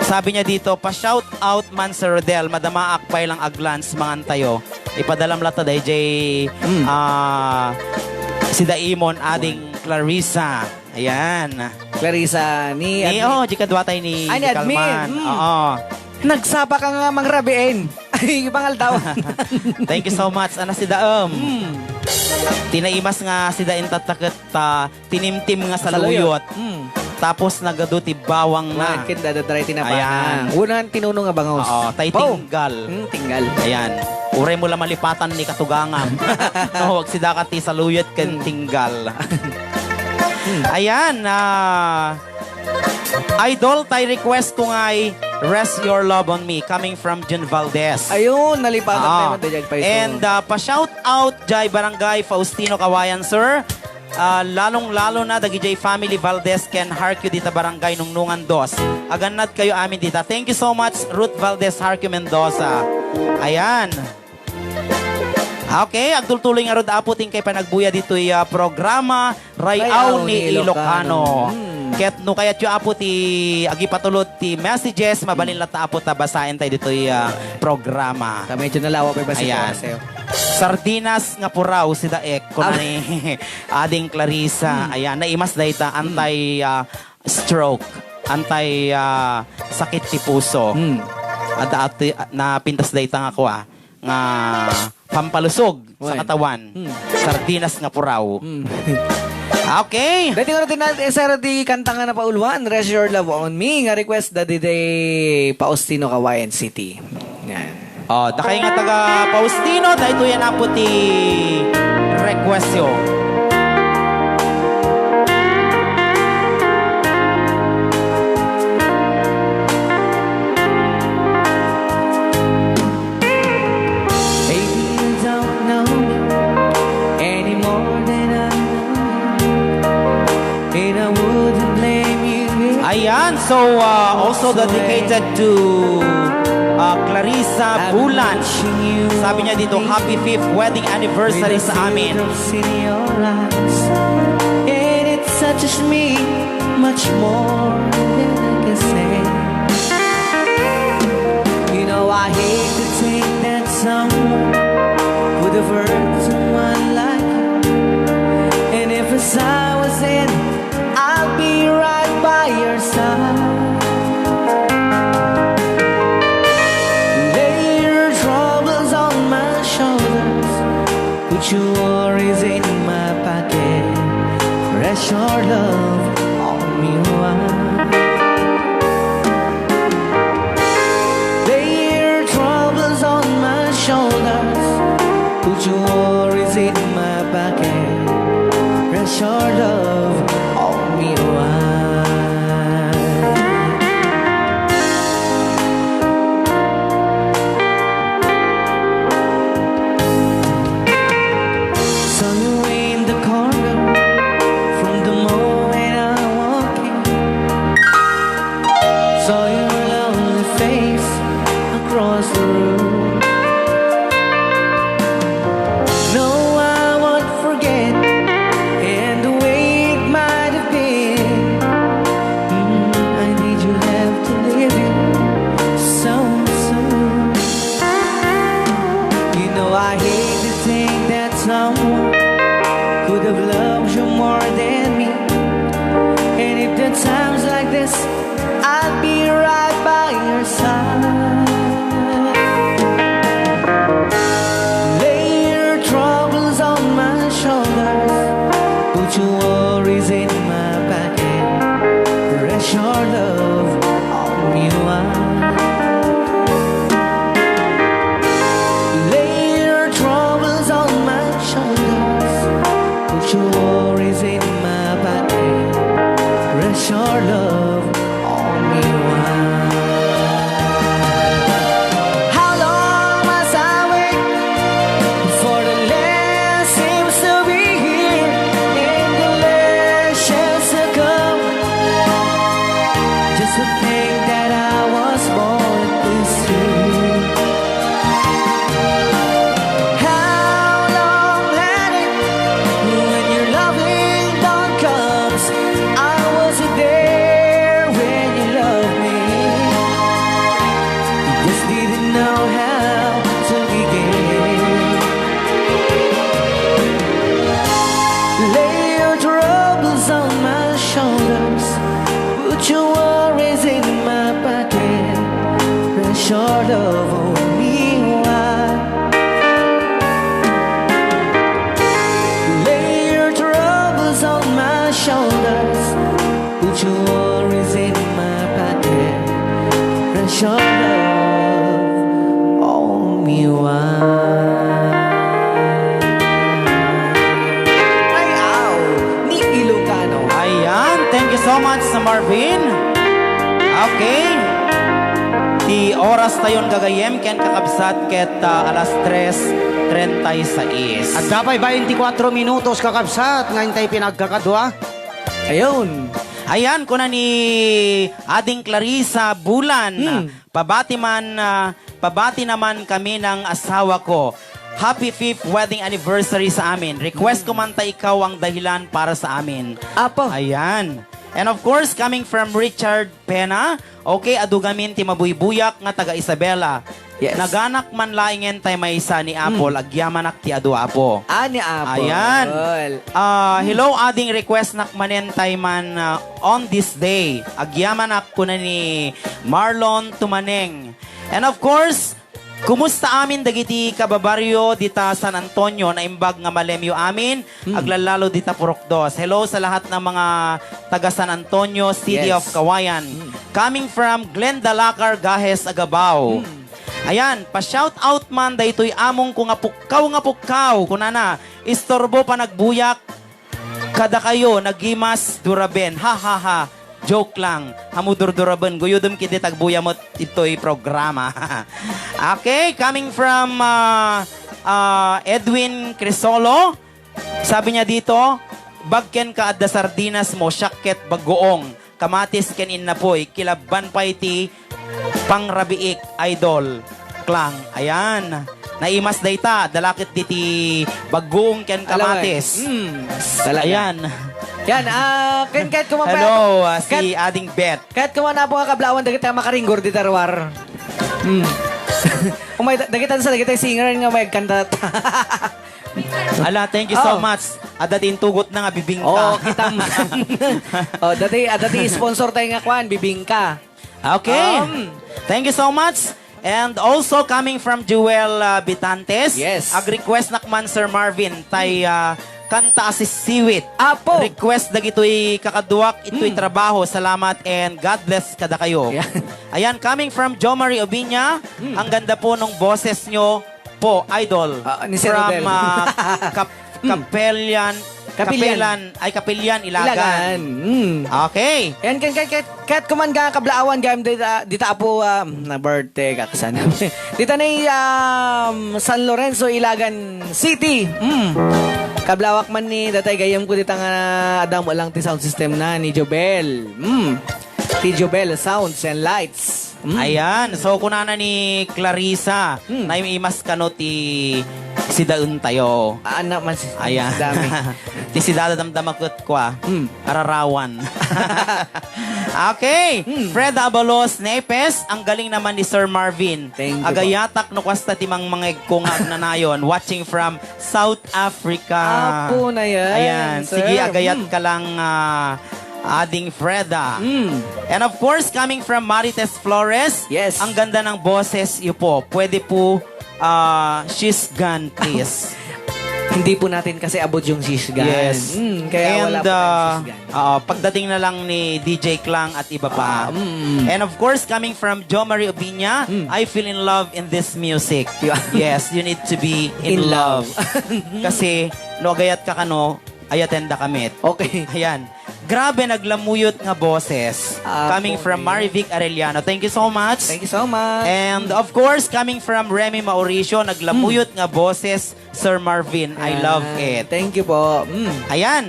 sabi niya dito, pa-shout out man, Sir Rodel, madamaak pay lang aglans mangan tayo. Ipadalam latta dayjay, Mm. ah, si Daimon, ading Clarissa. Ayan. Clarissa, ni Ni, Admin. Oh, di kadwa tayo ni Ay, ni Admin. Kalman. Mm. Oo. Nagsapa ka nga mangrabiin. Ay, pangaldaw. Thank you so much. Ana si Daem. Mm. Tinaimas nga si Daem tatta ket, ah, tinimtim nga saluyot. Saluyot. Mm. Tapos nagadu ti bawang na. Wan, ket dadadaray ti nabanang. Ayan. Unan, tinuno nga bangus. Oo, tay Pau. Tinggal. Mm, tinggal. Ayan. Uray mo la malipatan ni katugangam. No, agsidaka ti saluyot ken Mm. tinggal. Mm. Ayan, ah, Idol, tay request ko ngay, Rest Your Love on Me, coming from Jun Valdez. Ayun, nalipatan Ah. tayo, Madayag Paiso. And, ah, pa-shout out jay Barangay Faustino Kawayan, sir. Ah, lalong-lalo na dagijay family Valdez ken Harkio dita Barangay Nungnungan Dos. Agannad kayo amin dita. Thank you so much, Ruth Valdez Harkio Mendoza. Ayan. Okay, agtultuloy ngarud, Apo, ti inkay panagbuya ditoy, ah, programa, Ray-aw Ray-aw ni ni Ilocano. Ilocano. Hmm. Ket no kayatyo, Apo, ti agipatulod ti messages, mabalin latta, Apo, ta basaen tayo ditoy, ah, programa. Ta medyo nalawa pa yung basa Ayan. Sardinas nga puraw, si Daek, kuna Ah. ni Ading Clarissa. Hmm. Ayan, naimas dayta, Hmm. anti, ah, stroke, anti, ah, sakit ti puso. Hmm. Adda ati, napintas dayta nga kua, nga pampalusog sa Wen. Katawan. Hmm. Sardinas nga puraw. Hmm. Okay. Dati ko na tinan-, eh, sir, di kanta nga napauluan, Rest Your Love on Me, nga request da di, di Faustino, Cauayan City. Yan. Oh, dakay nga taga Faustino, daytoy yan apo ti request yo. Baby, you don't know me any more than I know you. And I wouldn't blame you if Ayan, so, uh, also dedicated to, uh, Clarissa Bulan. Sabi niya dito, "Happy fifth wedding anniversary sa amin." With the teardrops in your eyes. And it touches me much more than I can say. You know I hate to think that someone would have hurt someone like you. And if I was in, I'll be right by your side. Lay your troubles on my shoulders. Put your worries in my pocket. Rest your love on me, one. Lay your troubles on my shoulders. Put your worries in my pocket. Rest your love on me, one. Saw you in the corner from the moment I walked in. Saw your lovely face across the room. No, I won't forget, and the way it might have been. Mm, I need you have to leave you so soon. You know I hate to think that someone could have loved you more than me. And if the times like this, I'll be right by your side. shoulders, put your worries in my pocket, and show love all me why. Ay, aw, ni Ilocano. Ayan, thank you so much, Sir Marvin. Okay. Ti oras tayon gagayyem ken kakabsat ket, ah, alas tres treinta y seis. Adda pay twenty-four minutos, kakabsat, nga intay pinagkakadua. Ayun. Ayan, kuna ni Ading Clarissa Bulan, Hmm. pabati man, ah, pabati naman kami ng asawa ko. Happy fifth wedding anniversary sa amin. Request ko man ta ikaw ang dahilan para sa amin. Apo. Ayan. And of course, coming from Richard Pena, okay, adu gamin ti mabuybuyak nga taga Isabela. Yes. Naganak man laengen tay maysa ni Apple, Mm. agyamanak ti adu, Apo. Ah, ni Apple. Ayan. Ah, hello, ading, request nak manen tay man, ah, on this day. Agyamanak kuna ni Marlon Tumaneng. And of course, kumusta amin dagiti kababaryo dita San Antonio? Naimbag nga malemyo amin, Mm. aglalalo dita Purok Dos. Hello sa lahat ng mga taga San Antonio, City Yes. of Kawayan. Mm. Coming from Glenda Lacar, Gajes, Agabao. Mm. Ayan, pa-shout out man daytoy among ko nga pukkaw nga pukkaw. Kunana, istorbo panagbuyak kadakayo, nagimas duraben. Ha, ha, ha. Joke lang. Hamu durduraben. Guyodem kidi tagbuya met itoy programa. Okay, coming from, ah, ah, Edwin Crisolo. Sabi niya dito, "Bagken ka adda sardinas mo, siak ket bagoong, kamatis ken innapoy, kilabban pay ti pangrabiik, idol." Klang. Ayan. Naimas dayta, dalaket diti bagoong ken Alaway. kamatis. Mm, talaga. Ayan. Yan, ah, ken kahit kumapay Hello, ah, si Kat- Ading Beth. Kahit kumana po nga kablawan, dagiti nga makaringgor di tarwar. Mm. Umay, dagiti sa dagiti singer nga may kanta. Ala, thank you so Oh. much. Adda ti intugot na nga bibingka. Oh, kita mo. Oh, dati, ah, dati sponsor tayo nga kwan, bibingka. Okay. Um, Thank you so much. And also coming from Jewel, uh, Bitantes, Yes. ag-request nak man, Sir Marvin, tay, uh, kanta a sisiwit. Apo. Request dagitoy kakaduak, itoy Hmm. trabaho. Salamat and God bless kada kayo. Yeah. Ayan, coming from Jo Marie Obiña, Hmm. ang ganda po ng boses nyo po, idol. Ah, ni Sir From, Rodel. uh, Kap-, Hmm. Kapelian, Kapilian. Kapelan, ay, Kapilian, Ilagan. Ilagan. Mm. Okay. Yan, kan, kan, kan, kat kuman ga kablaawan gayam dita, dita apo, ah, na birthday ka kasana. Dita ni, um, San Lorenzo, Ilagan City. Mm. Kablawak man ni datay gayam ko dita nga adam lang ti sound system na ni Jobel. Mm. Ti Jobel Sounds and Lights. Mm. Ayan. So, kunana ni Clarissa, Mm. naimas kano ti sidaen tayo. Ah, na, mas, Ayan. mas dami. Ti sidada damdama ket kua. Mm. Ararawan. Okay. Mm. Fred Abalos Nepes, ang galing naman ni Sir Marvin. Thank you po. Agayatak no kasta ti mangmangeg ko nga agnanayon. Watching from South Africa. Apo na yan, Ayan. sir. Sige, agayat Hmm. ka lang, ah, Ading Freda. Hmm. And of course, coming from Marites Flores, Yes. ang ganda ng boses iyo po. Pwede po, ah, she's gone, please. Hindi po natin kasi abot yung she's gone. Yes. Hmm, kaya And, wala po tayong ah, she's gone. Oo, pagdating na lang ni D J Klang at iba pa. Ah, mm. And of course, coming from Jo Marie Obiña, Mm. "I feel in love in this music." Yeah. Yes, you need to be in In love. love. Kasi, no, agayat ka kano, ayatenda kamit. Okay. Ayan. Grabe, naglamuyot nga boses. Ah, Coming from okay. Marivic Arellano. Thank you so much. Thank you so much. And of course, coming from Remy Mauricio, naglamuyot Mm. nga boses, Sir Marvin. I Ayan. love it. Thank you po. Mm. Ayan.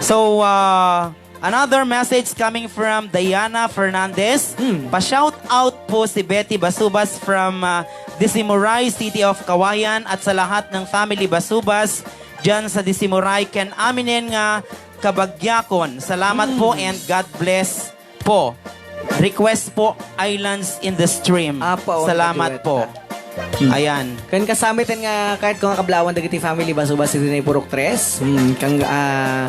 So, uh, another message coming from Diana Fernandez. Hmm. Pa-shout out po si Betty Basubas from, ah, Disimuray, City of Kawayan, at sa lahat ng family Basubas dyan sa Disimuray, ken aminen nga kabagyakon. Salamat po Hmm. and God bless po. Request po, Islands in the Stream. Apo, Salamat duet po. ka. Hmm. Ayan. Kan kasamitan nga, kahit kung kablawan dagiti family Basubas iti Purok Tres, hmm, kang, ah,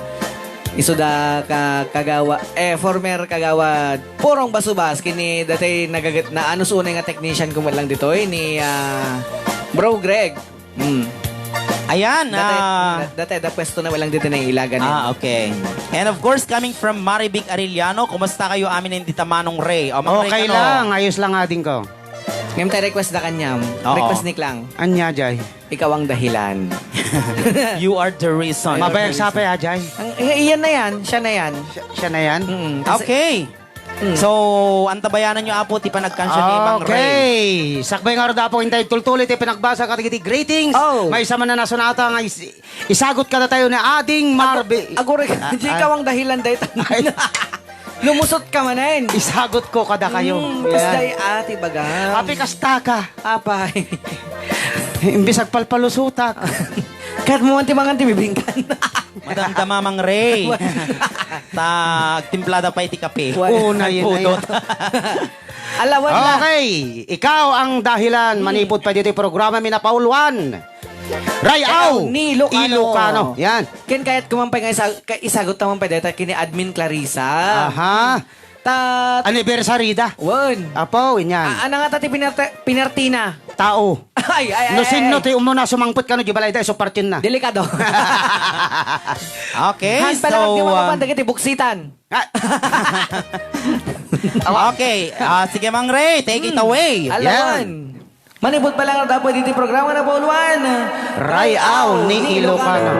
isu da ka, kagawa, eh, former kagawad Purong Basubas, kini dati nagagat, naanus unay nga technician ko man lang ditoy ni, ah, Bro Greg. Hmm. Ayan, Dati, ah. da-, dati, da pwesto na walang dito na ilagan Ah, eh. okay. And of course, coming from Maribig Arellano, kumusta kayo amin hindi ta Manong Ray? O, Manong Ray, Okay kano? lang, ayos lang, ading ko. Ngayon tayo request da kanyam. Oo. Request ni Klang. Anya, Jay? Ikaw ang dahilan. You are the reason. Mabayag sapay, ah, Jay? Ang, eh, iyan na yan. Siya na yan. Siya, siya na yan? Mm, kasi Okay. Mm. So, antabayanan nyo, Apo, ti panagkansian ni Mang Ray. Okay. Sakbay nga rod, Apo, intay tultuloy ti panagbasa kadagiti greetings. Oh. Maysa man a nasunata nga is-, isagut kadatayo ni Ading Marbe. Ago-, agurek, Ah, di ah. ikaw ang dahilan, dahil Ay. lumusot ka manen. Isagut ko kadakayo. Mm, Yan. kas day ati baga. Api kasta ka. Apay. Imbis agpalpalusutak. Kat mo man ti mangan ti bibingkan. Madamdama, Mang Ray. Ta, agtimplada pay ti kape. Wala. Oo, na yun, Agpudot. na yun. Alawan na. Okay, ikaw ang dahilan. Hmm. Manipud pa dito yung programa, mi napauluan. Rayaw Rayaw ni Ilocano. Ilocano. Yan. Ken kayat ko man pay nga isa-, ka-, isagot ta man pay deta kini Admin Clarissa. Aha. Ta- Anniversary da. Wen. Apo, inyan. A-, ano nga ta ti pinarte-, pinartina? Tao. Ay, ay, ay, No ay, sinno ay. ti umuna sumangpet kano di balay da, iso partin na. Delikado. Okay, Han, pala so, di mo um, kapantag iti buksitan. Ah. Okay, ah, sige, Mang Ray, take it Hmm. away. Alawan. Yan. Manipud pa lang dapat iti programa na Pauluan. Rayaw ni Ilocano.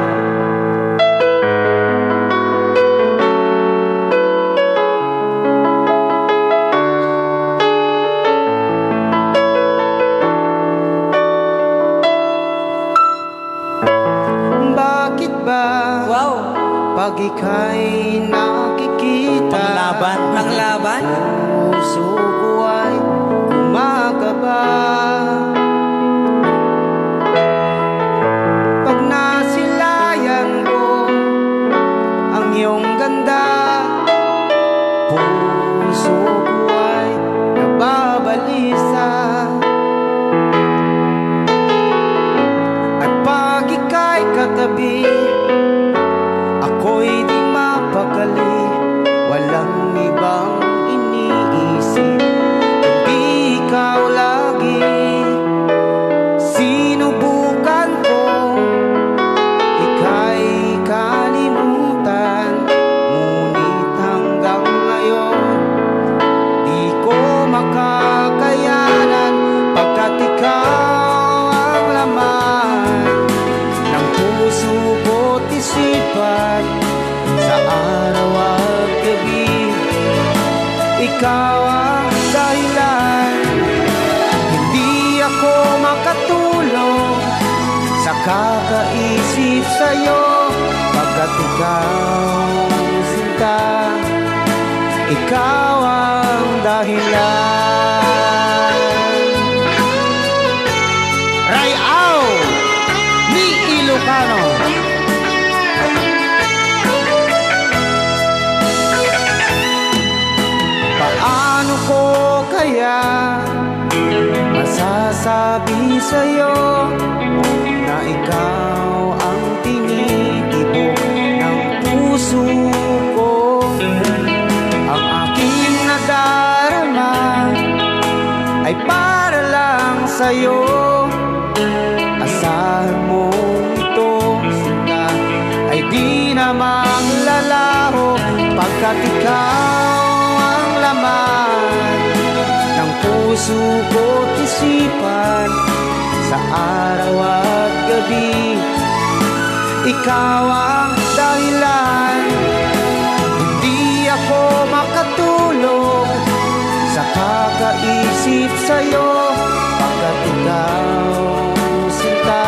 Bakit ba Wow. pag ika'y nakikita? Panglaban. Panglaban? Puso ko ay kumakaba. Pag nasilayan ko ang iyong ganda, puso ko ay nababalisa. At pag ika'y katabi, ako'y di mapakali, walang ibang iniisip, kundi ikaw lagi. Sinubukan ko ika'y kalimutan, ngunit hanggang ngayon, di ko makakayanan, pagkat ikaw ang laman ng puso ko't isipan sa araw at gabi. Ikaw ang dahilan, hindi ako makatulog sa kakaisip sa'yo, pagkat ikaw, sinta, ikaw ang dahilan. Rayaw ni Ilocano. Paano ko kaya masasabi sa'yo na ikaw ang tinitibok ng puso ko? Ang aking nadarama ay para lang sa'yo. Asahan mong ito, sinta, ay di na manglalaho, pagkat ikaw ang laman ng puso ko't isipan sa araw at gabi. Ikaw ang dahilan, hindi ako makatulog sa kakaisip sa'yo, pagkat ikaw, sinta,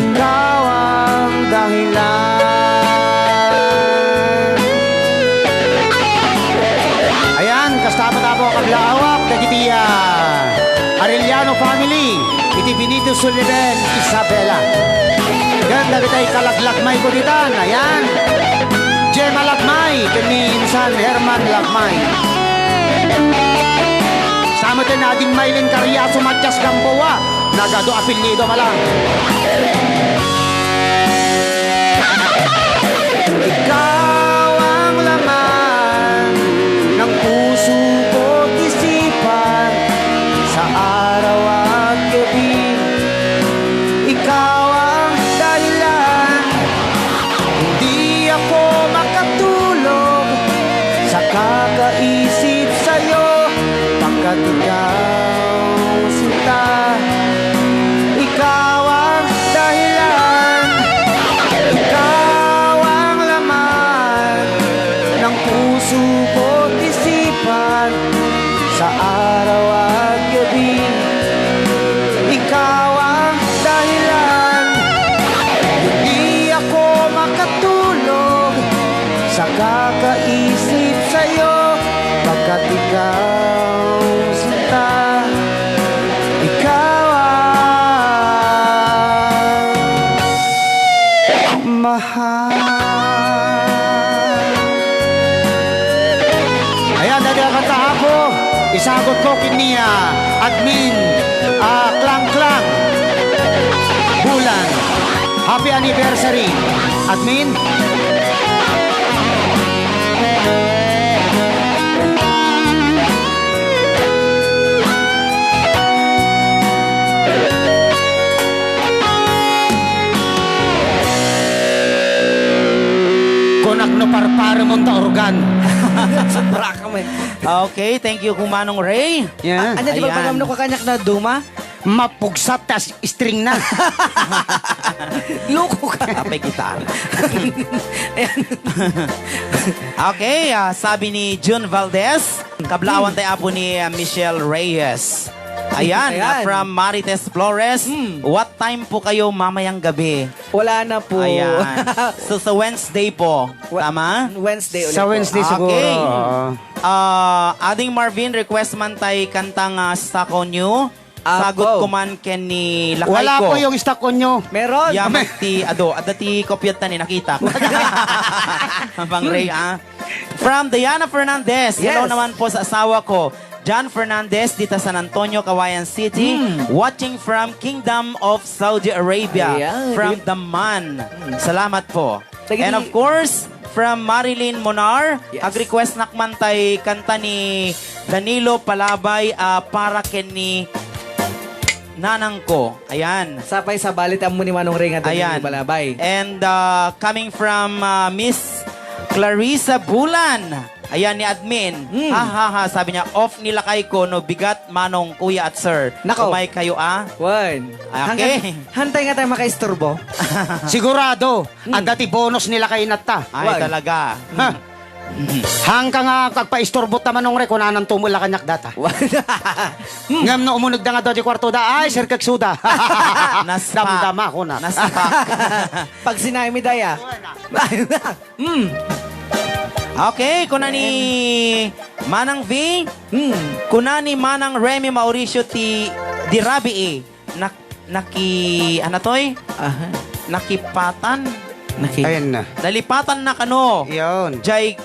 ikaw ang dahilan. Ayan, kasta pa tapo, kablaawak, dagiti, ah, Arellano family. Iti Benito Sullivan, Isabela. Ken dagiti kalaglagmay ko ditan, ayan. Gemma Lagmay, ken ni Insan Herman Lagmay. Sa met ni Ading Maylin Carriazo Matias Gamboa, nagadu apelyido malang. Ikaw ang laman ng puso ko't isipan sa araw at gabi. Ikaw Isagot ko ken ni, ah, admin, ah, Klang Klang Bulan. Happy anniversary, admin. Kunak no parparemon ta organ. Sobra ka man. Okay, thank you, Manong Ray. Yeah. Anya, di ba, ayan, pagam no kakaniak na duma? Mapugsat ta string na. Loko ka. Apay gitara. Ayan. Okay, ah, sabi ni Jun Valdez, kablaawan tayo, apo, ni, ah, Michelle Reyes. Ayan, ayan, ah, from Marites Flores, hmm, "What time po kayo mamayang gabi?" Wala na po. Ayan. So, sa Wednesday po. Wa-, tama? Wednesday ulit po. Sa Wednesday siguro. Okay. Oo. Ah, Ading Marvin, request man tay kanta nga Stuck on You. Apo. Sagot ko man ken ni lakay ko. Wala po yung Stuck on You. Meron. Yaman ti, adu, adda ti kopya ta ni nakita ko. Abang Ray, ah. From Diana Fernandez. Hello, yes, naman po sa asawa ko, John Fernandez, dita San Antonio, Cauayan City. Hmm. Watching from Kingdom of Saudi Arabia. Ayan. From Daman. Hmm. Salamat po. Sige, and di- of course, from Marilyn Monar, yes, ag-request nak man tay kanta ni Danilo Palabay, ah, para ken ni nanang ko. Ayan. Sapay sabali ti ammo ni Manong Ray nga Danilo, ayan, Palabay. And, ah, coming from, ah, Miss Clarissa Bulan. Ayan, ni admin. Hmm. Ha, ha, ha, sabi niya, "Off ni lakay ko no bigat, Manong, Kuya at Sir." Nako. Umay kayo, ah. Wen. Okay. Hantay nga tayo makaisturbo. Sigurado. Hmm. Adda ti bonus ni lakay natta. Ay, wen, talaga. Ha? Hmm. Hangka nga agpaisturbo ta, Manong Ray, kunananto met la kaniak data. Wen. Hmm. Ngem no umunegda nga dua ti kuarto da, ay, sir, keksuda. Naspak. Damdama ko na. Naspak. Pag sinay mi daya. Hmm. Okay, kuna ni Manang V, hmm, kuna ni Manang Remy Mauricio ti di rabii, nak-, naki-, ano toy? Aha. Nakipatan? Naki- Ayan na. Nalipatan na kano. Yun. Jay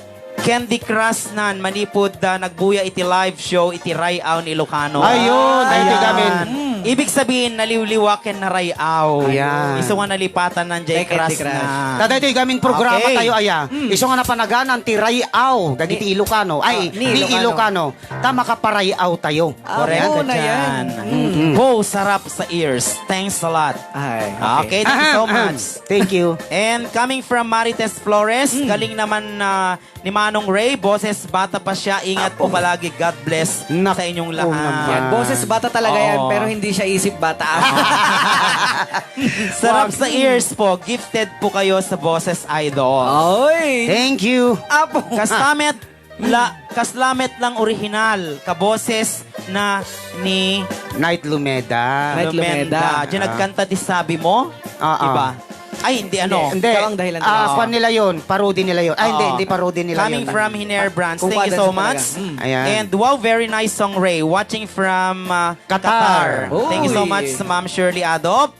Candy Crush nan, manipud, ah, nagbuya iti live show iti Ray-aw ni Ilocano. Ayun, daytoy gamin. Ayan. Mm. Ibig sabihin, naliwliwa ken naray-aw. Ayan. Isu nga nalipatan nan jay crush na. Kay Candy Crush. Ta daytoy gamin programa tayo, aya. Okay. Mm. Isu nga napanagan ti ray-aw dagiti Ilocano. Ay, ni Ilocano. Ta makaparay-aw tayo. Ah, correct ka dyan. Mm. Wow, sarap sa ears. Thanks a lot. Ay, okay. Okay, thank you so much. Thank you. And coming from Marites Flores, galing naman na ni Manong Ray, boses bata pa siya. Ingat po palagi. God bless sa inyong lahat. Yan, boses bata talaga yan, pero hindi siya isip bata. Sarap sa ears po. Gifted po kayo sa boses, idol. Oy! Thank you. Apo. Kastamet la, kaslamet lang orihinal, kaboses na ni Knight Lumeda. Knight Lumeda. Lumeda. Diyan nagkanta ti Sabi Mo? Oo. Diba? Ay, hindi, ano. Hindi. Ikaw ang dahilan. Ah, kuwan nila yun. Parody nila yun. Ay, hindi, hindi parody nila yun. Coming from Hiner Brands. Thank you so much. Ayan. And wow, very nice song, Ray. Watching from, ah, Qatar. Qatar. Thank you so much, Ma'am Shirley Adop.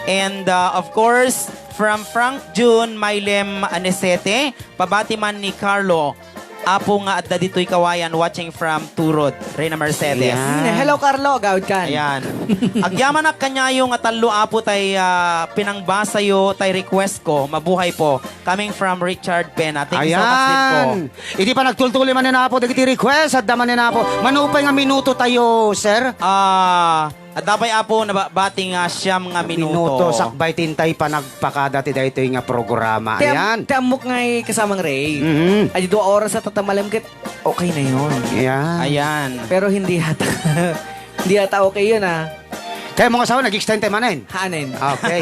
And, uh, of course, from Frank June Mailem Anesete, pabati man ni Carlo, apo nga adda ditoy Kawayan, watching from Turod, Reyna Mercedes. Ayan. Hmm, hello, Carlo. Gawid kan. Ayan. Agyamanak kaniayo nga tallo, apo, tay, ah, pinangbasayo, tay request ko. Mabuhay po. Coming from Richard Pena. Thank you so much din po. Ayan. Idi pa nagtultuloy manen, apo, dagiti request, adda manen, apo. Manupay nga minuto tayo, sir? Ah, Adda pay, apo, nabati nga siam nga minuto. Minuto, sakbay ti intay panagpakada ti daytoy nga programa. Ti am-, ayan. Ti ammok nga i-, kasamang Ray. Mhm. Ay, dua oras at tatamalem ket okay na yun. Ayan. Ayan. Pero hindi yata, hindi yata okay yun, ah. Kaya mga asawa, nag-extend tayo manen. Hanen. Okay.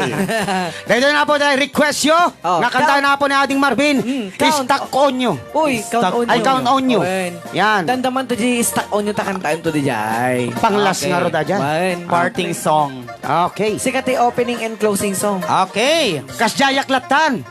Dahil na po tayo, request yo, oh, nga kanta na po ni Ading Marvin, mm, Count. Stuck on You. Uy, Count on You. Ay, Count on You. Awen. Yan. Dandaman to di Stuck on You, takantaen to di jay. Panglas nga ro da dyan. Wen. Parting song. Okay. Sika ti opening and closing song. Okay. Kas jayak latan.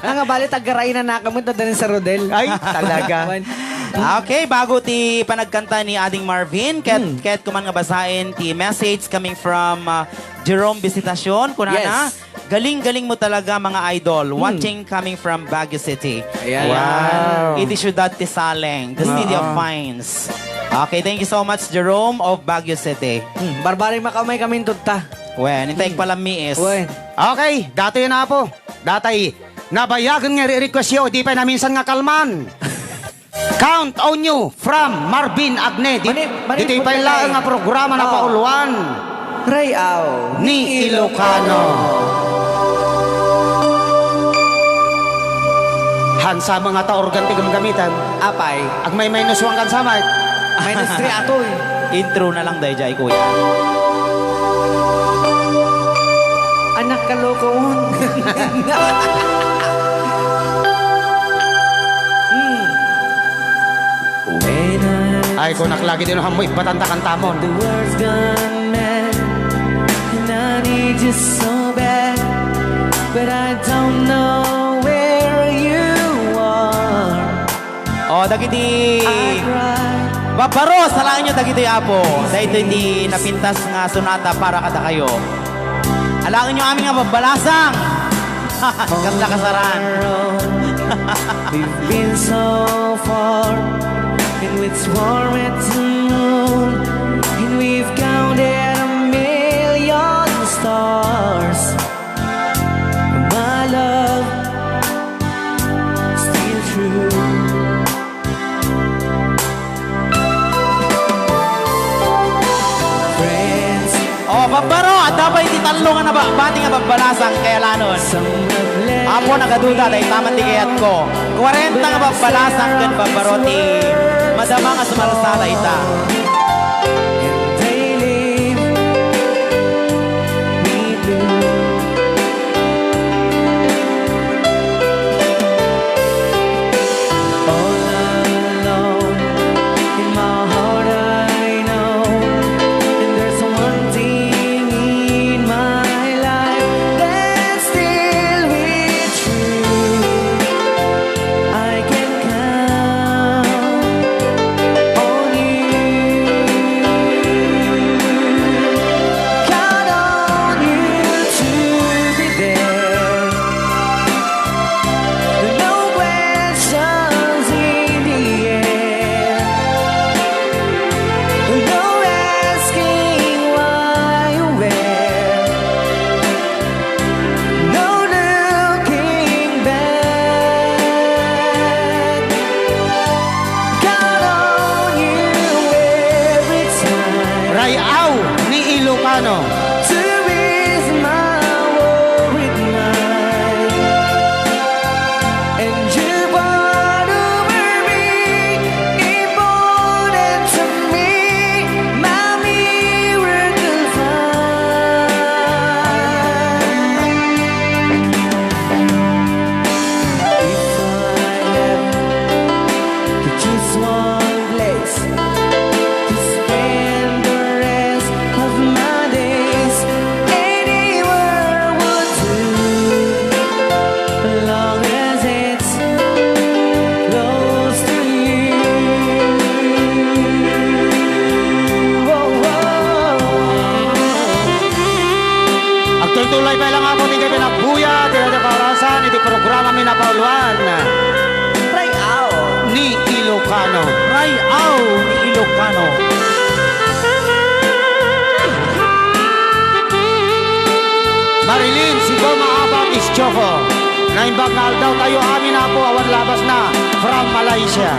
Nga bali, taggaraina na kami, tadanin sa Rodel. Ay, talaga. Wen. Okay, bago ti panagkanta ni Ading Marvin, ket, hmm, ket kuman nga basaen ti message coming from, uh, Jerome Visitacion. Kunana, yes. Galing-galing mo talaga, mga idol. Hmm. Watching coming from Baguio City. Ayan. Ayan. Wow. Iti siyudad ti Saleng, the city of pines. Okay, thank you so much, Jerome of Baguio City. Hmm, barbareng makaumay kami, intot ta. Wen, intay Hmm. pala miis. Wen. Okay, datoy na po. Datay, nabayagen nga iri-request yo, di pay naminsan nga kalman. Count on you from Marvin Agne. Di, Mani-, mani-, ditoy pay laeng nga programa na Oh. pauluan. Ray-aw ni Ilocano. Hansa nga ta organ ti gamgamitan. Apay. Agmay-minus one kan samay. Minus three atoy. Intro na lang dayjay, kuya. Anak, kalokon. Hmm. Ay, kunak lagi din hammo, ibatanta kantamon. The world's gone mad, and I need you so bad, but I don't know where you are. Oh, dagiti I cry. Babbaro, salaenyo dagiti Apo. Daytoy ti napintas nga sonata para kadakayo. Alaenyo amin nga babbalasang. Kasla kasaran. We've been so far, and it's warm at the moon, and we've counted a million stars. My love, still true. Friends. Oh, babbaro, adda pay ti tallo nga nabati nga babbalasang kayalanon. Apo, nagaduda, dayta man ti kayatko. Kwarenta nga babbalasang ken babbaro ti madama nga sumalsala ita. And they live with you. All alone in my heart I know, and there's one thing in my life that still will be true. I can count on you. Count on you to be there. No questions in the air. No asking why or where. No looking back. Count on you every time. Ray-aw ni Ilocano. To ease my worried mind. And you bond over me, important to me, my miracle find. If I ever could choose one place to spend the rest of my days, anywhere would do, long as it's close to you. Oh, oh. Agtultulay pay lang ako ti kay pinagbuya ti radio kaurasan iti programa mi napauluan. Ray-aw. Ni Ilocano. Ray-aw ni Ilocano. Marilyn, si Goma Apat is Choco. Naimbag nga aldaw tayo amin, Apo, awan labas na. From Malaysia.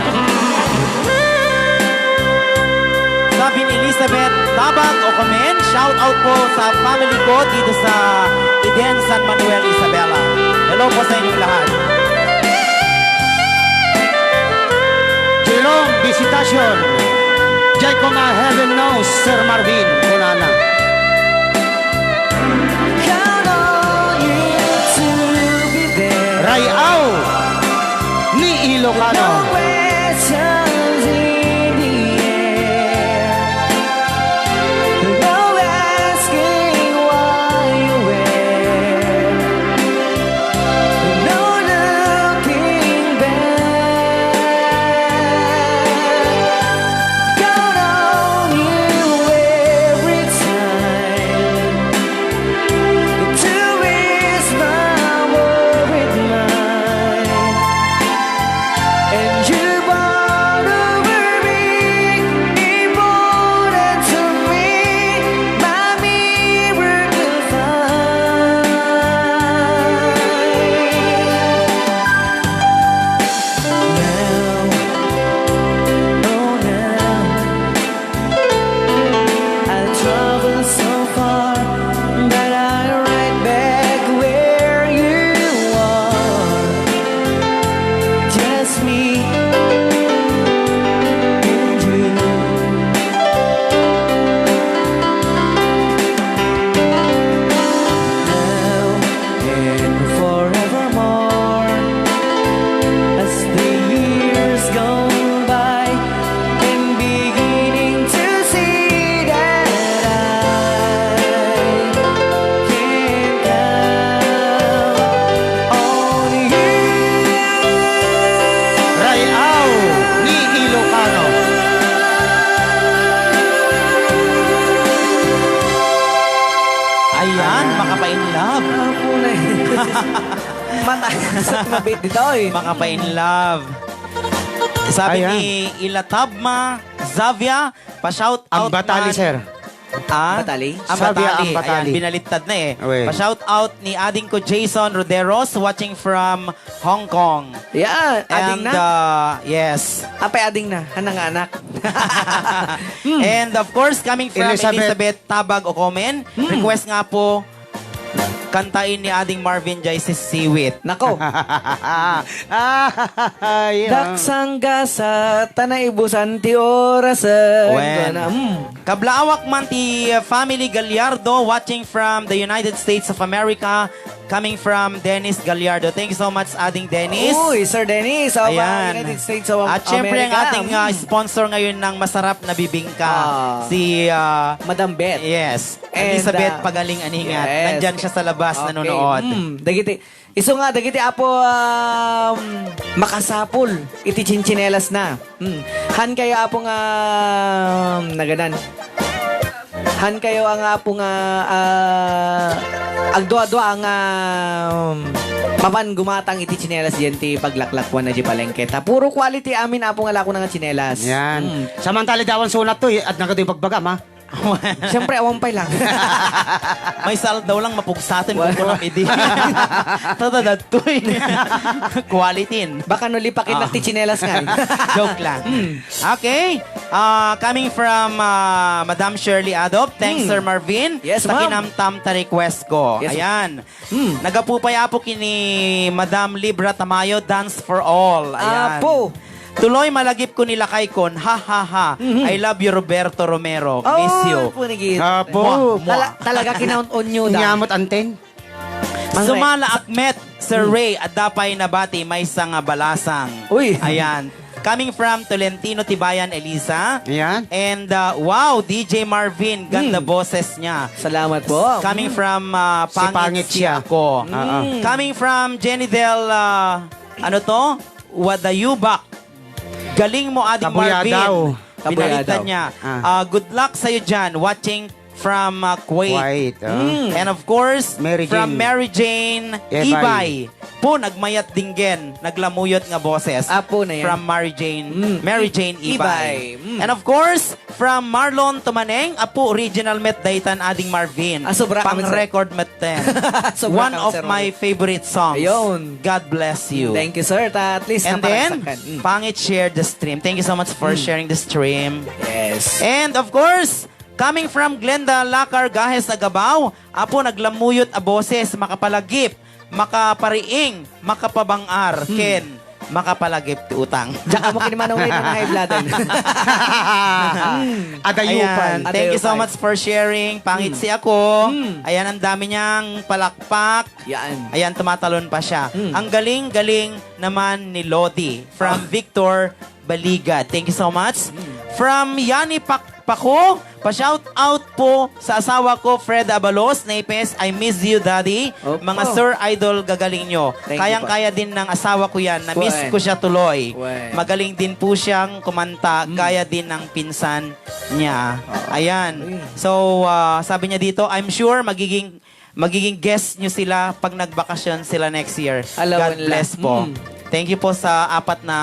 Sabin Elizabeth Tabag Ocomen, shout out po sa family ko dito sa Eden, San Manuel, Isabela. Hello po sa inyong lahat. Jerome Visitacion, Jay Coma, Heaven Knows, Sir Marvin, kunana. Count on you to be there. Ray-aw ni Ilocano. No questions in the air. No asking why or where. No looking back. Count on you every time to ease my worried mind. And Makapain love. Apo na eh. Mata, sa mabit dito eh. Makapain love. Sabi Ayan. ni Ilatabma Zavia, pa-shout Ang out Batali, man. sir. Ah? Batali? Ang Savia Batali. ang Batali. Ayan, binaliktad na eh. Uy. Pa-shout out ni ading ko Jason Roderos, watching from Hong Kong. Yeah, ading And, na? uh, yes. Apay ading na, hanang anak. And of course, coming from Elizabeth. Elizabeth Tabag Ocomen, Hmm. request nga po, kantain ni Ading Marvin Jai si Siwit. Nako. Ay, ah. Daksang gasa, ta naibusan ti oras, eh. Wen. Kuana, mm. Kablaawak man ti, uh, family Gallardo watching from the United States of America, coming from Dennis Gallardo. Thank you so much, Ading Dennis. Uy, Sir Dennis, of, uh, Ayan. United States of At syempre, ang America. ating, uh, Mm. sponsor ngayon ng masarap na bibingka, Ah. si, uh, Madam Beth. Yes. And, Elizabeth uh, Pagaling Aningat. Yes. Nandyan siya sa labas, Okay. nanonood. Mm. Dagiti, isu nga, dagiti apo, um, makasapul iti chinchinelas na. Mm. Han kayo apo nga, um, nagadan. Han kayo ang apo nga, ah, agdua-dua nga, um, mapan gumatang iti tsinelas diyan ti paglaklakwan na di palengke. Ta puro quality amin apo nga lako na nga tsinelas. Yan. Mm. Samantala, dawan sunat to, eh, at nagado yung pagbagam, ha? Siyempre, awan pay lang. May saldaw lang, mapugsatin Wa- ko kunam idi. Tadadadtoy. Quality. Baka no lipakin Ah. lang ti tsinelas nga, eh. Joke lang. Mm. Okay. Ah, coming from, ah, Madam Shirley Adop. Thanks, Mm. Sir Marvin, Yes, sa ma'am. kinamtam ta request ko. Yes, ma'am. Ayan. Mm. Nagapu pay apo kini Madam Libra Tamayo, Dance for All. Ayan. Apo. Tuloy malagip ko ni lakay kon. Ha, ha, ha. Mhm. I love you, Roberto Romero. Miss Oh, you. punigit. Apo. Mwah, mwah. Tala-, talaga kinaun-on nyo da. Inyamot anten. Mang Sumala Rey. Akmet, Sir Hmm. Ray, adda pay nabati, maysa nga balasang. Uy. Ayan. Coming from Tolentino, Tibayan, Elisa. Ayan. And, uh, wow, D J Marvin, ganda Hmm. boses niya. Salamat po. Coming Hmm. from, uh, Si Pangit Pangit Siya siya. Ako. Ah, ah. Hmm. Coming from Jenny Del, uh, ano to? Wadayubak. Galing mo, Ading Marvin. Kabuyadaw. Binaliktad Kabuyadaw. niya. Ah. Ah, good luck sa'yo dyan. Watching from, uh, Kuwait. Kuwait, ah. Mm. And of course, Mary from Jane. Mary Jane Ibay. Ibay. Po, nagmayat dinggen, naglamuyot nga boses. Apo na yan. From Mary Jane, Mm. Mary Jane Ibay. Ibay. Mm. And of course, from Marlon Tumaneng, apo, original met daytan, Ading Marvin. Ah, sobra kami, sir. Pang-record met ten. Sobra One kami, of sir. my favorite songs. Ayun. God bless you. Thank you, sir. Ta at least And then, naparagsakan. Mm. Pangit share the stream. Thank you so much for Mm. sharing the stream. Yes. And of course, coming from Glenda Lacar Gajes Agabao, apo, naglamuyot a boses, makapalagip, makapariing, makapabang-ar, Hmm. ken makapalagip ti utang. Diyan ka mo kini Manong Ray, mga high blood. Hmm. Adayupan. Ayan, thank you so Adayupan. much for sharing. Pangit Hmm. si ako. Hmm. Ayan, ang dami niyang palakpak. Yan. Ayan, tumatalon pa siya. Hmm. Ang galing-galing naman ni Lodi. From Ah. Victor Baligad. Thank you so much. Hmm. From Yani Pak-, Paco, pa-shout out po sa asawa ko, Fred Abalos Nepes. "I miss you, Daddy." Opo. Mga Sir Idol, gagaling nyo. Thank you po. Kayang-kaya din ng asawa ko yan. Na-miss Wen. ko siya tuloy. Wen. Magaling din po siyang kumanta, Hmm. gaya din ng pinsan niya. Oo. Ayan. Uy. So, ah, sabi niya dito, "I'm sure magiging magiging guest nyo sila pag nagbakasyon sila next year." Alawan God lang. bless po. Mm. Thank you po sa apat na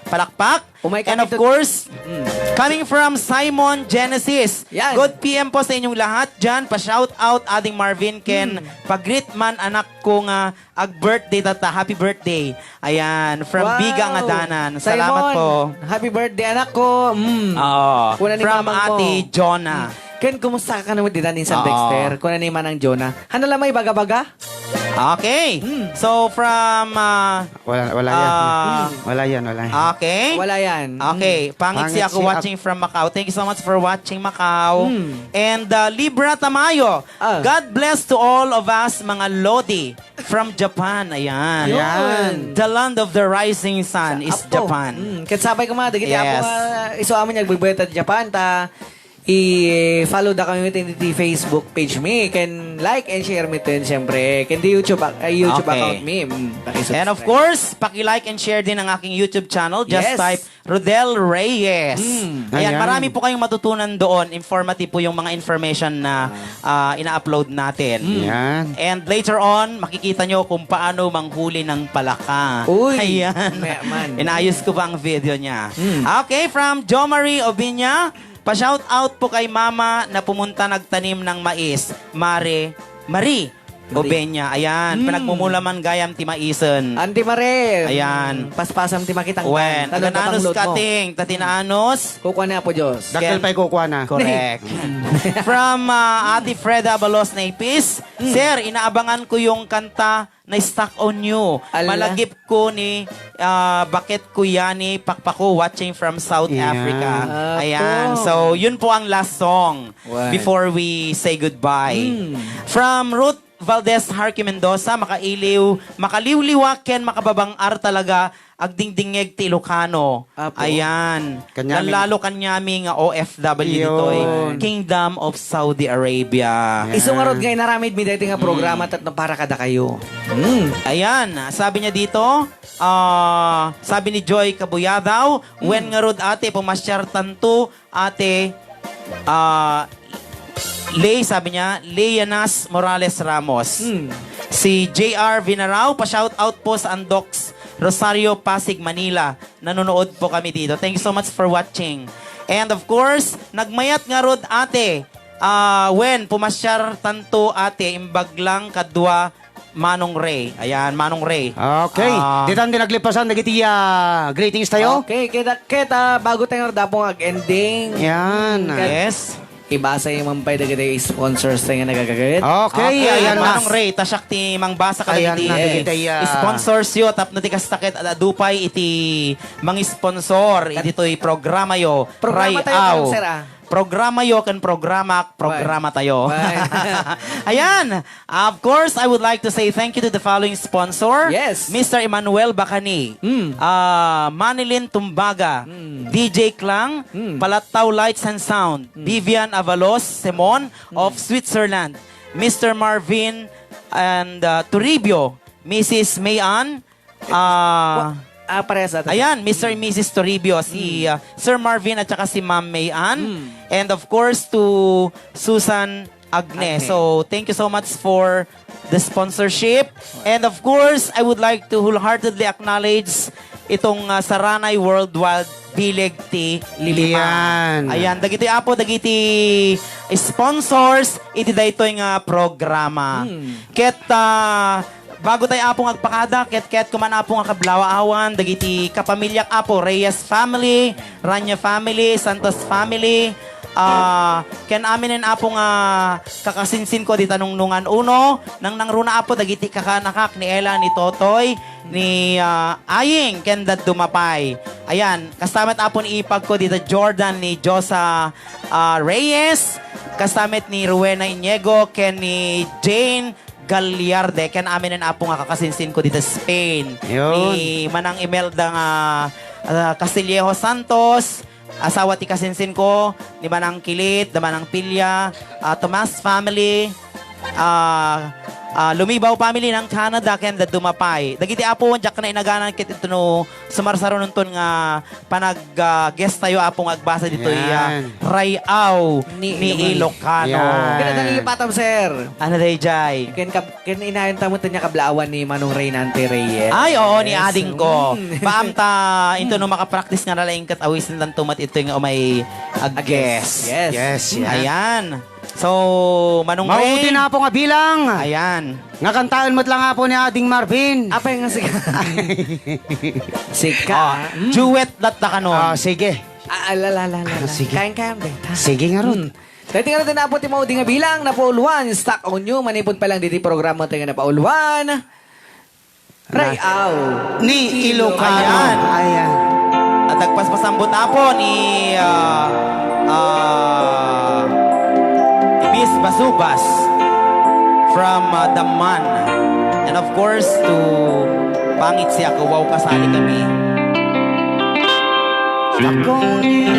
palakpak. Umay And kami of to course, Mm. coming from Simon Genesis. Yan. Good P M po sa inyong lahat dyan. Pa-shout out, Ading Marvin, ken Mm. pa-greet man anak ko nga ag-birthday tata. Happy birthday. Ayan, from Wow. Biga Ngadanan. Salamat Simon, po. happy birthday, anak ko. Mm. Oo. Kuna ni From mamang mo. Ate Jonah. Mm. Ken, kumusta ka naman dita ni San Oo. Dexter? Kuna ni Manang Jonah. Hana la may baga-baga? Okay. Mm. So, from, ah, Wala, wala yan. ah, Mm. Wala yan, wala yan. Okay. Wala yan. Okay. Mm. Pangit si Pangit ako si ak- watching from Macau. Thank you so much for watching Macau. Mm. And, ah, Libra Tamayo. Ah. God bless to all of us, mga Lodi. From Japan, ayan. Ayan. The land of the rising sun is Apo. Japan. Mm, ket sapay ko, mga dagiti Yes. apo nga isu amin nga agbuybuyat ta Japan, ta I-follow da kami met iti Facebook page mi. Ken like and share mi ten, siyempre. Ken di YouTube ac-, ay, YouTube Okay. account mi. Mm, pakisubscribe. And of course, paki-like and share din ang aking YouTube channel. Just Yes. type Rodel Reyes. Mm. Ayan, Ayan. marami po kayong matutunan doon. Informative po yung mga information na, ah, ina-upload natin. Mm. Yan. And later on, makikita nyo kung paano manghuli ng palaka. Uy, Ayan. may man. Inayos ko pa ang video niya. Mm. Okay, from Jo Marie Obiña, pa-shout out po kay Mama na pumunta nagtanim ng mais. Mare, Marie Marie. Obiña. Ayan, Mm. pinagmumula man gayam ti maisen. Anti Mare. Ayan. Mm, paspasam ti makitang Wen, kan. Tano agan-anos ta pangload mo. kating, ta tinanos. Kukua ni Apo Dios. Dakkel Ken-, pay kukua na. Correct. From, ah, Ate Freda Abalos Naipis, Mm. Sir, inaabangan ko yung kanta na Stuck on You. Ala. Malagip ko ni, ah, Bakit Ko Yani Pakpako, watching from South Ayan. Africa. Apo. Ayan. So, yun po ang last song Wen. before we say goodbye. Mm. From Ruth Valdez Harky Mendoza, makailiw, makaliwliwa ken makababang-ar talaga, agdingdingngeg ti Ilocano. Apo. Ayan. Kanyami. Lalo kanyami nga O F W ditoy, Yun. Kingdom of Saudi Arabia. Ayan. Isu ngarud nga inaramid mi daytoy nga Mm. programa tapno para kadakayo. Mm. Ayan, sabi niya dito, ah, sabi ni Joy Kabuyadaw, Mm. "Wen ngarud ate, pumasyar tanto, ate, ah, Lay," sabi niya, Leanas Morales Ramos. Hmm. Si J R Vinarao, pa-shout out po sa Andoks, Rosario, Pasig, Manila. Nanonood po kami dito. Thank you so much for watching. And of course, nagmayat ngarud ate. Ah, wen, pumasyar tanto ate, imbag lang kadua Manong Ray. Ayan, Manong Ray. Okay. Ah. Ditan ti naglipasan dagiti, ah, greetings tayo. Okay, kita, kita, bago tayo ngarud apong ag-ending. Yan. Kat-, Yes. Ibasa yung man pay dagiti sponsors tayo nga nagagagayat. Okay, Okay, ayan na. Manong Ray, ta siak ti mangbasa kadagiti Ayan na, dagiti, ah, sponsors yo, tapno ti kasta ket ad-adu pay iti mangisponsor iti toy programa yo. Programa tayo, Ray-aw. Sir, ah. Programa yo ken programak, programa Bye. tayo. Bye. Ayan. Of course, I would like to say thank you to the following sponsor. Yes. Mister Emmanuel Bacani, Mm. ah, Manilyn Tumbaga, Mm. D J Klang, Mm. Palattaw Lights and Sound, Mm. Vivian Avalos Simon Mm. of Switzerland, Mister Marvin and, ah, Toribio, Missus Mayan, Ah, Wa-, ah, parehas ata. ayan, Mister and Missus Toribio, si, Mm. ah, Sir Marvin at saka si Ma'am May Ann. Mm. And of course, to Susan Agne. Agne. So, thank you so much for the sponsorship. And of course, I would like to wholeheartedly acknowledge itong, ah, Saranay Worldwide Bileg ti Lima. Yan. Ayan, dagiti apo, dagiti sponsors iti daytoy nga programa. Mm. Ket, ah, Bago tayo, Apo, nga agpakada, ket, ket kuman, Apo, nga kablaawan, dagiti kapamiliak, Apo, Reyes family, Rania family, Santos family, ah, ken aminen, Apo, nga kakasinsin ko, di tanungnungan uno, nang nangruna, Apo, dagiti kakanakak ni Ella, ni Totoy, ni, ah, Aying, ken dadduma pay. Ayan, kasta met, Apo, ni ipag ko, dita Jordan, ni Josa, ah, Reyes, kasta met ni Rowena Iniego, ken ni Jane, Gallarde, ken aminen, Apo, nga kakasinsin ko dita Spain. Yun. Ni Manang Imelda nga, ah, Castillejo Santos, asawa ti kasinsin ko, ni Manang Kilit, da Manang Pilya, ah, Tomas family, ah, ah, Lumibaw family ng Canada, ken dadduma pay. Dagiti, Apo, diak na inaganan ket ito no sumarsaro nunton nga panag, ah, guest tayo, Apo, nga agbasa ditoy, ah, Yan. Ray-aw Ni ni Ilocano. Ilocano. Yan. Pinadali patam, sir. Ano, Day Jay? Ken kab-, ken inayon ta mo nya kablaawan ni Manong Reynante Reyes. Ay, oo, ni ading ko. Mm. Paam ta, into no makapractice nga nalaing ket awisen lang tumat ito nga umay ag-guest. Ag-guest. Yes. Yes, Mm. yan. Ayan. So, Manong Mauti Ray. na po nga bilang. Ayan. Nga kantaen met lang nga po ni Ading Marvin. Apay nga sika. Sika. Ah, Mm. duet latta kanon. Ah, sige. Ah, ala, la, la, la, Ah, la. sige. Kain, kain, be. Sige nga ron. Mm. Dati nga natin na po ti maudi nga bilang, napauluan, stock on you, manipod pa lang diti programa tayo nga napauluan. Ray-aw. Ni Ilocano. Ayan. Ayan. At nagpaspasambot, Apo, ni, ah, ah, Miss Basubas from, ah, Damman. And of course, to Pangit Siak, wow, kasali kami. Stock on you.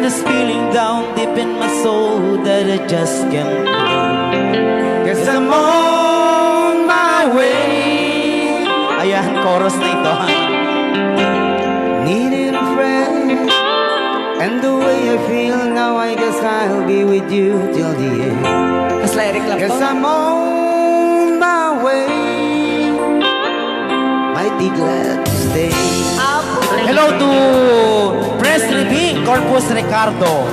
This feeling down deep in my soul that I just can't. Guess I'm on my way. Ayan, chorus na ito. Needed a friend. And the way I feel now, I guess I'll be with you till the end. Mas lyric lang. Guess to. I'm on my way. Mighty glad to stay. Hello to Pres Ribing, Corpus Ricardo.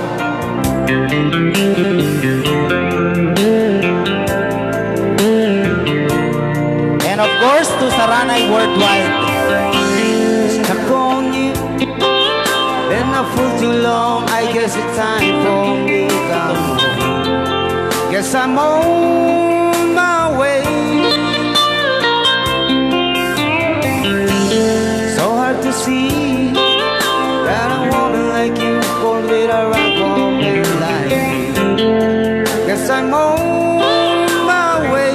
And of course, to Saranay Worldwide. Stuck on you. Been a fool too long. I guess it's time for me to come home. Guess I'm on my way. So hard to see that a woman like you could be the right woman like me. Guess I'm on my way.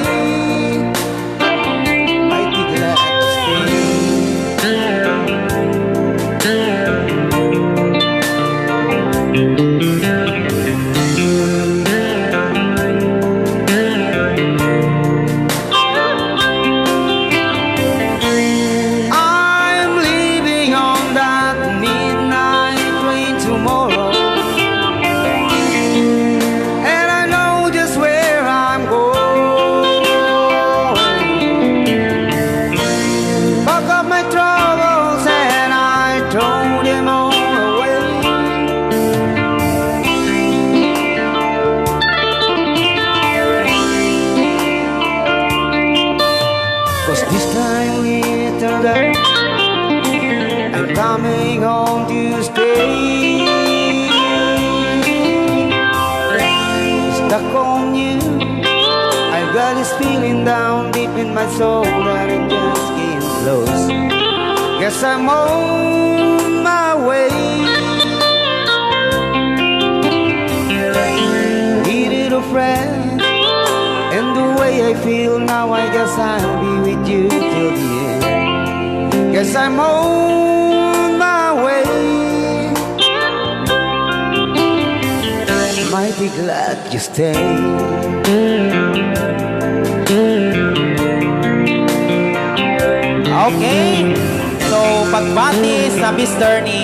Mighty glad to stay. I'm leaving on that midnight train tomorrow. And I know just where I'm going. Pack up my troubles and I throw them all away. 'Cause this time it turned out I'm coming home to stay. Stuck on you. I've got this feeling down deep in my soul that I just can't lose. Guess I'm on my way. Needed a friend, and the way I feel now, I guess I'll be with you till the end. Guess I'm on my way. Mighty glad you stay. Okay. So, pagbati sa mister ni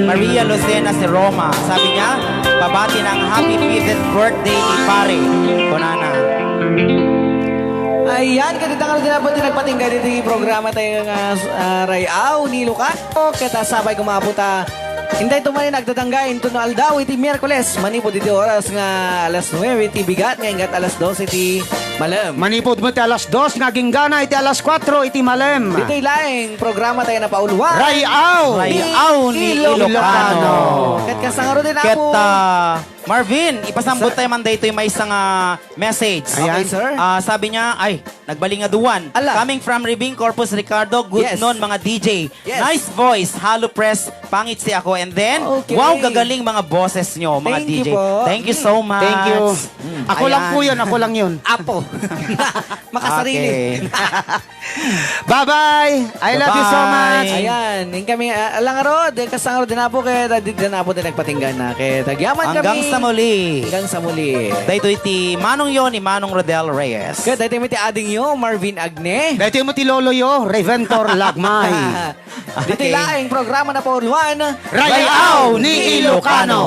Maria Lucena si Roma. Sabi niya, pabati ng happy fiftieth birthday ni pare. Kunana. Ayan, kadita nga rin po nagpatingga dito yung programa tayo nga, ah, Rayaw ni Lucas. Ket, ah, sapay gumapot, ah, intay tumanin agdadangga inton aldaw iti Miyerkules, manipud iti oras nga alas nuebe iti bigat, nga inggat alas dose iti malem. Manipud met ti alas dos nga aginggana iti alas kuatro iti malem. Ditoy laeng programa tayo napauluan. Rayaw! Rayaw ni Ilocano. Ket kasangaro din Ket, ako. Ah, Marvin, ipasambut Sa- tayo man daytoy maysa nga message. Ayan. Okay, sir. Ah, sabi niya, ay, nagbalingaduan. Ala. Coming from Ribing, Corpus Ricardo, good Yes. noon, mga D J. Yes. Nice voice, halo press, pangit si ako. And then, Okay. wow, gagaling mga boses nyo, mga Thank you D J. po. Thank you so Mm. much. Thank you. Mm, Ako lang ayan. po yun, ako lang yun. Apo. Makasarili. Okay. Bye-bye. I love you so Bye-bye. much. Ayan, ing kami, ah, alang arod, eh, kasangaro din apo kay, da-, di-, din apo din nagpatinggan na kay, tagyaman Hanggang kami. sa muli. Hanggang sa muli. Daytoy ti Manong yon ni Manong Rodel Reyes. Kaya daytoy mi ti ading yo, Marvin Agne. Daytoy mo ti lolo yo, Reventor Lagmay. Ditoy Okay. laeng programa napauluan. Rayaw ni Ilocano.